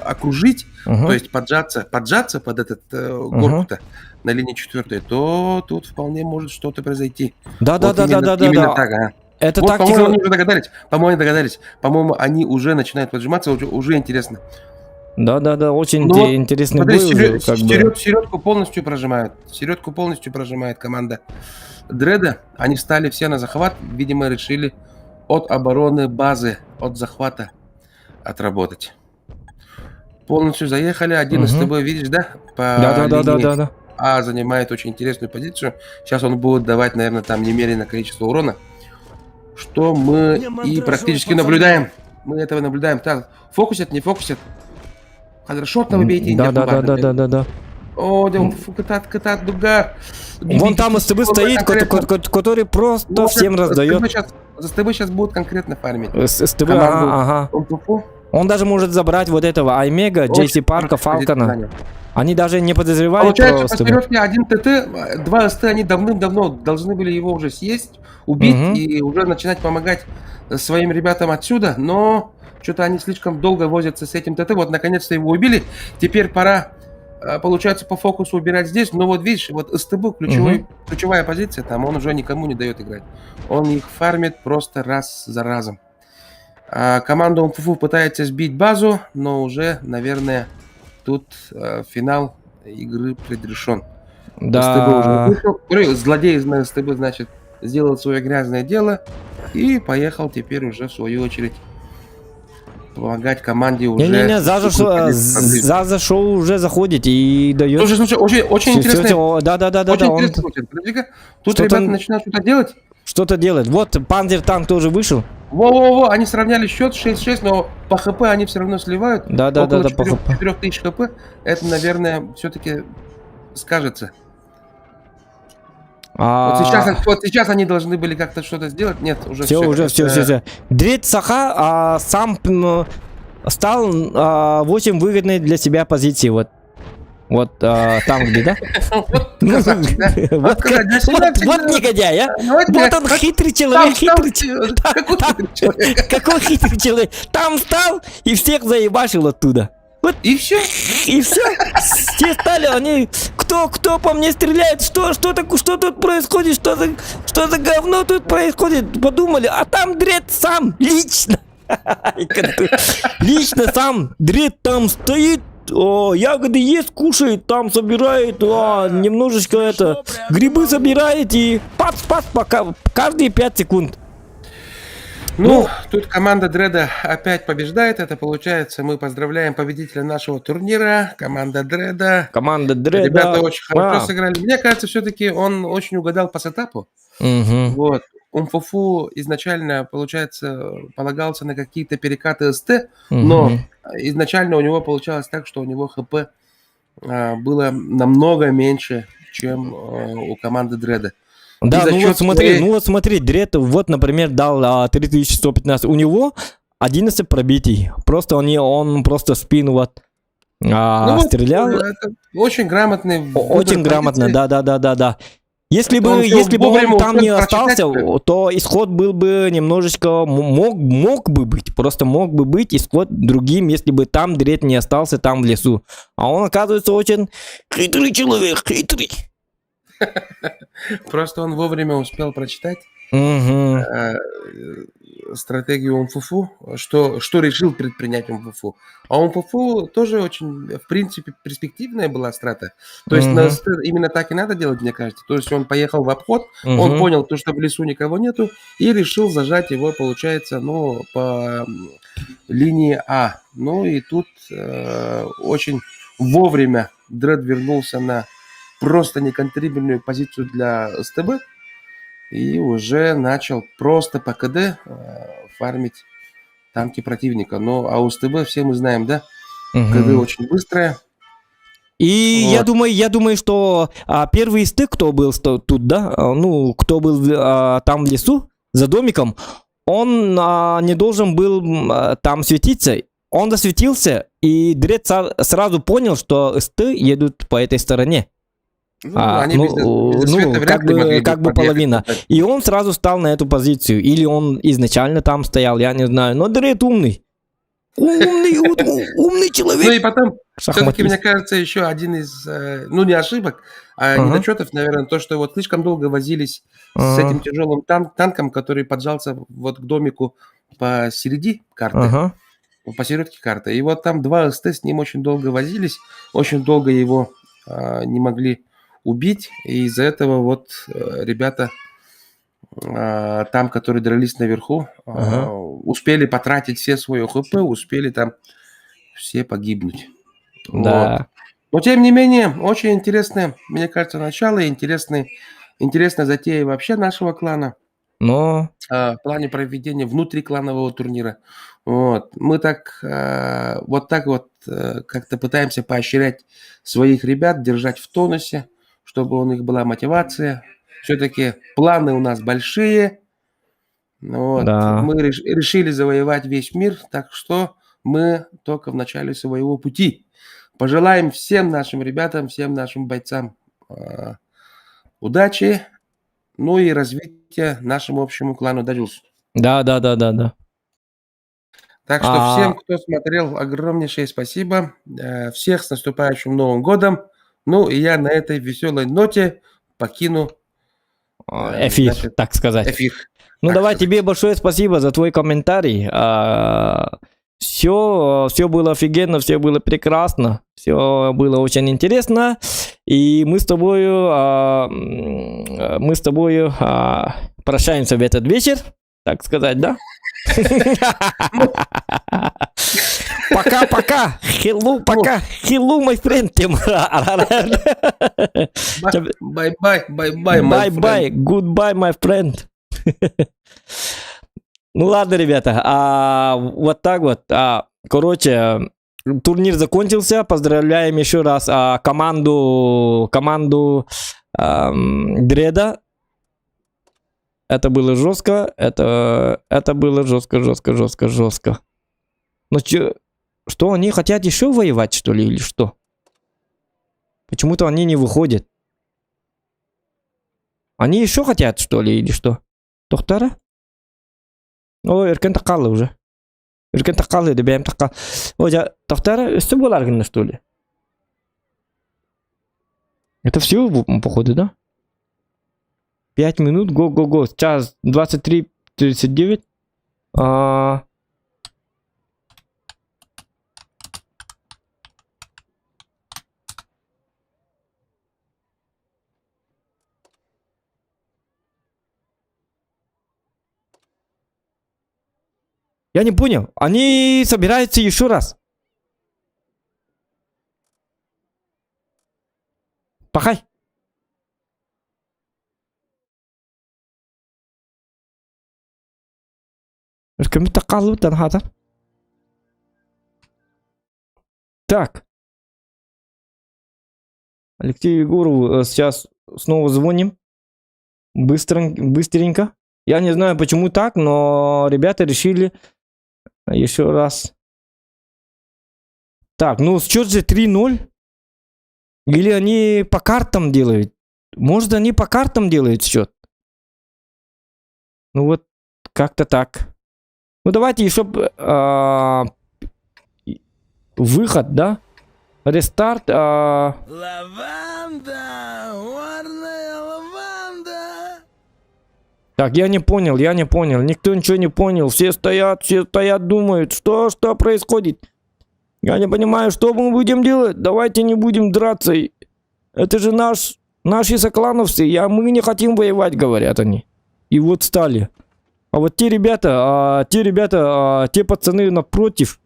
Speaker 8: окружить, то есть поджаться, поджаться под этот горку-то на линии четвертой, то тут вполне может что-то произойти.
Speaker 1: Да, да,
Speaker 8: вот
Speaker 1: да,
Speaker 8: именно,
Speaker 1: да, да,
Speaker 8: именно
Speaker 1: да.
Speaker 8: Так, ага.
Speaker 1: Это
Speaker 8: Вот,
Speaker 1: тактика...
Speaker 8: по-моему, они уже догадались. По-моему, они догадались. По-моему, они уже начинают поджиматься, уже, уже интересно.
Speaker 1: Да-да-да, очень
Speaker 8: Ну вот,
Speaker 1: интересный
Speaker 8: Смотри,
Speaker 1: бой уже, как бы.
Speaker 8: середку полностью прожимают. Середку полностью прожимает команда Дреда. Они встали все на захват. Видимо, решили от обороны базы, от захвата отработать. Полностью заехали. Один
Speaker 1: Мгм.
Speaker 8: СТБ, видишь, да? По
Speaker 1: Да-да-да-да-да.
Speaker 8: линии
Speaker 1: да.
Speaker 8: А занимает очень интересную позицию. Сейчас он будет давать, наверное, там немеренное количество урона. Что мы
Speaker 3: Не
Speaker 8: и
Speaker 3: мандражируй,
Speaker 8: практически
Speaker 3: пацаны.
Speaker 8: наблюдаем. Мы этого наблюдаем. Так, фокусят, не фокусят. Хорошо, там бейте.
Speaker 1: Да-да-да-да-да-да.
Speaker 8: О, да, фу, кытаат, кытаат, дуга.
Speaker 1: Вон там СТБ стоит, который просто всем раздает.
Speaker 8: За СТБ сейчас будут конкретно фармить.
Speaker 1: СТБ,
Speaker 8: Команду.
Speaker 1: ага, ага.
Speaker 8: Он фуфу.
Speaker 1: Он даже может забрать вот этого Аймега,
Speaker 8: Очень
Speaker 1: Джейси Парка,
Speaker 8: хорошая позиция
Speaker 1: Фалкона.
Speaker 8: занял.
Speaker 1: Они даже не подозревают
Speaker 8: Получается,
Speaker 1: про
Speaker 8: по
Speaker 1: СТБ.
Speaker 8: середке один ТТ, два СТ, они давным-давно должны были его уже съесть, убить
Speaker 1: Мгм.
Speaker 8: и уже начинать помогать своим ребятам отсюда, но что-то они слишком долго возятся с этим ТТ. Вот, наконец-то его убили. Теперь пора, получается, по фокусу убирать здесь. Но вот видишь, вот СТБ ключевой,
Speaker 1: Мгм.
Speaker 8: ключевая позиция, там он уже никому не дает играть. Он их фармит просто раз за разом. А команда УМФУ пытается сбить базу, но уже, наверное, тут финал игры предрешен.
Speaker 1: Да.
Speaker 8: СТБ уже вышел. Говорю, злодей из СТБ, значит, сделал свое грязное дело и поехал теперь уже в свою очередь помогать команде уже.
Speaker 1: Не-не-не, Заза,
Speaker 8: выходить с проблем.
Speaker 1: Заза шоу уже заходит и дает.
Speaker 8: Слушай, слушай, очень, очень
Speaker 1: Всё,
Speaker 8: интересно.
Speaker 1: всё, Да-да-да-да,
Speaker 8: Очень
Speaker 1: он
Speaker 8: интересно. случай. Подожди-ка, тут
Speaker 1: Что-то
Speaker 8: ребята
Speaker 1: он-
Speaker 8: начинают что-то делать.
Speaker 1: что-то делает. Вот Панзер танк тоже вышел.
Speaker 8: Во-во-во, они сравняли счет 6-6, но по ХП они все равно сливают.
Speaker 1: Да-да-да-да,
Speaker 8: Около
Speaker 1: по ХП.
Speaker 8: 4000 ХП. Это, наверное, все-таки скажется.
Speaker 1: А,
Speaker 8: Вот сейчас они должны были как-то что-то сделать. Нет, уже
Speaker 1: Все,
Speaker 8: все.
Speaker 1: уже все, все, все. Дред Саха сам стал в очень выгодной для себя позиции. Вот, вот там, где, да?
Speaker 8: Вот
Speaker 1: Ну,
Speaker 8: красавчик, да?
Speaker 1: Вот,
Speaker 8: Вот сказать, для себя
Speaker 1: вот,
Speaker 8: всегда-
Speaker 1: вот негодяй, а!
Speaker 8: Ну, вот
Speaker 1: Вот он хитрый человек,
Speaker 8: там, там,
Speaker 1: хитрый человек.
Speaker 8: Какой хитрый человек.
Speaker 1: Какой хитрый человек. Там встал и всех заебашил оттуда. Вот
Speaker 8: И все.
Speaker 1: и все. Все стали, они... Кто по мне стреляет? Что тут происходит? Что за говно тут происходит? Подумали, а там Дред сам, лично. Лично сам Дред там стоит, о, ягоды ест, кушает, там собирает, немножечко это, грибы собирает и пац-пац, пока, каждые 5 секунд.
Speaker 8: Ну, тут команда Дреда опять побеждает. Это получается, мы поздравляем победителя нашего турнира, команда Дреда.
Speaker 1: Команда Дреда.
Speaker 8: Ребята очень хорошо
Speaker 1: Вау.
Speaker 8: сыграли. Мне кажется, все-таки он очень угадал по сетапу.
Speaker 1: Мгм.
Speaker 8: Вот. Умфуфу изначально, получается, полагался на какие-то перекаты СТ, но
Speaker 1: Мгм.
Speaker 8: изначально у него получалось так, что у него ХП было намного меньше, чем у команды Дреда.
Speaker 1: Да,
Speaker 8: И за
Speaker 1: ну
Speaker 8: счет
Speaker 1: вот смотри,
Speaker 8: своей-
Speaker 1: ну вот смотри, Дред, вот, например, дал 3115, у него 11 пробитий, просто он просто в спину вот,
Speaker 8: Ну вот,
Speaker 1: стрелял.
Speaker 8: Это очень грамотный выбор
Speaker 1: Очень грамотно,
Speaker 8: позиции.
Speaker 1: да, да, да, да, да. Если
Speaker 8: Он всё
Speaker 1: бы он
Speaker 8: вовремя
Speaker 1: там не
Speaker 8: успел прочитать
Speaker 1: остался, то исход был бы немножечко, мог бы быть, просто мог бы быть исход другим, если бы там Дред не остался там в лесу. А он, оказывается, очень хитрый человек, хитрый.
Speaker 8: Просто он вовремя успел прочитать
Speaker 1: Мгм.
Speaker 8: стратегию Умфуфу, что решил предпринять Умфуфу. А Умфуфу тоже очень, в принципе, перспективная была страта. То есть
Speaker 1: Мгм.
Speaker 8: именно так и надо делать, мне кажется. То есть он поехал в обход, он
Speaker 1: Мгм.
Speaker 8: понял, то, что в лесу никого нету, и решил зажать его, получается, по линии А. Ну и тут очень вовремя Дред вернулся на просто неконтрибельную позицию для СТБ и уже начал просто по КД фармить танки противника. А у СТБ все мы знаем, да?
Speaker 1: Мгм.
Speaker 8: КД очень быстрая.
Speaker 1: И я думаю, что первый СТ, кто был тут, да, ну, кто был там в лесу, за домиком, он не должен был там светиться. Он засветился, и Дред сразу понял, что СТ едут по этой стороне.
Speaker 8: Ну, они без света вряд ли могли бы
Speaker 1: Как бы
Speaker 8: подъехать
Speaker 1: половина.
Speaker 8: туда.
Speaker 1: И он сразу стал на эту позицию. Или он изначально там стоял, я не знаю. Но Дред умный. Умный, умный человек.
Speaker 8: Ну и потом, все-таки, мне кажется, еще один из, ну не ошибок, а ага. недочетов, наверное, то, что вот слишком долго возились ага. с этим тяжелым тан- танком, который поджался вот к домику посреди карты, ага. посередке карты. И вот там два СТ с ним очень долго возились, очень долго его не могли убить, и из-за этого вот ребята там, которые дрались наверху, ага. успели потратить все свое ХП, успели там все погибнуть.
Speaker 1: Да.
Speaker 8: Вот. Но тем не менее, очень интересное, мне кажется, начало, и интересная затея вообще нашего клана.
Speaker 1: Но...
Speaker 8: В плане проведения внутрикланового турнира. Вот. Мы так, вот так вот как-то пытаемся поощрять своих ребят, держать в тонусе, чтобы у них была мотивация. Все-таки планы у нас большие. Вот.
Speaker 1: Да.
Speaker 8: Мы решили завоевать весь мир, так что мы только в начале своего пути. Пожелаем всем нашим ребятам, всем нашим бойцам удачи, ну и развития нашему общему клану Дадюс.
Speaker 1: Да.
Speaker 8: Так что всем, кто смотрел, огромнейшее спасибо. Всех с наступающим Новым годом. Ну и я на этой веселой ноте покину
Speaker 1: эфир, значит, так сказать.
Speaker 8: Эфир.
Speaker 1: Ну
Speaker 8: так
Speaker 1: давай,
Speaker 8: сказать.
Speaker 1: Тебе большое спасибо за твой комментарий. Все, все было офигенно, все было прекрасно, все было очень интересно. И мы с тобою, прощаемся в этот вечер, так сказать, да? Пока-пока. Hello, пока. Hello, my friend.
Speaker 8: Bye-bye, bye-bye, my friend.
Speaker 1: Bye-bye, goodbye, my friend. Ну ладно, ребята, вот так вот. Короче, турнир закончился. Поздравляем еще раз команду Дреда. Это было жестко. Это было жестко, жестко, жестко, жестко. Но что, они хотят еще воевать, что ли, или что? Почему-то они не выходят. Они еще хотят, что ли, или что? Доктора? О, Эркен такалы уже. Эркен такалы, бэм такал. О, я, доктора, все было, что ли? Это все, походу, да? 5 минут, го-го-го. Час 23:39. Я не понял. Они собираются еще раз. Пахай. Так. Алексею Егорову сейчас снова звоним. Быстренько. Я не знаю, почему так, но ребята решили еще раз. Так, ну счет же 3-0. Или они по картам делают? Может, они по картам делают счет? Ну вот, как-то так. Ну давайте еще выход, да? Рестарт.
Speaker 2: Лаванда, горная лаванда.
Speaker 1: Так, я не понял. Никто ничего не понял. Все стоят, думают, что происходит. Я не понимаю, что мы будем делать. Давайте не будем драться. Это же наши соклановцы. Мы не хотим воевать, говорят они. И вот стали. А вот те ребята, те пацаны напротив,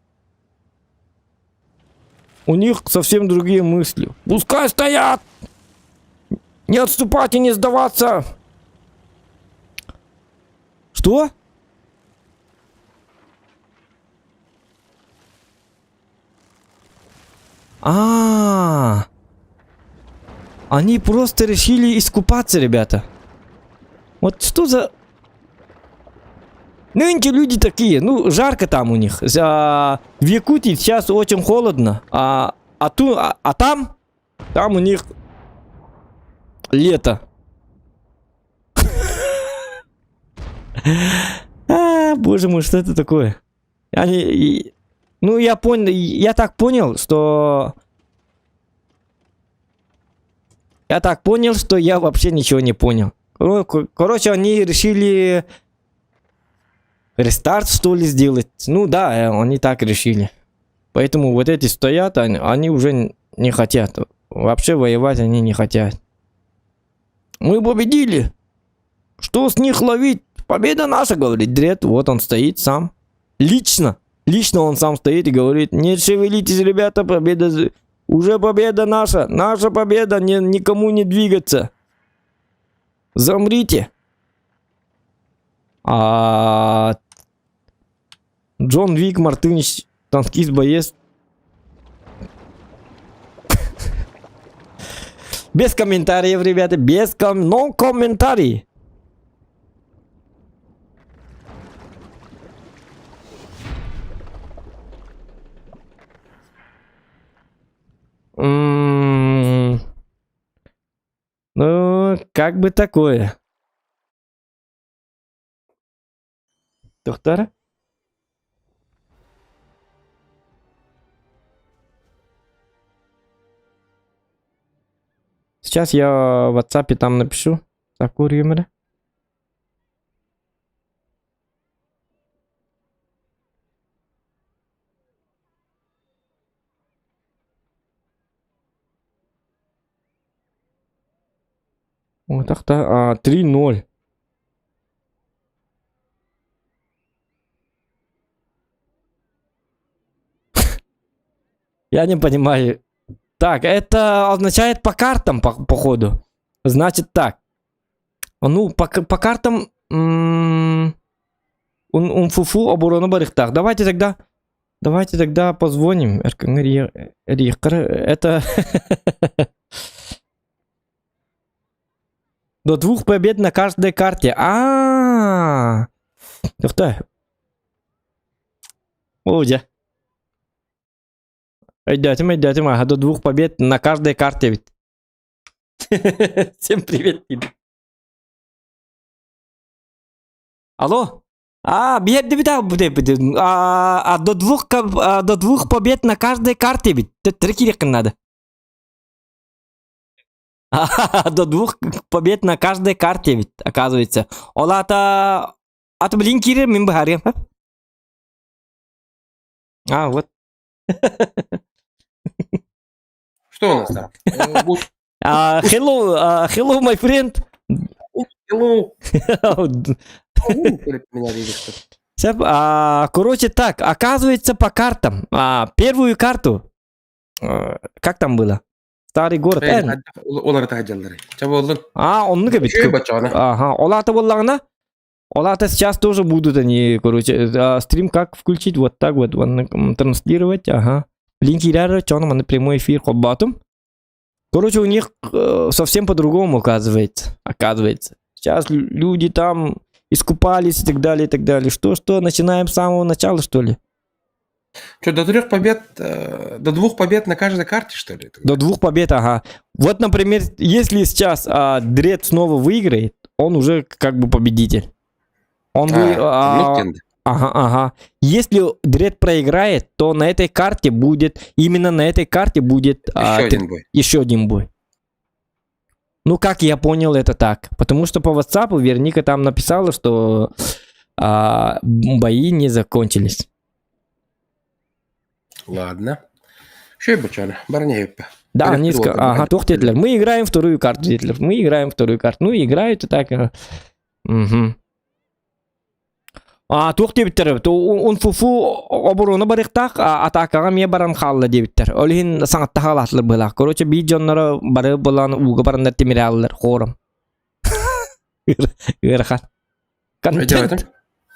Speaker 1: у них совсем другие мысли. Пускай стоят! Не отступать и не сдаваться! Что? Они просто решили искупаться, ребята. Вот что за... Нынче люди такие, ну, жарко там у них. В Якутии сейчас очень холодно, а там, там у них лето. Боже мой, что это такое? Они... Ну, я понял, я так понял, что... Я так понял, что я вообще ничего не понял. Короче, они решили рестарт, что ли, сделать. Ну да, они так решили. Поэтому вот эти стоят, они, они уже не хотят. Вообще воевать они не хотят. Мы победили. Что с них ловить? Победа наша, говорит Дред. Вот он стоит сам. Лично. Лично он сам стоит и говорит, не шевелитесь, ребята, победа... Уже победа наша. Наша победа, не, никому не двигаться. Замрите. А Джон Вик Мартыныч, танкист, боец. Без комментариев, ребята, без ком... No комментарий. М-м-м. Ну, как бы такое. Доктор? Сейчас я в WhatsApp там напишу. Так, юмора. Вот так-то. А, 3-0. Я не понимаю. Так, это означает по картам, по, походу. Значит так. Ну, по, по картам... Ум, фуфу оборону барыхтах. Давайте тогда... Давайте тогда позвоним. Это... До двух побед на каждой карте. А, -а, -а. О, дьэ. Өйдөөтүм, өйдөөтүм, аха, до двух побед на каждой карте ведь. Всем привет. Алло? А, а, а до двух, а, до двух побед на каждой карте ведь. Три надо. До двух побед на каждой карте ведь, оказывается. Ол аата... Аты блин киирэр мин быһаарыам. А, вот.
Speaker 8: Что у нас там?
Speaker 1: Uh, hello, uh, hello, my friend.
Speaker 8: Hello.
Speaker 1: А, короче, так, оказывается, по картам. А, первую карту, а, как там было? Старый город. А, оннук эбит. Ага, ол аата буоллаҕына. Ол аата сейчас тоже будут они, короче, стрим как включить, вот так вот, транслировать, ага. Блин, киирэр, чону маны прямой эфир холбоотум. Короче, у них э, совсем по-другому оказывается. Оказывается. Сейчас люди там искупались и так далее, и так далее. Что, что, начинаем с самого начала, что ли?
Speaker 8: Что, до трех побед, э, до двух побед на каждой карте, что ли?
Speaker 1: До двух побед, ага. Вот, например, если сейчас а, Дред снова выиграет, он уже как бы победитель. Он вы, а, ага, ага. Если Дред проиграет, то на этой карте будет, именно на этой карте будет
Speaker 8: еще а, один бой.
Speaker 1: Еще один бой. Ну, как я понял, это так. Потому что по WhatsApp Верника там написала, что а, бои не закончились.
Speaker 8: Ладно.
Speaker 1: Да, низко. Ага, туох диэтилэр. Мы играем вторую карту, диэтилэр. Мы играем вторую карту. Ну, играют и так. Угу. А, туох диэбиттэр, он фуфу оборону барыахтаах, атакаҕа эмиэ баран хаалла диэбиттэр. Ол иһин саҥаттаха халаатылар быһыылаах. Короче, биир дьонноро бары булан ууга бараннар тимири ааллар хором. Ыарахан. Контент.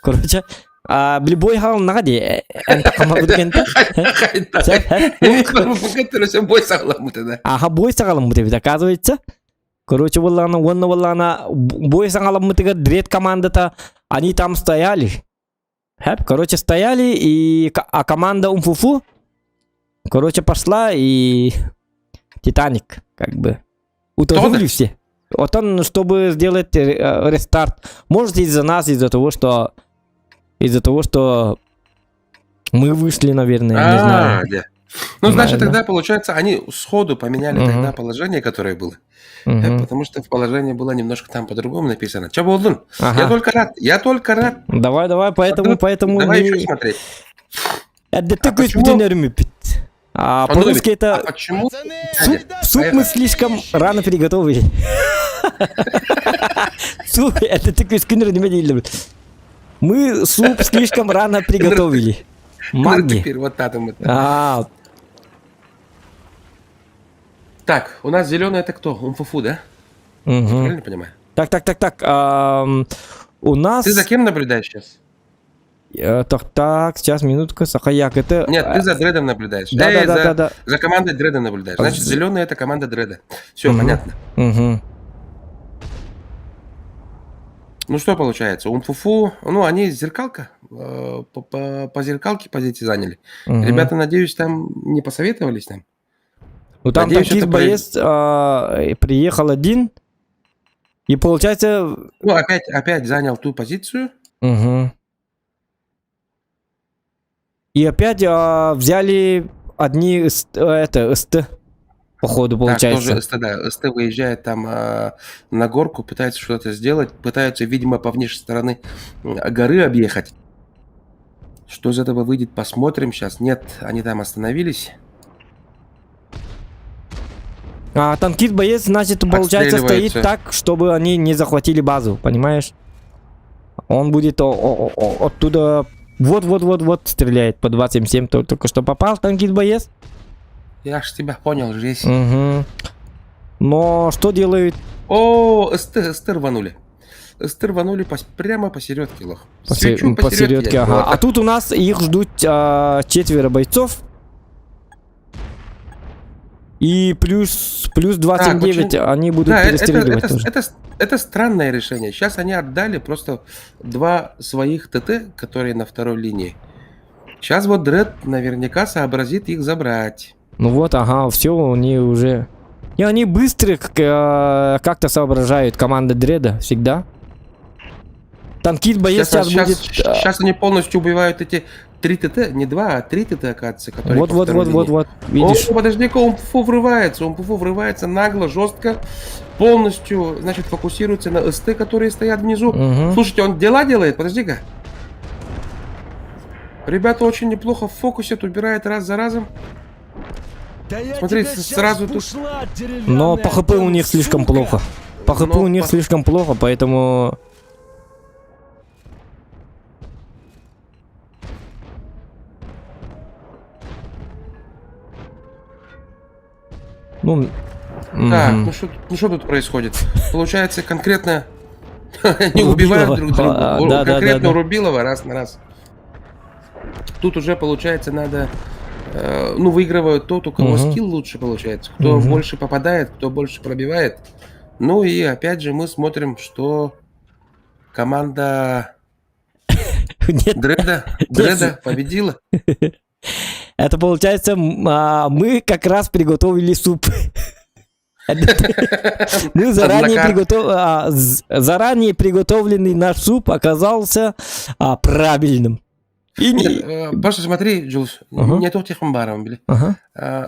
Speaker 1: Короче, а, били бой хаалнаҕа дии. Эн такамабыт кента.
Speaker 8: Бой саҕаламмыт да.
Speaker 1: Аха, бой саҕаламмыт эбит, оказывается. Короче, буоллаҕына, уонна буоллаҕына, бой саҥаламмытыгар Дред командата, они там стояли. Хэп, короче, стояли, и а команда Умфуфу, короче, пошла и Титаник, как бы. Утонули все. Вот он, чтобы сделать э, рестарт. Может, из-за нас, из-за того, что из-за того, что... Мы вышли, наверное, не знаю.
Speaker 8: А, да. Ну, значит,
Speaker 1: Наверное.
Speaker 8: тогда, получается, они сходу поменяли
Speaker 1: Мгм.
Speaker 8: тогда положение, которое было.
Speaker 1: Мгм.
Speaker 8: Потому что в положении было немножко там по-другому написано. Че, Болдун?
Speaker 1: Ага.
Speaker 8: Я только рад, я только рад.
Speaker 1: Давай, давай, поэтому, поэтому
Speaker 8: Давай
Speaker 1: мы-
Speaker 8: еще смотреть.
Speaker 1: Это
Speaker 8: А
Speaker 1: такой
Speaker 8: почему-
Speaker 1: А
Speaker 8: Он
Speaker 1: по-русски
Speaker 8: говорит,
Speaker 1: это
Speaker 8: А почему?
Speaker 1: суп, суп мы слишком рано приготовили. Суп, это такой скинер не видели. Мы суп слишком рано приготовили. Маги.
Speaker 8: Теперь вот там это.
Speaker 1: А,
Speaker 8: Так, у нас зеленый это кто? Умфуфу, да?
Speaker 1: мгм.
Speaker 8: Правильно понимаю?
Speaker 1: Так, так, так, так. У нас...
Speaker 8: Ты за кем наблюдаешь сейчас?
Speaker 1: Так, так, сейчас, минутку. Сахаяк, это...
Speaker 8: Нет, ты за Дредом наблюдаешь.
Speaker 1: Да,
Speaker 8: Эй,
Speaker 1: да, да,
Speaker 8: за,
Speaker 1: да, да.
Speaker 8: За командой Дреда наблюдаешь. Значит, зеленый это команда Дреда. Все,
Speaker 1: Мгм.
Speaker 8: понятно.
Speaker 1: Мгм.
Speaker 8: Ну что получается? Умфуфу, ну они зеркалка, по зеркалке позиции заняли.
Speaker 1: Мгм.
Speaker 8: Ребята, надеюсь, там не посоветовались там.
Speaker 1: Ну там
Speaker 8: Надеюсь,
Speaker 1: танкист
Speaker 8: это
Speaker 1: боец приехал один. И получается...
Speaker 8: Ну, опять занял ту позицию.
Speaker 1: Мгм. И опять взяли одни это, СТ, походу, получается.
Speaker 8: Так, тоже СТ, да. СТ выезжает там на горку, пытается что-то сделать, пытаются, видимо, по внешней стороны горы объехать. Что из этого выйдет, посмотрим сейчас. Нет, они там остановились.
Speaker 1: А танкист боец, значит, получается, стоит
Speaker 8: Отстреливаются.
Speaker 1: так, чтобы они не захватили базу, понимаешь? Он будет оттуда вот-вот-вот-вот стреляет по 2.77, только что попал танкист боец.
Speaker 8: Я ж тебя понял, жесть.
Speaker 1: Угу. Но что делают?
Speaker 8: О, СТ рванули. СТ рванули прямо посередке, лох. Свечу
Speaker 1: Посередке, ага.
Speaker 8: Вот
Speaker 1: А
Speaker 8: так.
Speaker 1: тут у нас их ждут 4 бойцов. И плюс 29
Speaker 8: Так, очень-
Speaker 1: они будут
Speaker 8: Да,
Speaker 1: перестреливать тоже.
Speaker 8: это странное решение. Сейчас они отдали просто 2 своих ТТ, которые на второй линии. Сейчас вот Дред наверняка сообразит их забрать.
Speaker 1: Ну вот, ага, все, они уже... И они быстро как-то соображают, команда Дреда всегда. Танкист боец
Speaker 8: Сейчас,
Speaker 1: сейчас будет...
Speaker 8: сейчас они полностью убивают эти 3 ТТ, не 2, а 3 ТТ, оказывается, которые
Speaker 1: Вот,
Speaker 8: по
Speaker 1: вот,
Speaker 8: второй
Speaker 1: вот, вот,
Speaker 8: линии.
Speaker 1: вот, видишь.
Speaker 8: О, подожди-ка, он фу врывается, он фу врывается нагло, жестко, полностью, значит, фокусируется на СТ, которые стоят внизу.
Speaker 1: Мгм.
Speaker 8: Слушайте, он дела делает, подожди-ка. Ребята очень неплохо фокусят, убирает раз за разом.
Speaker 3: Да я
Speaker 8: Смотри,
Speaker 3: тебя щас
Speaker 8: сразу тут
Speaker 3: бушла
Speaker 1: Но
Speaker 3: деревянная
Speaker 1: по ХП у них слишком
Speaker 3: сука.
Speaker 1: плохо. По ХП
Speaker 8: Но
Speaker 1: у них
Speaker 8: по-
Speaker 1: слишком плохо, поэтому... Ну,
Speaker 8: Так,
Speaker 1: мгм.
Speaker 8: ну что тут происходит? Получается, конкретно они убивают
Speaker 1: Рубилова.
Speaker 8: друг друга.
Speaker 1: А, да, да, да,
Speaker 8: Конкретно
Speaker 1: да.
Speaker 8: Рубилова раз на раз. Тут уже, получается, надо... Ну, выигрывают тот, у кого
Speaker 1: Мгм.
Speaker 8: скилл лучше получается, кто
Speaker 1: Мгм.
Speaker 8: больше попадает, кто больше пробивает. Ну и опять же мы смотрим, что команда
Speaker 1: Нет.
Speaker 8: Дреда победила.
Speaker 1: Это получается, мы как раз приготовили суп. Мы заранее приготовленный наш суп оказался правильным. И не-
Speaker 8: Нет, просто смотри, Джулс,
Speaker 1: Ага.
Speaker 8: не то тихом баром, бля.
Speaker 1: Ага.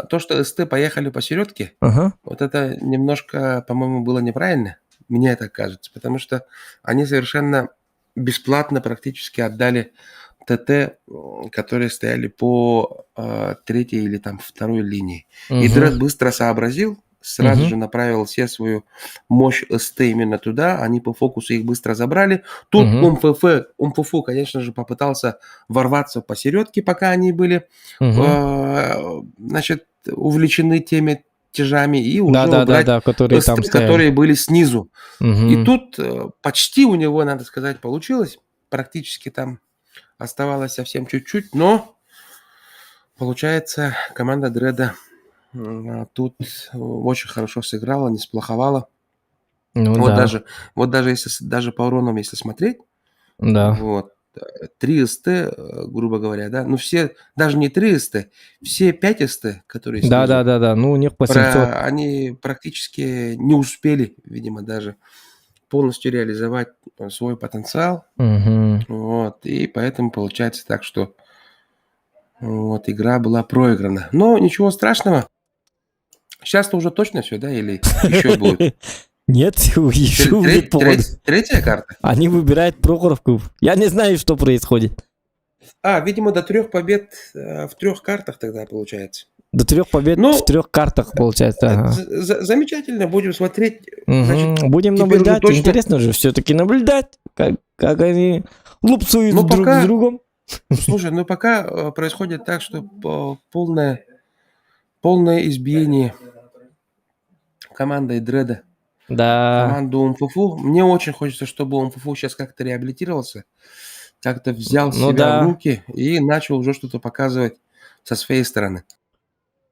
Speaker 8: То, что СТ поехали посередке,
Speaker 1: Ага.
Speaker 8: вот это немножко, по-моему, было неправильно, мне так кажется, потому что они совершенно бесплатно практически отдали ТТ, которые стояли по третьей или там второй линии. И
Speaker 1: Мгм.
Speaker 8: Дред быстро сообразил, сразу
Speaker 1: Мгм.
Speaker 8: же направил все свою мощь СТ именно туда, они по фокусу их быстро забрали. Тут
Speaker 1: Мгм.
Speaker 8: УМФФ, конечно же, попытался ворваться посередке, пока они были,
Speaker 1: Мгм.
Speaker 8: увлечены теми тяжами и уже
Speaker 1: Да, да, да,
Speaker 8: убрать
Speaker 1: да, которые
Speaker 8: СТ,
Speaker 1: там стояли.
Speaker 8: которые были снизу. И
Speaker 1: Мгм.
Speaker 8: тут почти у него, надо сказать, получилось. Практически там оставалось совсем чуть-чуть, но получается, команда Дреда тут очень хорошо сыграла, не сплоховала.
Speaker 1: Ну да.
Speaker 8: Даже если даже по уронам, если смотреть,
Speaker 1: Да.
Speaker 8: 3 СТ, грубо говоря, да, ну все, даже не 3 СТ, все 5 СТ, которые
Speaker 1: Да,
Speaker 8: снизу,
Speaker 1: да, да, да, ну у них по 700.
Speaker 8: они практически не успели, видимо, даже полностью реализовать свой потенциал.
Speaker 1: Мгм.
Speaker 8: И поэтому получается так, что Вот, игра была проиграна. Но ничего страшного. Сейчас-то уже точно все, да, или еще будет?
Speaker 1: Нет, еще будет повод.
Speaker 8: Третья карта?
Speaker 1: Они выбирают Прохоровку. Я не знаю, что происходит.
Speaker 8: А, видимо, до трех побед в трех картах тогда получается.
Speaker 1: До трех побед, ну, в трех картах получается. Ага.
Speaker 8: Замечательно, будем смотреть.
Speaker 1: Угу. Значит, будем наблюдать. Точно... Интересно же все-таки наблюдать, как они лупцуют, ну, друг с другом.
Speaker 8: Слушай, ну пока происходит так, что полное избиение командой Дреда.
Speaker 1: Да.
Speaker 8: Команду Умфуфу. Мне очень хочется, чтобы Умфуфу сейчас как-то реабилитировался, как-то взял, ну, себя в руки и начал уже что-то показывать со своей стороны.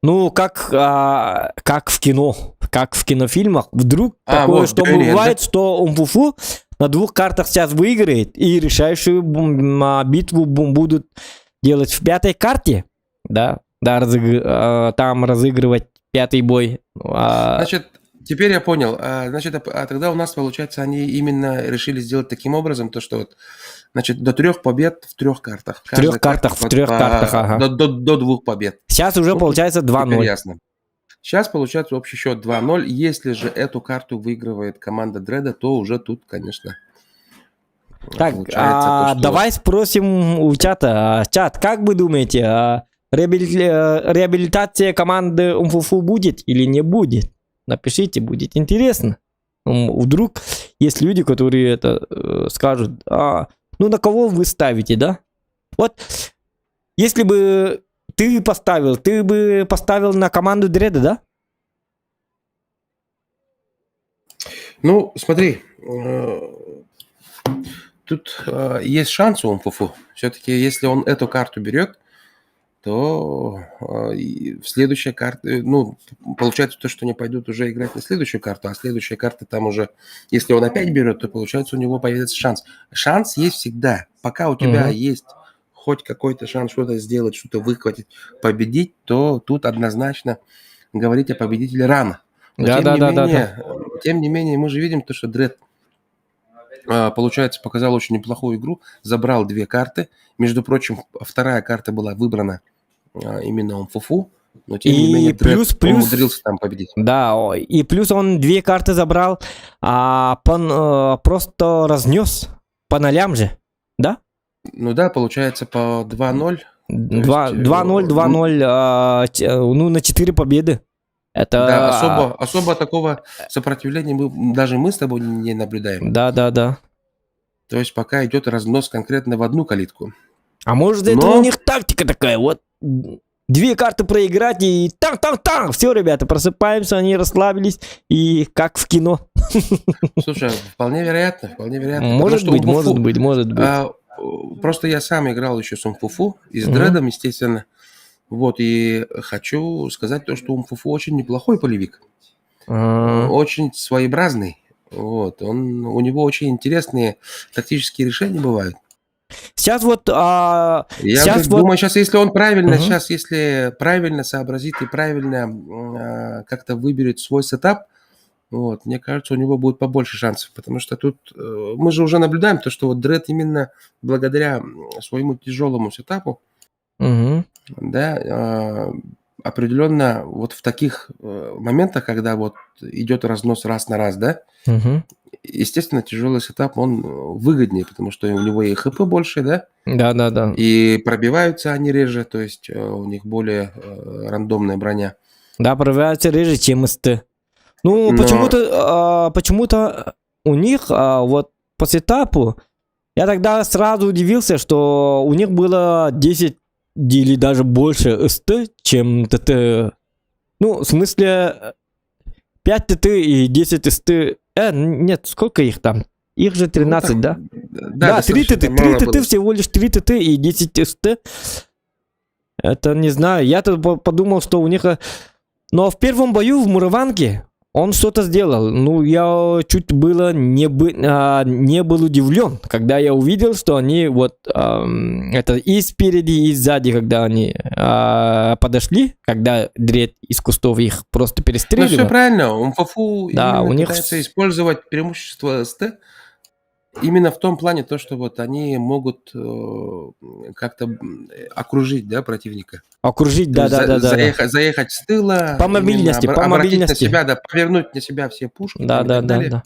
Speaker 1: Ну, как в кино, как в кинофильмах, вдруг такое, вот, что бывает, да? Что Умфуфу на двух картах сейчас выиграет, и решающую битву будут делать в пятой карте, да, там разыгрывать пятый бой.
Speaker 8: Значит, теперь я понял. Значит, а тогда у нас, получается, они именно решили сделать таким образом, то, что вот, значит, до трех побед в трех картах.
Speaker 1: В трех картах, в трех картах, ага.
Speaker 8: До двух побед.
Speaker 1: Сейчас уже, ну, получается 2-0.
Speaker 8: Ясно. Сейчас получается общий счет 2-0. Если же эту карту выигрывает команда Дреда, то уже тут, конечно...
Speaker 1: Так, то, что... давай спросим у чата. Чат, как вы думаете, реабилитация команды Умфуфу будет или не будет? Напишите, будет интересно. Вдруг есть люди, которые это скажут. Ну, на кого вы ставите, да? Вот, если бы ты поставил, ты бы поставил на команду Дреда, да?
Speaker 8: Ну, смотри, тут есть шанс у Умфуфу. Все-таки, если он эту карту берет, то в следующей карте, ну, получается то, что они пойдут уже играть на следующую карту, а следующая карта там уже, если он опять берет, то получается у него появится шанс. Шанс есть всегда. Пока у тебя есть хоть какой-то шанс что-то сделать, что-то выхватить, победить, то тут однозначно говорить о победителе рано. Но тем не менее, мы же видим то, что Дред, получается, показал очень неплохую игру, забрал две карты. Между прочим, вторая карта была выбрана именно Умфуфу, но тем не менее Дред умудрился там победить.
Speaker 1: Да, и плюс он две карты забрал, а просто разнес по нолям же, да?
Speaker 8: Ну да, получается по 2-0.
Speaker 1: 2-0, 2-0, ну на 4 победы. Это...
Speaker 8: Да, особо такого сопротивления даже мы с тобой не наблюдаем.
Speaker 1: Да.
Speaker 8: То есть пока идет разнос конкретно в одну калитку.
Speaker 1: А может, это у них тактика такая, вот две карты проиграть и танк-танк-танк, все, ребята, просыпаемся, они расслабились, и как в кино.
Speaker 8: Слушай, вполне вероятно, вполне вероятно.
Speaker 1: Может быть, может быть, может быть.
Speaker 8: Просто я сам играл еще с Умфуфу и с Дредом, естественно. Вот, и хочу сказать то, что Умфуфу очень неплохой полевик. Очень своеобразный. Вот, у него очень интересные тактические решения бывают.
Speaker 1: Сейчас вот...
Speaker 8: Я сейчас вот... думаю, сейчас если он правильно, сейчас если правильно сообразит и правильно как-то выберет свой сетап, вот, мне кажется, у него будет побольше шансов, потому что тут мы же уже наблюдаем то, что вот Дред именно благодаря своему тяжелому сетапу, да, определенно вот в таких моментах, когда вот идет разнос раз на раз, да, естественно, тяжелый сетап, он выгоднее, потому что у него и хп больше, да?
Speaker 1: Да.
Speaker 8: И пробиваются они реже, то есть у них более рандомная броня.
Speaker 1: Да, пробиваются реже, чем СТ. Ну, но... почему-то у них вот по сетапу, я тогда сразу удивился, что у них было 10 или даже больше СТ, чем ТТ. Ну, в смысле, 5 ТТ и 10 СТ. Нет, сколько их там? Их же 13, ну, да? Да, 3 ТТ, 3 ТТ всего лишь 3 ТТ и 10 СТ. Это не знаю, я-то подумал, что у них... Но в первом бою в Мурованке он что-то сделал. Ну, я чуть было не был удивлен, когда я увидел, что они вот это и спереди, и сзади, когда они подошли, когда Дред из кустов их просто перестреливал.
Speaker 8: Ну, все правильно. Умфуфу, да, у них пытается использовать преимущество СТ. Именно в том плане, то, что вот они могут как-то окружить, да, противника.
Speaker 1: Окружить,
Speaker 8: То есть
Speaker 1: да-да-да-да.
Speaker 8: заехать с тыла,
Speaker 1: По
Speaker 8: именно
Speaker 1: мобильности, по
Speaker 8: обратить на
Speaker 1: мобильности.
Speaker 8: себя, да, повернуть на себя все пушки
Speaker 1: Да,
Speaker 8: там и
Speaker 1: да,
Speaker 8: так
Speaker 1: да,
Speaker 8: далее.
Speaker 1: да.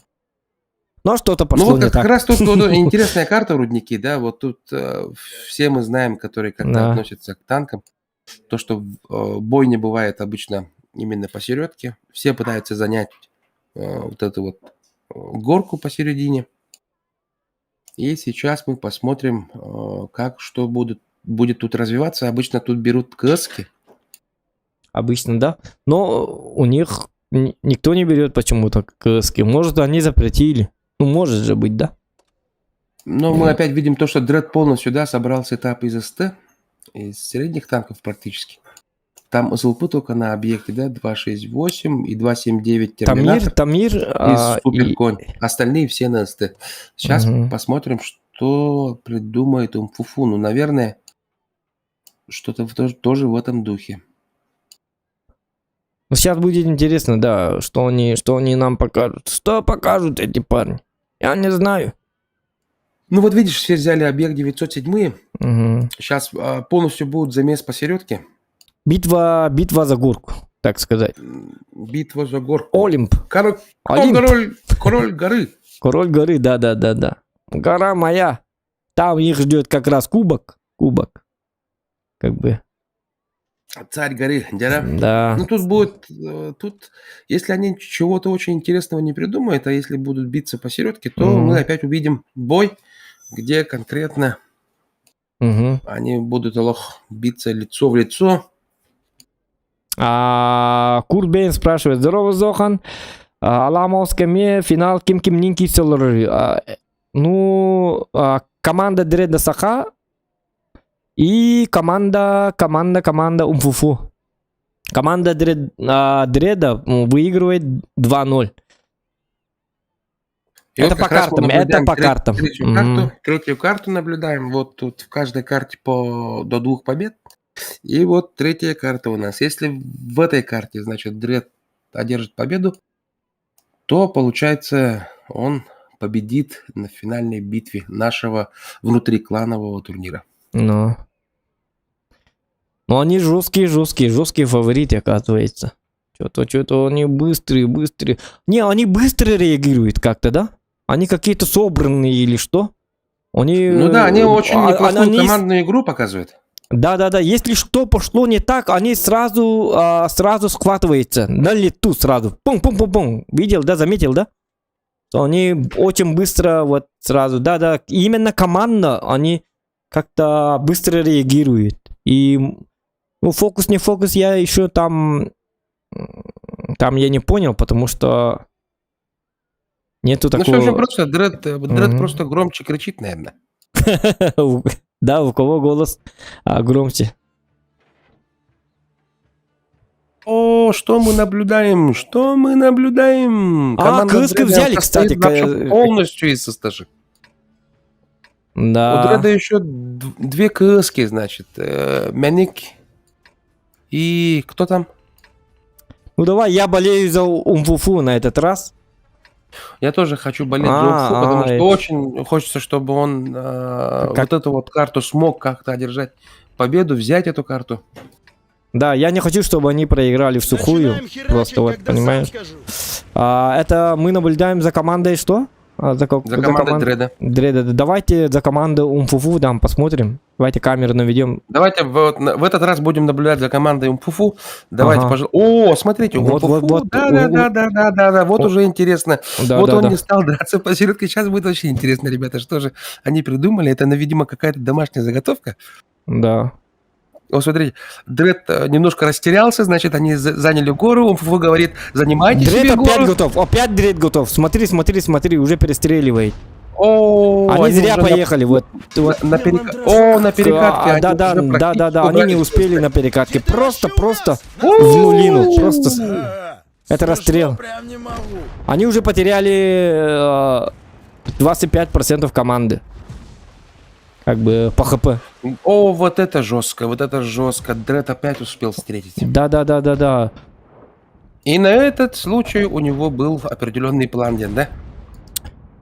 Speaker 1: Но что-то
Speaker 8: Ну
Speaker 1: пошло
Speaker 8: вот
Speaker 1: не
Speaker 8: как
Speaker 1: так.
Speaker 8: раз тут вот интересная карта рудники, да, вот тут все мы знаем, которые как-то относятся к танкам, то, что бой не бывает обычно именно посередке, все пытаются занять вот эту вот горку посередине. И сейчас мы посмотрим, как что будет тут развиваться. Обычно тут берут КСки.
Speaker 1: Обычно, да. Но у них никто не берет почему-то КСки. Может, они запретили. Ну, может же быть, да?
Speaker 8: Но мы опять видим то, что Дред полностью, да, собрал сетап из СТ, из средних танков практически. Там СЛП только на объекте, да, 2.6.8 и 2.7.9
Speaker 1: Тамир,
Speaker 8: Терминатор
Speaker 1: Тамир,
Speaker 8: и Суперконь. Остальные все на СТ. Сейчас
Speaker 1: Мгм.
Speaker 8: посмотрим, что придумает Умфуфу. Ну, наверное, что-то тоже в этом духе.
Speaker 1: Ну, сейчас будет интересно, да, что они нам покажут. Что покажут эти парни? Я не знаю.
Speaker 8: Ну вот видишь, все взяли объект 907.
Speaker 1: Мгм.
Speaker 8: Сейчас полностью будет замес посередке.
Speaker 1: Битва за горку, так сказать.
Speaker 8: Битва за горку.
Speaker 1: Олимп.
Speaker 8: Король, кто
Speaker 1: Олимп.
Speaker 8: король горы.
Speaker 1: Король горы, да-да-да-да. Гора моя. Там их ждет как раз кубок. Кубок. Как бы.
Speaker 8: Царь горы, да?
Speaker 1: Да.
Speaker 8: Ну тут будет, тут, если они чего-то очень интересного не придумают, а если будут биться посередке, то
Speaker 1: Мгм.
Speaker 8: мы опять увидим бой, где конкретно
Speaker 1: Мгм.
Speaker 8: они будут олох, биться лицо в лицо.
Speaker 1: А, Курт Бейн спрашивает: Здорово, Зохан. Аламовска ме финал ким кимниин киирсэллэр. Ну, команда Дреда Саха и команда Умфуфу. Команда Дреда выигрывает 2-0.
Speaker 8: И
Speaker 1: Это
Speaker 8: вот
Speaker 1: по
Speaker 8: как раз мы
Speaker 1: картам, это
Speaker 8: наблюдаем
Speaker 1: по картам.
Speaker 8: третью
Speaker 1: Мгм.
Speaker 8: карту наблюдаем. Вот тут в каждой карте до двух побед. И вот третья карта у нас. Если в этой карте, значит, Дред одержит победу, то, получается, он победит на финальной битве нашего внутрикланового турнира.
Speaker 1: Ну. Но они жесткие, жесткие, жесткие фавориты, оказывается. Что-то они быстрые, быстрые. Не, они быстро реагируют как-то, да? Они какие-то собранные или что? Они...
Speaker 8: Ну да, они очень неплохую командную игру показывают.
Speaker 1: Да-да-да, если что пошло не так, они сразу схватываются, на лету сразу. Пум-пум-пум-пум. Видел, да, заметил, да? Что они очень быстро вот сразу, да-да, именно команда, они как-то быстро реагируют. И, ну, фокус не фокус, я еще там я не понял, потому что нету
Speaker 8: Ну, все очень
Speaker 1: такого...
Speaker 8: просто, Дред
Speaker 1: Мгм.
Speaker 8: просто громче кричит, наверное.
Speaker 1: Да, у кого голос громче.
Speaker 8: О, что мы наблюдаем? Что мы наблюдаем?
Speaker 1: А,
Speaker 8: Команда
Speaker 1: КСК
Speaker 8: Дреда
Speaker 1: взяли,
Speaker 8: состоит
Speaker 1: кстати,
Speaker 8: вообще полностью из СТшек.
Speaker 1: Да.
Speaker 8: У Дреда еще две КСки, значит. Мяник и кто там?
Speaker 1: Ну давай, я болею за Умфуфу на этот раз.
Speaker 8: Я тоже хочу болеть за Умфу, потому что очень хочется, чтобы он
Speaker 1: Как?
Speaker 8: вот эту вот карту смог как-то одержать победу, взять эту карту.
Speaker 1: Да, я не хочу, чтобы они проиграли в сухую.
Speaker 2: Начинаем херачить,
Speaker 1: Просто вот,
Speaker 2: когда сам
Speaker 1: понимаешь.
Speaker 2: скажу.
Speaker 1: Это мы наблюдаем за командой что?
Speaker 8: За командой Дреда.
Speaker 1: Дреда. Давайте за команду Умфуфу там посмотрим. Давайте камеру наведем.
Speaker 8: Давайте в этот раз будем наблюдать за командой Умфуфу. Давайте, пожалуйста. О, смотрите,
Speaker 1: Вот,
Speaker 8: Умфуфу.
Speaker 1: вот, вот.
Speaker 8: Да, да, да, да, да, да, да. Вот уже интересно.
Speaker 1: Да,
Speaker 8: вот
Speaker 1: да,
Speaker 8: он
Speaker 1: да.
Speaker 8: не стал драться посередке. Сейчас будет очень интересно, ребята. Что же они придумали? Это, видимо, какая-то домашняя заготовка.
Speaker 1: Да.
Speaker 8: Вот смотрите, Дред немножко растерялся, значит, они заняли гору, Умфуфу говорит, занимайте
Speaker 1: Дред
Speaker 8: себе
Speaker 1: опять
Speaker 8: гору.
Speaker 1: готов, опять Дред готов. Смотри, смотри, смотри, уже перестреливает.
Speaker 8: О,
Speaker 1: Они зря
Speaker 8: уже
Speaker 1: поехали, вот, вот.
Speaker 8: О, на перекатке.
Speaker 1: А, да,
Speaker 8: они
Speaker 1: да,
Speaker 8: уже
Speaker 1: да, да, да, они не
Speaker 8: практически
Speaker 1: успели
Speaker 8: убрали
Speaker 1: на перекатке. Просто, просто
Speaker 8: О!
Speaker 1: в нулину, просто это
Speaker 2: Смешно
Speaker 1: расстрел.
Speaker 2: Прям не могу.
Speaker 1: Они уже потеряли 25% команды. Как бы по хп.
Speaker 8: О, вот это жестко, вот это жестко. Дред опять успел встретить.
Speaker 1: Да, да, да, да, да.
Speaker 8: И на этот случай у него был определенный план, Ден, да?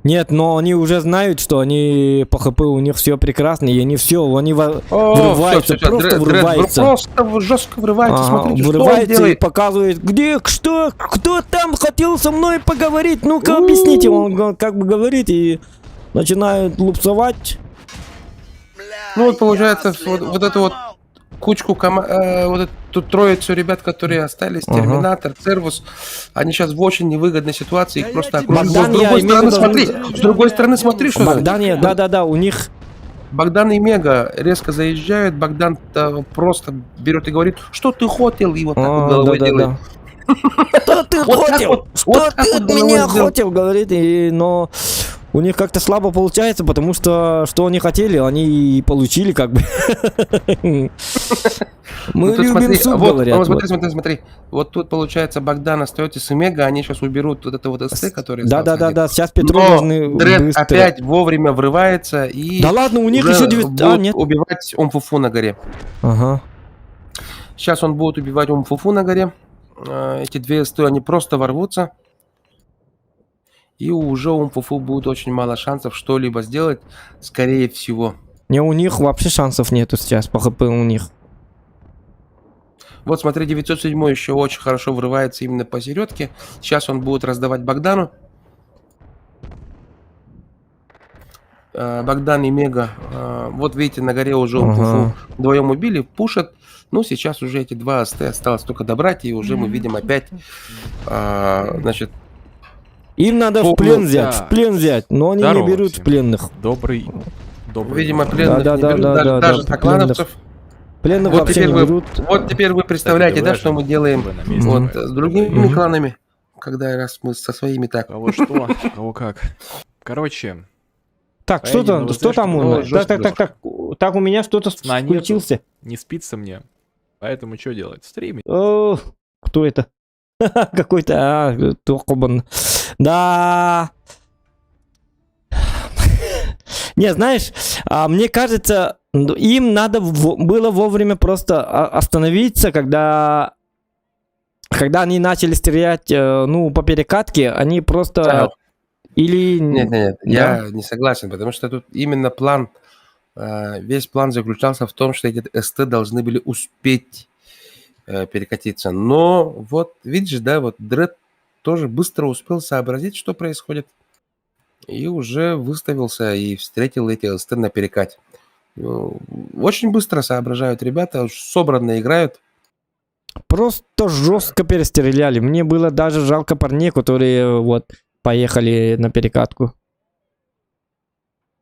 Speaker 1: Нет, но они уже знают, что они по ХП у них все прекрасно, и они все, они
Speaker 8: О,
Speaker 1: врываются,
Speaker 8: всё, всё, всё,
Speaker 1: просто
Speaker 8: Дред- Дред
Speaker 1: врываются.
Speaker 8: Просто жестко врывается,
Speaker 1: Ага,
Speaker 8: смотрите, что он
Speaker 1: врывается и
Speaker 8: делает.
Speaker 1: показывает, где, что, кто там хотел со мной поговорить, ну-ка объясните, он как бы говорит и начинает лупцевать.
Speaker 8: Ну вот получается, вот эту вот кучку, вот эту троицу ребят, которые остались, Терминатор, Цервус, они сейчас в очень невыгодной ситуации, их просто окружили.
Speaker 1: Богдан,
Speaker 8: С другой
Speaker 1: я
Speaker 8: стороны,
Speaker 1: имею в
Speaker 8: смотри,
Speaker 1: виду-
Speaker 8: с другой стороны, смотри, что
Speaker 1: Богдан, я- да-да-да, у них...
Speaker 8: Богдан и Мега резко заезжают, Богдан просто берет и говорит, что ты хотел, и вот так вот
Speaker 1: А,
Speaker 8: головой
Speaker 1: да-да-да.
Speaker 8: делает.
Speaker 1: Что ты
Speaker 8: Вот так
Speaker 1: хотел?
Speaker 8: вот,
Speaker 1: Что
Speaker 8: вот так
Speaker 1: ты
Speaker 8: вот
Speaker 1: от
Speaker 8: головой
Speaker 1: меня
Speaker 8: сделал.
Speaker 1: хотел, говорит, и, но у них как-то слабо получается, потому что что они хотели, они и получили как бы. Мы
Speaker 8: Ну, тут
Speaker 1: любим
Speaker 8: смотри,
Speaker 1: суп,
Speaker 8: вот,
Speaker 1: говорят.
Speaker 8: ну, смотри,
Speaker 1: вот.
Speaker 8: смотри, смотри. Вот тут, получается, Богдан остается с Мега, они сейчас уберут вот это вот СТ, который
Speaker 1: Да, да,
Speaker 8: остался
Speaker 1: да,
Speaker 8: один.
Speaker 1: да, сейчас Петру
Speaker 8: Но
Speaker 1: должны
Speaker 8: Дред
Speaker 1: быстро.
Speaker 8: опять вовремя врывается и
Speaker 1: Да ладно, у них
Speaker 8: уже
Speaker 1: еще 9... А,
Speaker 8: будут
Speaker 1: нет.
Speaker 8: убивать Умфуфу на горе.
Speaker 1: Ага.
Speaker 8: Сейчас он будет убивать Умфуфу на горе. Эти две СТ, они просто ворвутся. И уже у Умфуфу будет очень мало шансов что-либо сделать, скорее всего.
Speaker 1: Не, у них вообще шансов нету сейчас по ХП у них.
Speaker 8: Вот смотри, 907 еще очень хорошо врывается именно посередке. Сейчас он будет раздавать Богдану. Богдан и Мега. Вот видите, на горе уже Умфуфу вдвоем убили, пушат. Ну, сейчас уже эти два СТ осталось только добрать, и уже мы видим опять, значит...
Speaker 1: Им надо в плен взять, в плен взять, но они не
Speaker 11: Здорово
Speaker 1: берут
Speaker 11: всем.
Speaker 1: пленных.
Speaker 11: Добрый, добрый.
Speaker 8: Видимо, пленных
Speaker 1: Да,
Speaker 8: не
Speaker 1: да,
Speaker 8: берут,
Speaker 1: да,
Speaker 8: даже,
Speaker 1: да,
Speaker 8: даже
Speaker 1: да,
Speaker 8: соклановцев.
Speaker 1: Пленных
Speaker 8: Вот
Speaker 1: вообще
Speaker 8: теперь
Speaker 1: не
Speaker 8: вы,
Speaker 1: берут.
Speaker 8: вот теперь вы представляете, да,
Speaker 11: давай
Speaker 8: что
Speaker 11: же
Speaker 8: мы делаем
Speaker 11: вы на месте,
Speaker 8: вот,
Speaker 11: поэтому
Speaker 8: с другими
Speaker 1: Мгм.
Speaker 8: кланами, когда раз мы со своими так.
Speaker 11: Кого что, кого как. Короче,
Speaker 1: Так, что
Speaker 11: поедем
Speaker 1: там,
Speaker 11: на
Speaker 1: что там у
Speaker 11: ВЗшку.
Speaker 1: нас?
Speaker 8: О,
Speaker 1: Так,
Speaker 8: жестко
Speaker 1: так, так, так, так, у меня что-то
Speaker 11: Сна нету.
Speaker 1: включился.
Speaker 11: Не спится мне. Поэтому что делать? Стримить.
Speaker 1: О, кто это? Какой-то, Токобан. Да. Не, знаешь, мне кажется, им надо было вовремя просто остановиться, когда они начали стрелять, ну, по перекатке, они просто...
Speaker 8: Да.
Speaker 1: Или...
Speaker 8: Нет, нет, нет,
Speaker 1: Да?
Speaker 8: я не согласен, потому что тут именно план, весь план заключался в том, что эти СТ должны были успеть перекатиться. Но вот, видишь, да, вот Дред тоже быстро успел сообразить, что происходит, и уже выставился и встретил эти СТ на перекате. Ну, очень быстро соображают ребята, собранно играют.
Speaker 1: Просто жестко перестреляли. Мне было даже жалко парней, которые вот поехали на перекатку.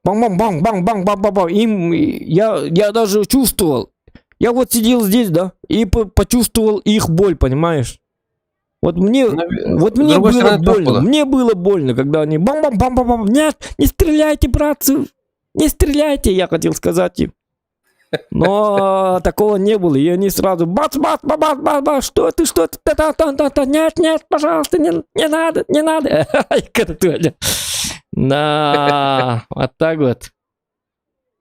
Speaker 1: Бам-бам-бам-бам-бам-бам-бам. Им я даже чувствовал. Я вот сидел здесь, да, и почувствовал их боль, понимаешь? Вот мне,
Speaker 8: Но,
Speaker 1: вот
Speaker 8: с
Speaker 1: мне
Speaker 8: другой
Speaker 1: было
Speaker 8: стороны, топ
Speaker 1: больно.
Speaker 8: было.
Speaker 1: Мне было больно, когда они бам-бам-бам-бам-бам. Нет, не стреляйте, братцы, не стреляйте, я хотел сказать им. Но такого не было, и они сразу бац, бац, бац, бац, бац, бац, что ты, что ты, та, та, та, та, та, нет, нет, пожалуйста, не, не надо, не надо. Да, вот так вот.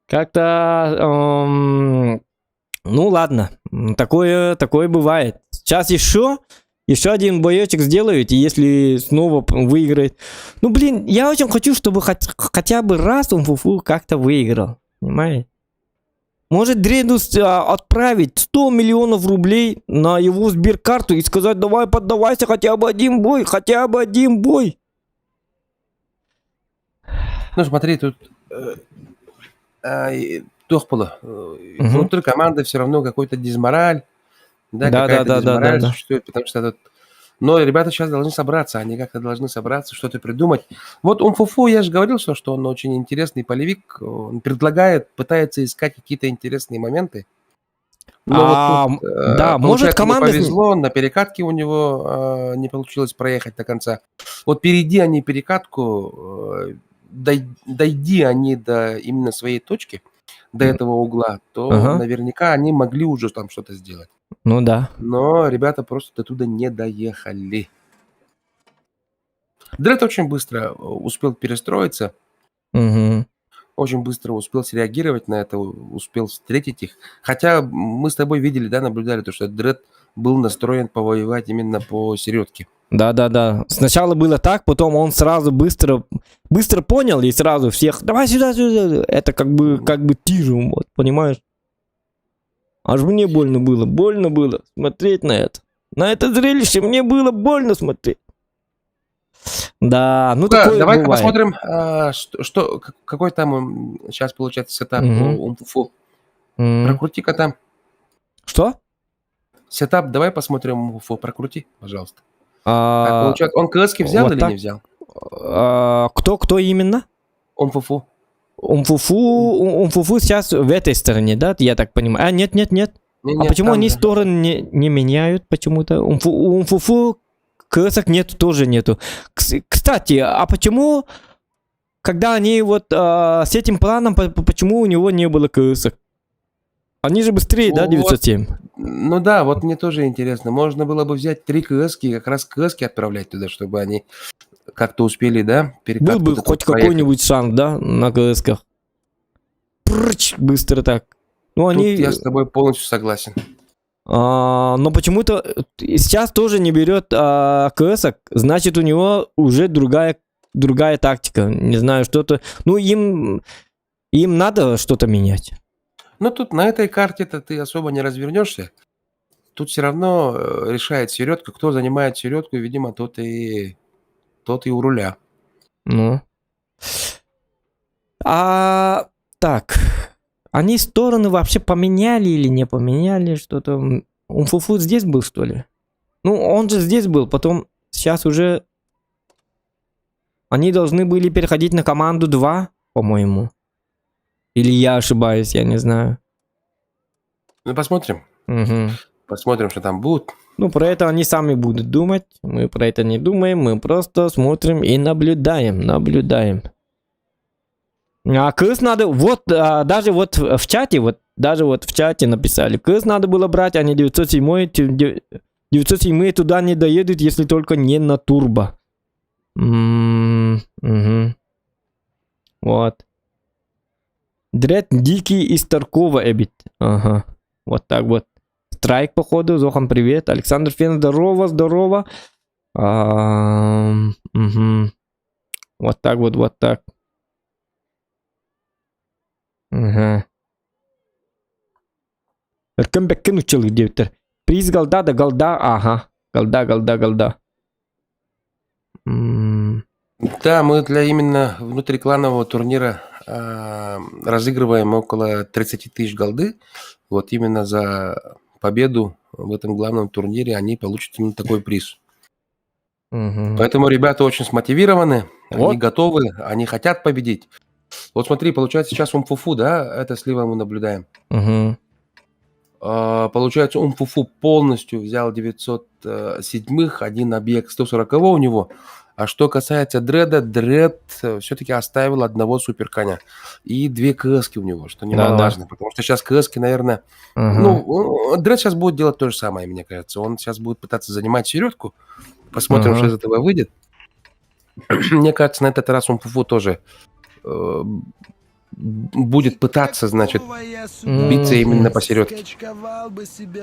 Speaker 1: Как-то, ну ладно, такое бывает. Сейчас еще один боечек сделают, и если снова выиграет. Ну блин, я очень хочу, чтобы хотя бы раз он Фуфу как-то выиграл, понимаете? Может Дреду отправить 100 миллионов рублей на его сберкарту и сказать, давай поддавайся, хотя бы один бой, хотя бы один бой.
Speaker 8: Ну смотри, тут туох было. Внутри команды все равно какой-то дизмораль. Да,
Speaker 1: Да,
Speaker 8: какая-то
Speaker 1: да, да, да,
Speaker 8: дизмораль
Speaker 1: да, да.
Speaker 8: существует, потому что тут... Но ребята сейчас должны собраться, они как-то должны собраться, что-то придумать. Вот Умфуфу, я же говорил, что он очень интересный полевик, он предлагает, пытается искать какие-то интересные моменты. Но вот тут,
Speaker 1: Да, может,
Speaker 8: получается, не
Speaker 1: команда с ним-
Speaker 8: повезло, на перекатке у него не получилось проехать до конца. Вот перейди они перекатку, дойди они до именно своей точки, до этого угла, то наверняка они могли уже там что-то сделать.
Speaker 1: Ну да.
Speaker 8: Но ребята просто до туда не доехали. Дред очень быстро успел перестроиться. Очень быстро успел среагировать на это, успел встретить их. Хотя мы с тобой видели, да, наблюдали то, что Дред был настроен повоевать именно по середке.
Speaker 1: Да-да-да. Сначала было так, потом он сразу быстро, быстро понял и сразу всех, давай сюда, сюда. Это как бы тиже, вот, понимаешь? Аж мне больно было смотреть на это. На это зрелище мне было больно смотреть. Да, ну
Speaker 8: Да,
Speaker 1: такое
Speaker 8: давай-ка
Speaker 1: бывает.
Speaker 8: посмотрим, что, какой там сейчас получается сетап
Speaker 1: Мгм.
Speaker 8: у Умфуфу.
Speaker 1: М.
Speaker 8: Прокрути-ка там.
Speaker 1: Что?
Speaker 8: Сетап, давай посмотрим Умфуфу, прокрути, пожалуйста. Так, получается, он КСки взял
Speaker 1: вот
Speaker 8: или
Speaker 1: так.
Speaker 8: не взял?
Speaker 1: Кто именно?
Speaker 8: Умфуфу.
Speaker 1: Умфуфу, Умфуфу сейчас в этой стороне, да, я так понимаю? А, нет, нет, нет.
Speaker 8: Не,
Speaker 1: А
Speaker 8: нет,
Speaker 1: почему
Speaker 8: там
Speaker 1: они
Speaker 8: же.
Speaker 1: стороны не меняют почему-то? У Умфуфу КСок нету, тоже нету. Кстати, а почему, когда они вот с этим планом, почему у него не было КСок? Они же быстрее, да,
Speaker 8: Вот.
Speaker 1: 907?
Speaker 8: Ну да, вот мне тоже интересно. Можно было бы взять три КСки и как раз КСки отправлять туда, чтобы они как-то успели, да, перекат
Speaker 1: Был бы
Speaker 8: вот этот
Speaker 1: хоть
Speaker 8: проехать.
Speaker 1: какой-нибудь шанс, да, на КСках. Прыч, быстро так. Ну,
Speaker 8: Тут
Speaker 1: они...
Speaker 8: я с тобой полностью согласен.
Speaker 1: Но почему-то сейчас тоже не берет КСок, значит, у него уже другая тактика. Не знаю, что-то... Ну, им надо что-то менять.
Speaker 8: Ну, тут на этой карте-то ты особо не развернешься. Тут все равно решает середка. Кто занимает середку, видимо, тот и у руля.
Speaker 1: Ну. Так. Они стороны вообще поменяли или не поменяли? Что-то. Умфуфу здесь был, что ли? Ну, он же здесь был, потом сейчас уже... Они должны были переходить на команду 2, по-моему. Или я ошибаюсь, я не знаю.
Speaker 8: Ну, посмотрим.
Speaker 1: Мгм.
Speaker 8: Посмотрим, что там будет.
Speaker 1: Ну, про это они сами будут думать. Мы про это не думаем. Мы просто смотрим и наблюдаем. Наблюдаем. А КС надо... Вот, даже вот в чате, вот, даже вот в чате написали. КС надо было брать, а не 907. 907 туда не доедут, если только не на турбо. Мгм. Вот. Дред дикий из Таркова эбит. Ага. Вот так вот. Страйк, походу. Зохан, привет. Александр Фен, здорово, здорово. Мгм. Вот так вот, вот так. Ага. Өркөн бэккен училы диэбиттэр. Приз голда да голда, ага. Голда, голда, голда.
Speaker 8: Да, мы для именно внутрикланового турнира разыгрываем около 30 тысяч голды. Вот именно за победу в этом главном турнире они получат именно такой приз.
Speaker 1: Мгм.
Speaker 8: Поэтому ребята очень смотивированы, они
Speaker 1: Вот.
Speaker 8: готовы, они хотят победить. Вот смотри, получается сейчас Умфуфу, да, это слива мы наблюдаем.
Speaker 1: Мгм.
Speaker 8: Получается, Умфуфу полностью взял 907-х, один объект 140-го у него. А что касается Дреда, Дред все-таки оставил одного суперконя и две КСки у него, что немаловажно, потому что сейчас КСки, наверное, ну, Дред сейчас будет делать то же самое, мне кажется. Он сейчас будет пытаться занимать середку, посмотрим, что из этого выйдет. Мне кажется, на этот раз Умфуфу тоже будет пытаться, значит, биться именно посередке.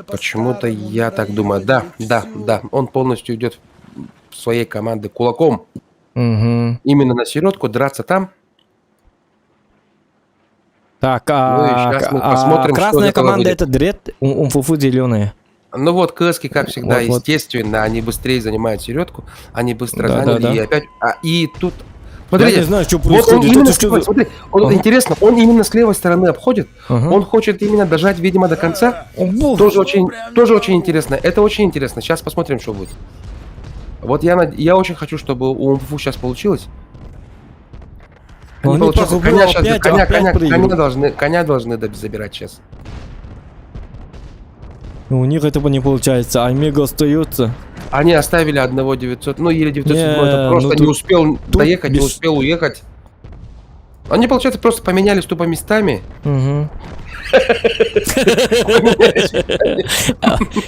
Speaker 8: Почему-то я так думаю. Да, да, да, он полностью идет в своей команды кулаком. Именно на середку, драться там.
Speaker 1: Так,
Speaker 8: Ну и щас мы посмотрим, что из
Speaker 1: красная
Speaker 8: этого
Speaker 1: команда
Speaker 8: выйдет.
Speaker 1: это Дред, Умфуфу зеленая.
Speaker 8: Ну вот, КСки, как всегда,
Speaker 1: Вот, вот.
Speaker 8: естественно, они быстрее занимают середку, они быстро заняли, и опять... И тут...
Speaker 1: Я
Speaker 8: Смотрите,
Speaker 1: не знаю, что
Speaker 8: вот он
Speaker 1: происходит.
Speaker 8: именно
Speaker 1: Это что
Speaker 8: слева,
Speaker 1: за-
Speaker 8: смотри, он, интересно, он именно с левой стороны обходит, он хочет именно дожать, видимо, до конца.
Speaker 1: О, бог.
Speaker 8: Тоже очень интересно. Это очень интересно. Сейчас посмотрим, что будет. Вот я очень хочу, чтобы у Умфуфу сейчас получилось.
Speaker 1: Ну,
Speaker 8: Не
Speaker 1: они
Speaker 8: получается.
Speaker 1: похуй,
Speaker 8: Коня щас,
Speaker 1: опять,
Speaker 8: коня,
Speaker 1: опять
Speaker 8: коня,
Speaker 1: проигрывают.
Speaker 8: коня должны забирать сейчас.
Speaker 1: Ну, у них этого не получается, а Омега остается.
Speaker 8: Они оставили одного 900, ну или 907,
Speaker 1: Не,
Speaker 8: это просто
Speaker 1: ну
Speaker 8: не
Speaker 1: тут
Speaker 8: успел
Speaker 1: тут
Speaker 8: доехать, не
Speaker 1: без
Speaker 8: успел уехать. Они, получается, просто поменялись тупо местами.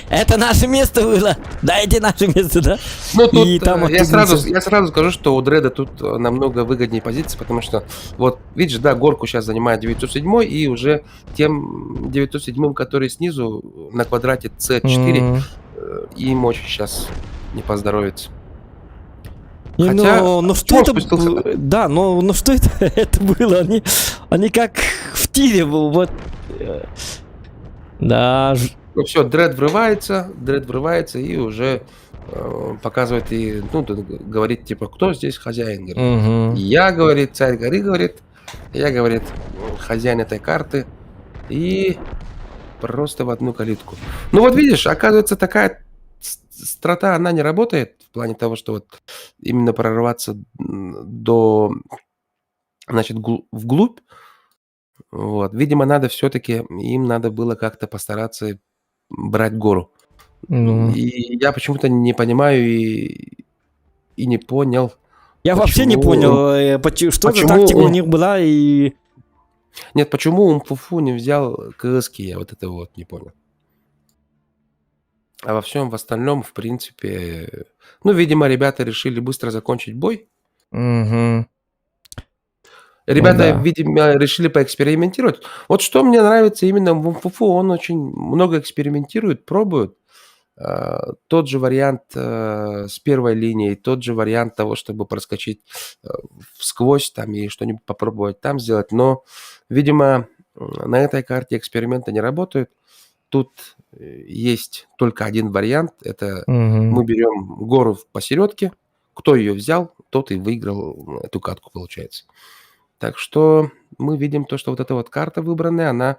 Speaker 1: Это наше место было. Дайте наше место, да?
Speaker 8: Ну, тут,
Speaker 1: И там оттуда всё.
Speaker 8: я сразу скажу, что у Дреда тут намного выгоднее позиция, потому что, видишь, да, горку щас занимает 907, и уже тем 907, который снизу на квадрате цэ четыре, им очень щас не поздоровится.
Speaker 1: И,
Speaker 8: Хотя,
Speaker 1: но, но что
Speaker 8: он
Speaker 1: это
Speaker 8: спустился,
Speaker 1: Да, но что это, это было? Они как в тире, вот. Да,
Speaker 8: Ну все, Дред врывается и уже показывает и, ну, говорит, типа, кто здесь хозяин, говорит.
Speaker 1: Мгм.
Speaker 8: Я, говорит, царь горы, говорит, я, говорит, хозяин этой карты. И просто в одну калитку. Ну вот видишь, оказывается, такая страта, она не работает в плане того, что вот именно прорваться до, значит, вглубь. Вот. Видимо, надо все-таки, им надо было как-то постараться брать гору.
Speaker 1: Ну.
Speaker 8: И я почему-то не понимаю и не понял.
Speaker 1: Я вообще не
Speaker 8: почему
Speaker 1: понял, что за
Speaker 8: почему
Speaker 1: тактика у
Speaker 8: он
Speaker 1: них была и...
Speaker 8: Нет, почему Умфуфу не взял КСК, я вот это вот не понял. А во всем в остальном, в принципе, ну, видимо, ребята решили быстро закончить бой.
Speaker 1: Мгм.
Speaker 8: Ребята,
Speaker 1: Ну да.
Speaker 8: видимо, решили поэкспериментировать. Вот что мне нравится именно в Умфуфу, он очень много экспериментирует, пробует. Тот же вариант с первой линией, тот же вариант того, чтобы проскочить всквозь там и что-нибудь попробовать там сделать. Но, видимо, на этой карте эксперименты не работают. Тут есть только один вариант. Это
Speaker 1: Мгм.
Speaker 8: мы берем гору посередке. Кто ее взял, тот и выиграл эту катку, получается. Так что мы видим то, что вот эта вот карта выбранная, она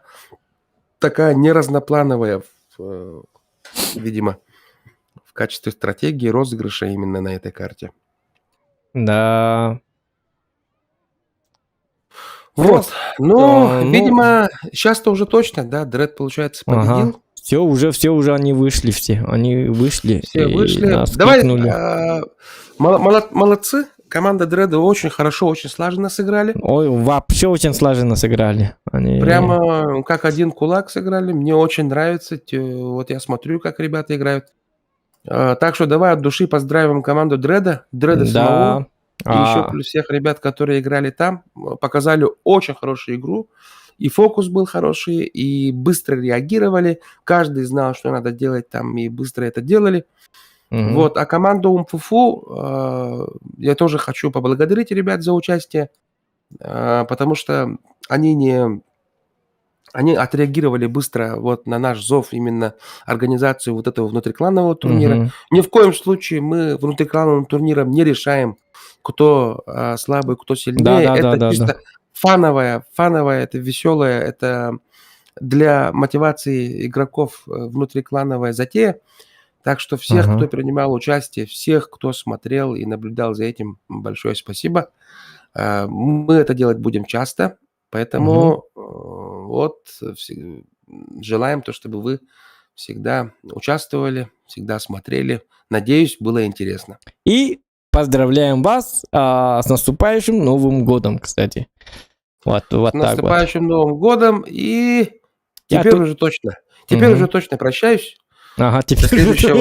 Speaker 8: такая неразноплановая, видимо, в качестве стратегии розыгрыша именно на этой карте.
Speaker 1: Да.
Speaker 8: Вот.
Speaker 1: Просто, ну,
Speaker 8: Видимо, сейчас-то уже точно, да, Дред, получается, победил.
Speaker 1: Все уже они вышли все. Они вышли.
Speaker 8: Все
Speaker 1: и
Speaker 8: вышли.
Speaker 1: нас
Speaker 8: Давай,
Speaker 1: кикнули.
Speaker 8: молодцы. Команда Дреда очень хорошо, очень слаженно сыграли.
Speaker 1: Ой, вообще очень слаженно сыграли. Они...
Speaker 8: Прямо как один кулак сыграли. Мне очень нравится. Вот я смотрю, как ребята играют. Так что давай от души поздравим команду Дреда, Дреда
Speaker 1: Да.
Speaker 8: самого. И еще
Speaker 1: А.
Speaker 8: плюс всех ребят, которые играли там, показали очень хорошую игру. И фокус был хороший, и быстро реагировали. Каждый знал, что надо делать там, и быстро это делали.
Speaker 1: Мгм.
Speaker 8: А команду Умфуфу я тоже хочу поблагодарить ребят за участие, потому что они отреагировали быстро на наш зов, именно организацию вот этого внутрикланового турнира.
Speaker 1: Мгм.
Speaker 8: Ни в коем случае мы внутриклановым турниром не решаем, кто слабый, кто сильнее. Это чисто фановая, это веселая, это для мотивации игроков внутриклановая затея. Так что всех, кто принимал участие, всех, кто смотрел и наблюдал за этим, большое спасибо. Мы это делать будем часто, поэтому, желаем то, чтобы вы всегда участвовали, всегда смотрели. Надеюсь, было интересно.
Speaker 1: И поздравляем вас с наступающим Новым годом, кстати. Вот
Speaker 8: С
Speaker 1: так вот.
Speaker 8: наступающим Новым годом. И
Speaker 1: Я
Speaker 8: теперь
Speaker 1: тут
Speaker 8: уже точно. Теперь
Speaker 1: Мгм.
Speaker 8: уже точно прощаюсь.
Speaker 1: Ага,
Speaker 8: До
Speaker 1: теперь
Speaker 8: следующего.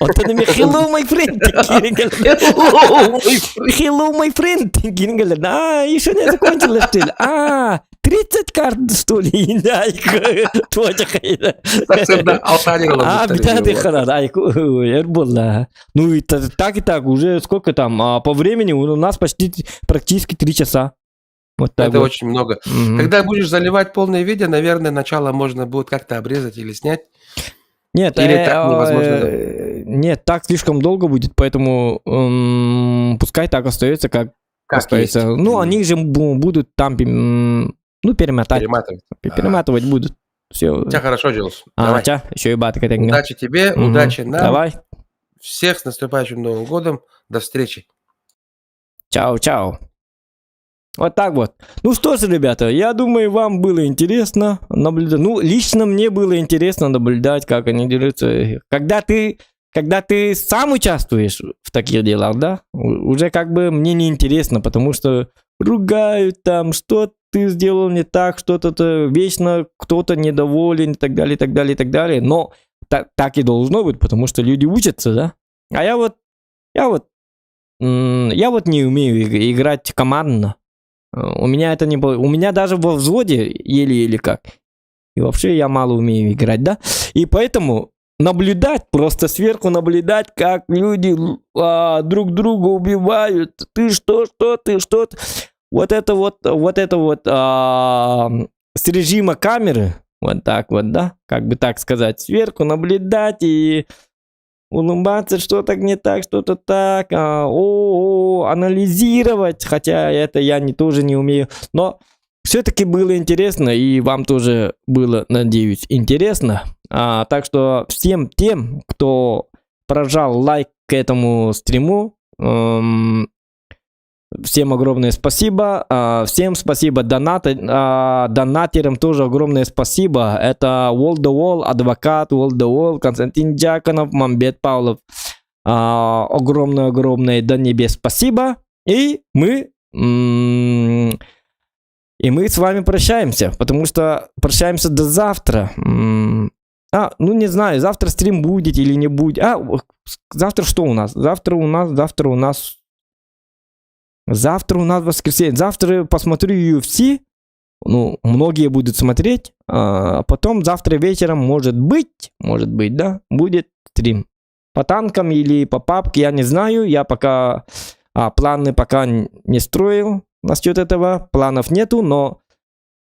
Speaker 1: Вот это мне hello, my friend.
Speaker 8: Hello, my friend.
Speaker 1: Hello, my friend. А, еще не закончилось, что ли? А, 30 карт, что ли? Да, точка.
Speaker 8: Совсем, да, алтарь
Speaker 1: А,
Speaker 8: ложится,
Speaker 1: битады
Speaker 8: ребят.
Speaker 1: харар, ай, эрболла. Ну и так и так, уже сколько там, а по времени у нас почти практически 3 часа. Вот так
Speaker 8: Это
Speaker 1: вот.
Speaker 8: очень много.
Speaker 1: Мгм.
Speaker 8: Когда будешь заливать полное видео, наверное, начало можно будет как-то обрезать или снять.
Speaker 1: Нет,
Speaker 8: Или так невозможно, да?
Speaker 1: нет, так слишком долго будет, поэтому пускай так остается, как
Speaker 8: Как
Speaker 1: остается.
Speaker 8: есть.
Speaker 1: Они же будут там, перемотать.
Speaker 8: Перематывать.
Speaker 1: Перематывать будут. Все.
Speaker 8: Тебя хорошо, Джилс.
Speaker 1: А,
Speaker 8: Давай.
Speaker 1: ча, еще и батка так, да.
Speaker 8: Удачи тебе, удачи нам.
Speaker 1: Давай.
Speaker 8: Всех с наступающим Новым годом. До встречи.
Speaker 1: Чао-чао. Вот так вот. Ну что ж, ребята, я думаю, вам было интересно наблюдать. Лично мне было интересно наблюдать, как они дерутся. Когда ты сам участвуешь в таких делах, да, уже мне не интересно, потому что ругают там, что ты сделал не так, что-то, вечно кто-то недоволен и так далее, и так далее, и так далее. Но так и должно быть, потому что люди учатся, да. А я вот не умею играть командно. У меня это не было. У меня даже во взводе еле-еле как. И вообще я мало умею играть, да? И поэтому Наблюдать, просто сверху наблюдать, как люди друг друга убивают. Ты что, что, ты что? Вот это вот с режима камеры, вот так вот, да, как бы так сказать, сверху наблюдать и улыбаться, что так не так, что-то так, о, анализировать, хотя это я не, тоже не умею, но все-таки было интересно, и вам тоже было, надеюсь, интересно. Так что всем тем, кто прожал лайк к этому стриму, всем огромное спасибо. Всем спасибо донатерам тоже огромное спасибо. Это Wall the Wall, Адвокат, Wall the Wall, Константин Дьяконов, Мамбет Павлов. Огромное-огромное до небес спасибо. И мы с вами прощаемся, потому что прощаемся до завтра. Ну не знаю, завтра стрим будет или не будет. А, завтра что у нас? Завтра у нас воскресенье. Завтра посмотрю UFC. Ну, многие будут смотреть. А потом завтра вечером, может быть, да, будет стрим. По танкам или по пабге, я не знаю. Я пока планы пока не строил насчет этого. Планов нету, но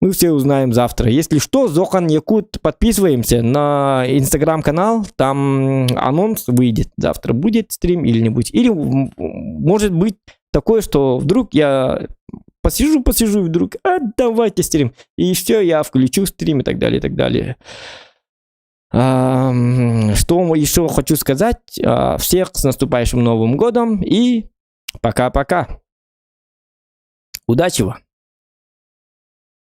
Speaker 1: мы все узнаем завтра. Если что, Зохан Якут, подписываемся на инстаграм-канал, там анонс выйдет. Завтра будет стрим или не будет. Или может быть такое, что вдруг я посижу, посижу, и вдруг, а давайте стрим. И все, я включу стрим и так далее, и так далее. Что еще хочу сказать? Всех с наступающим Новым годом и пока-пока. Удачи вам!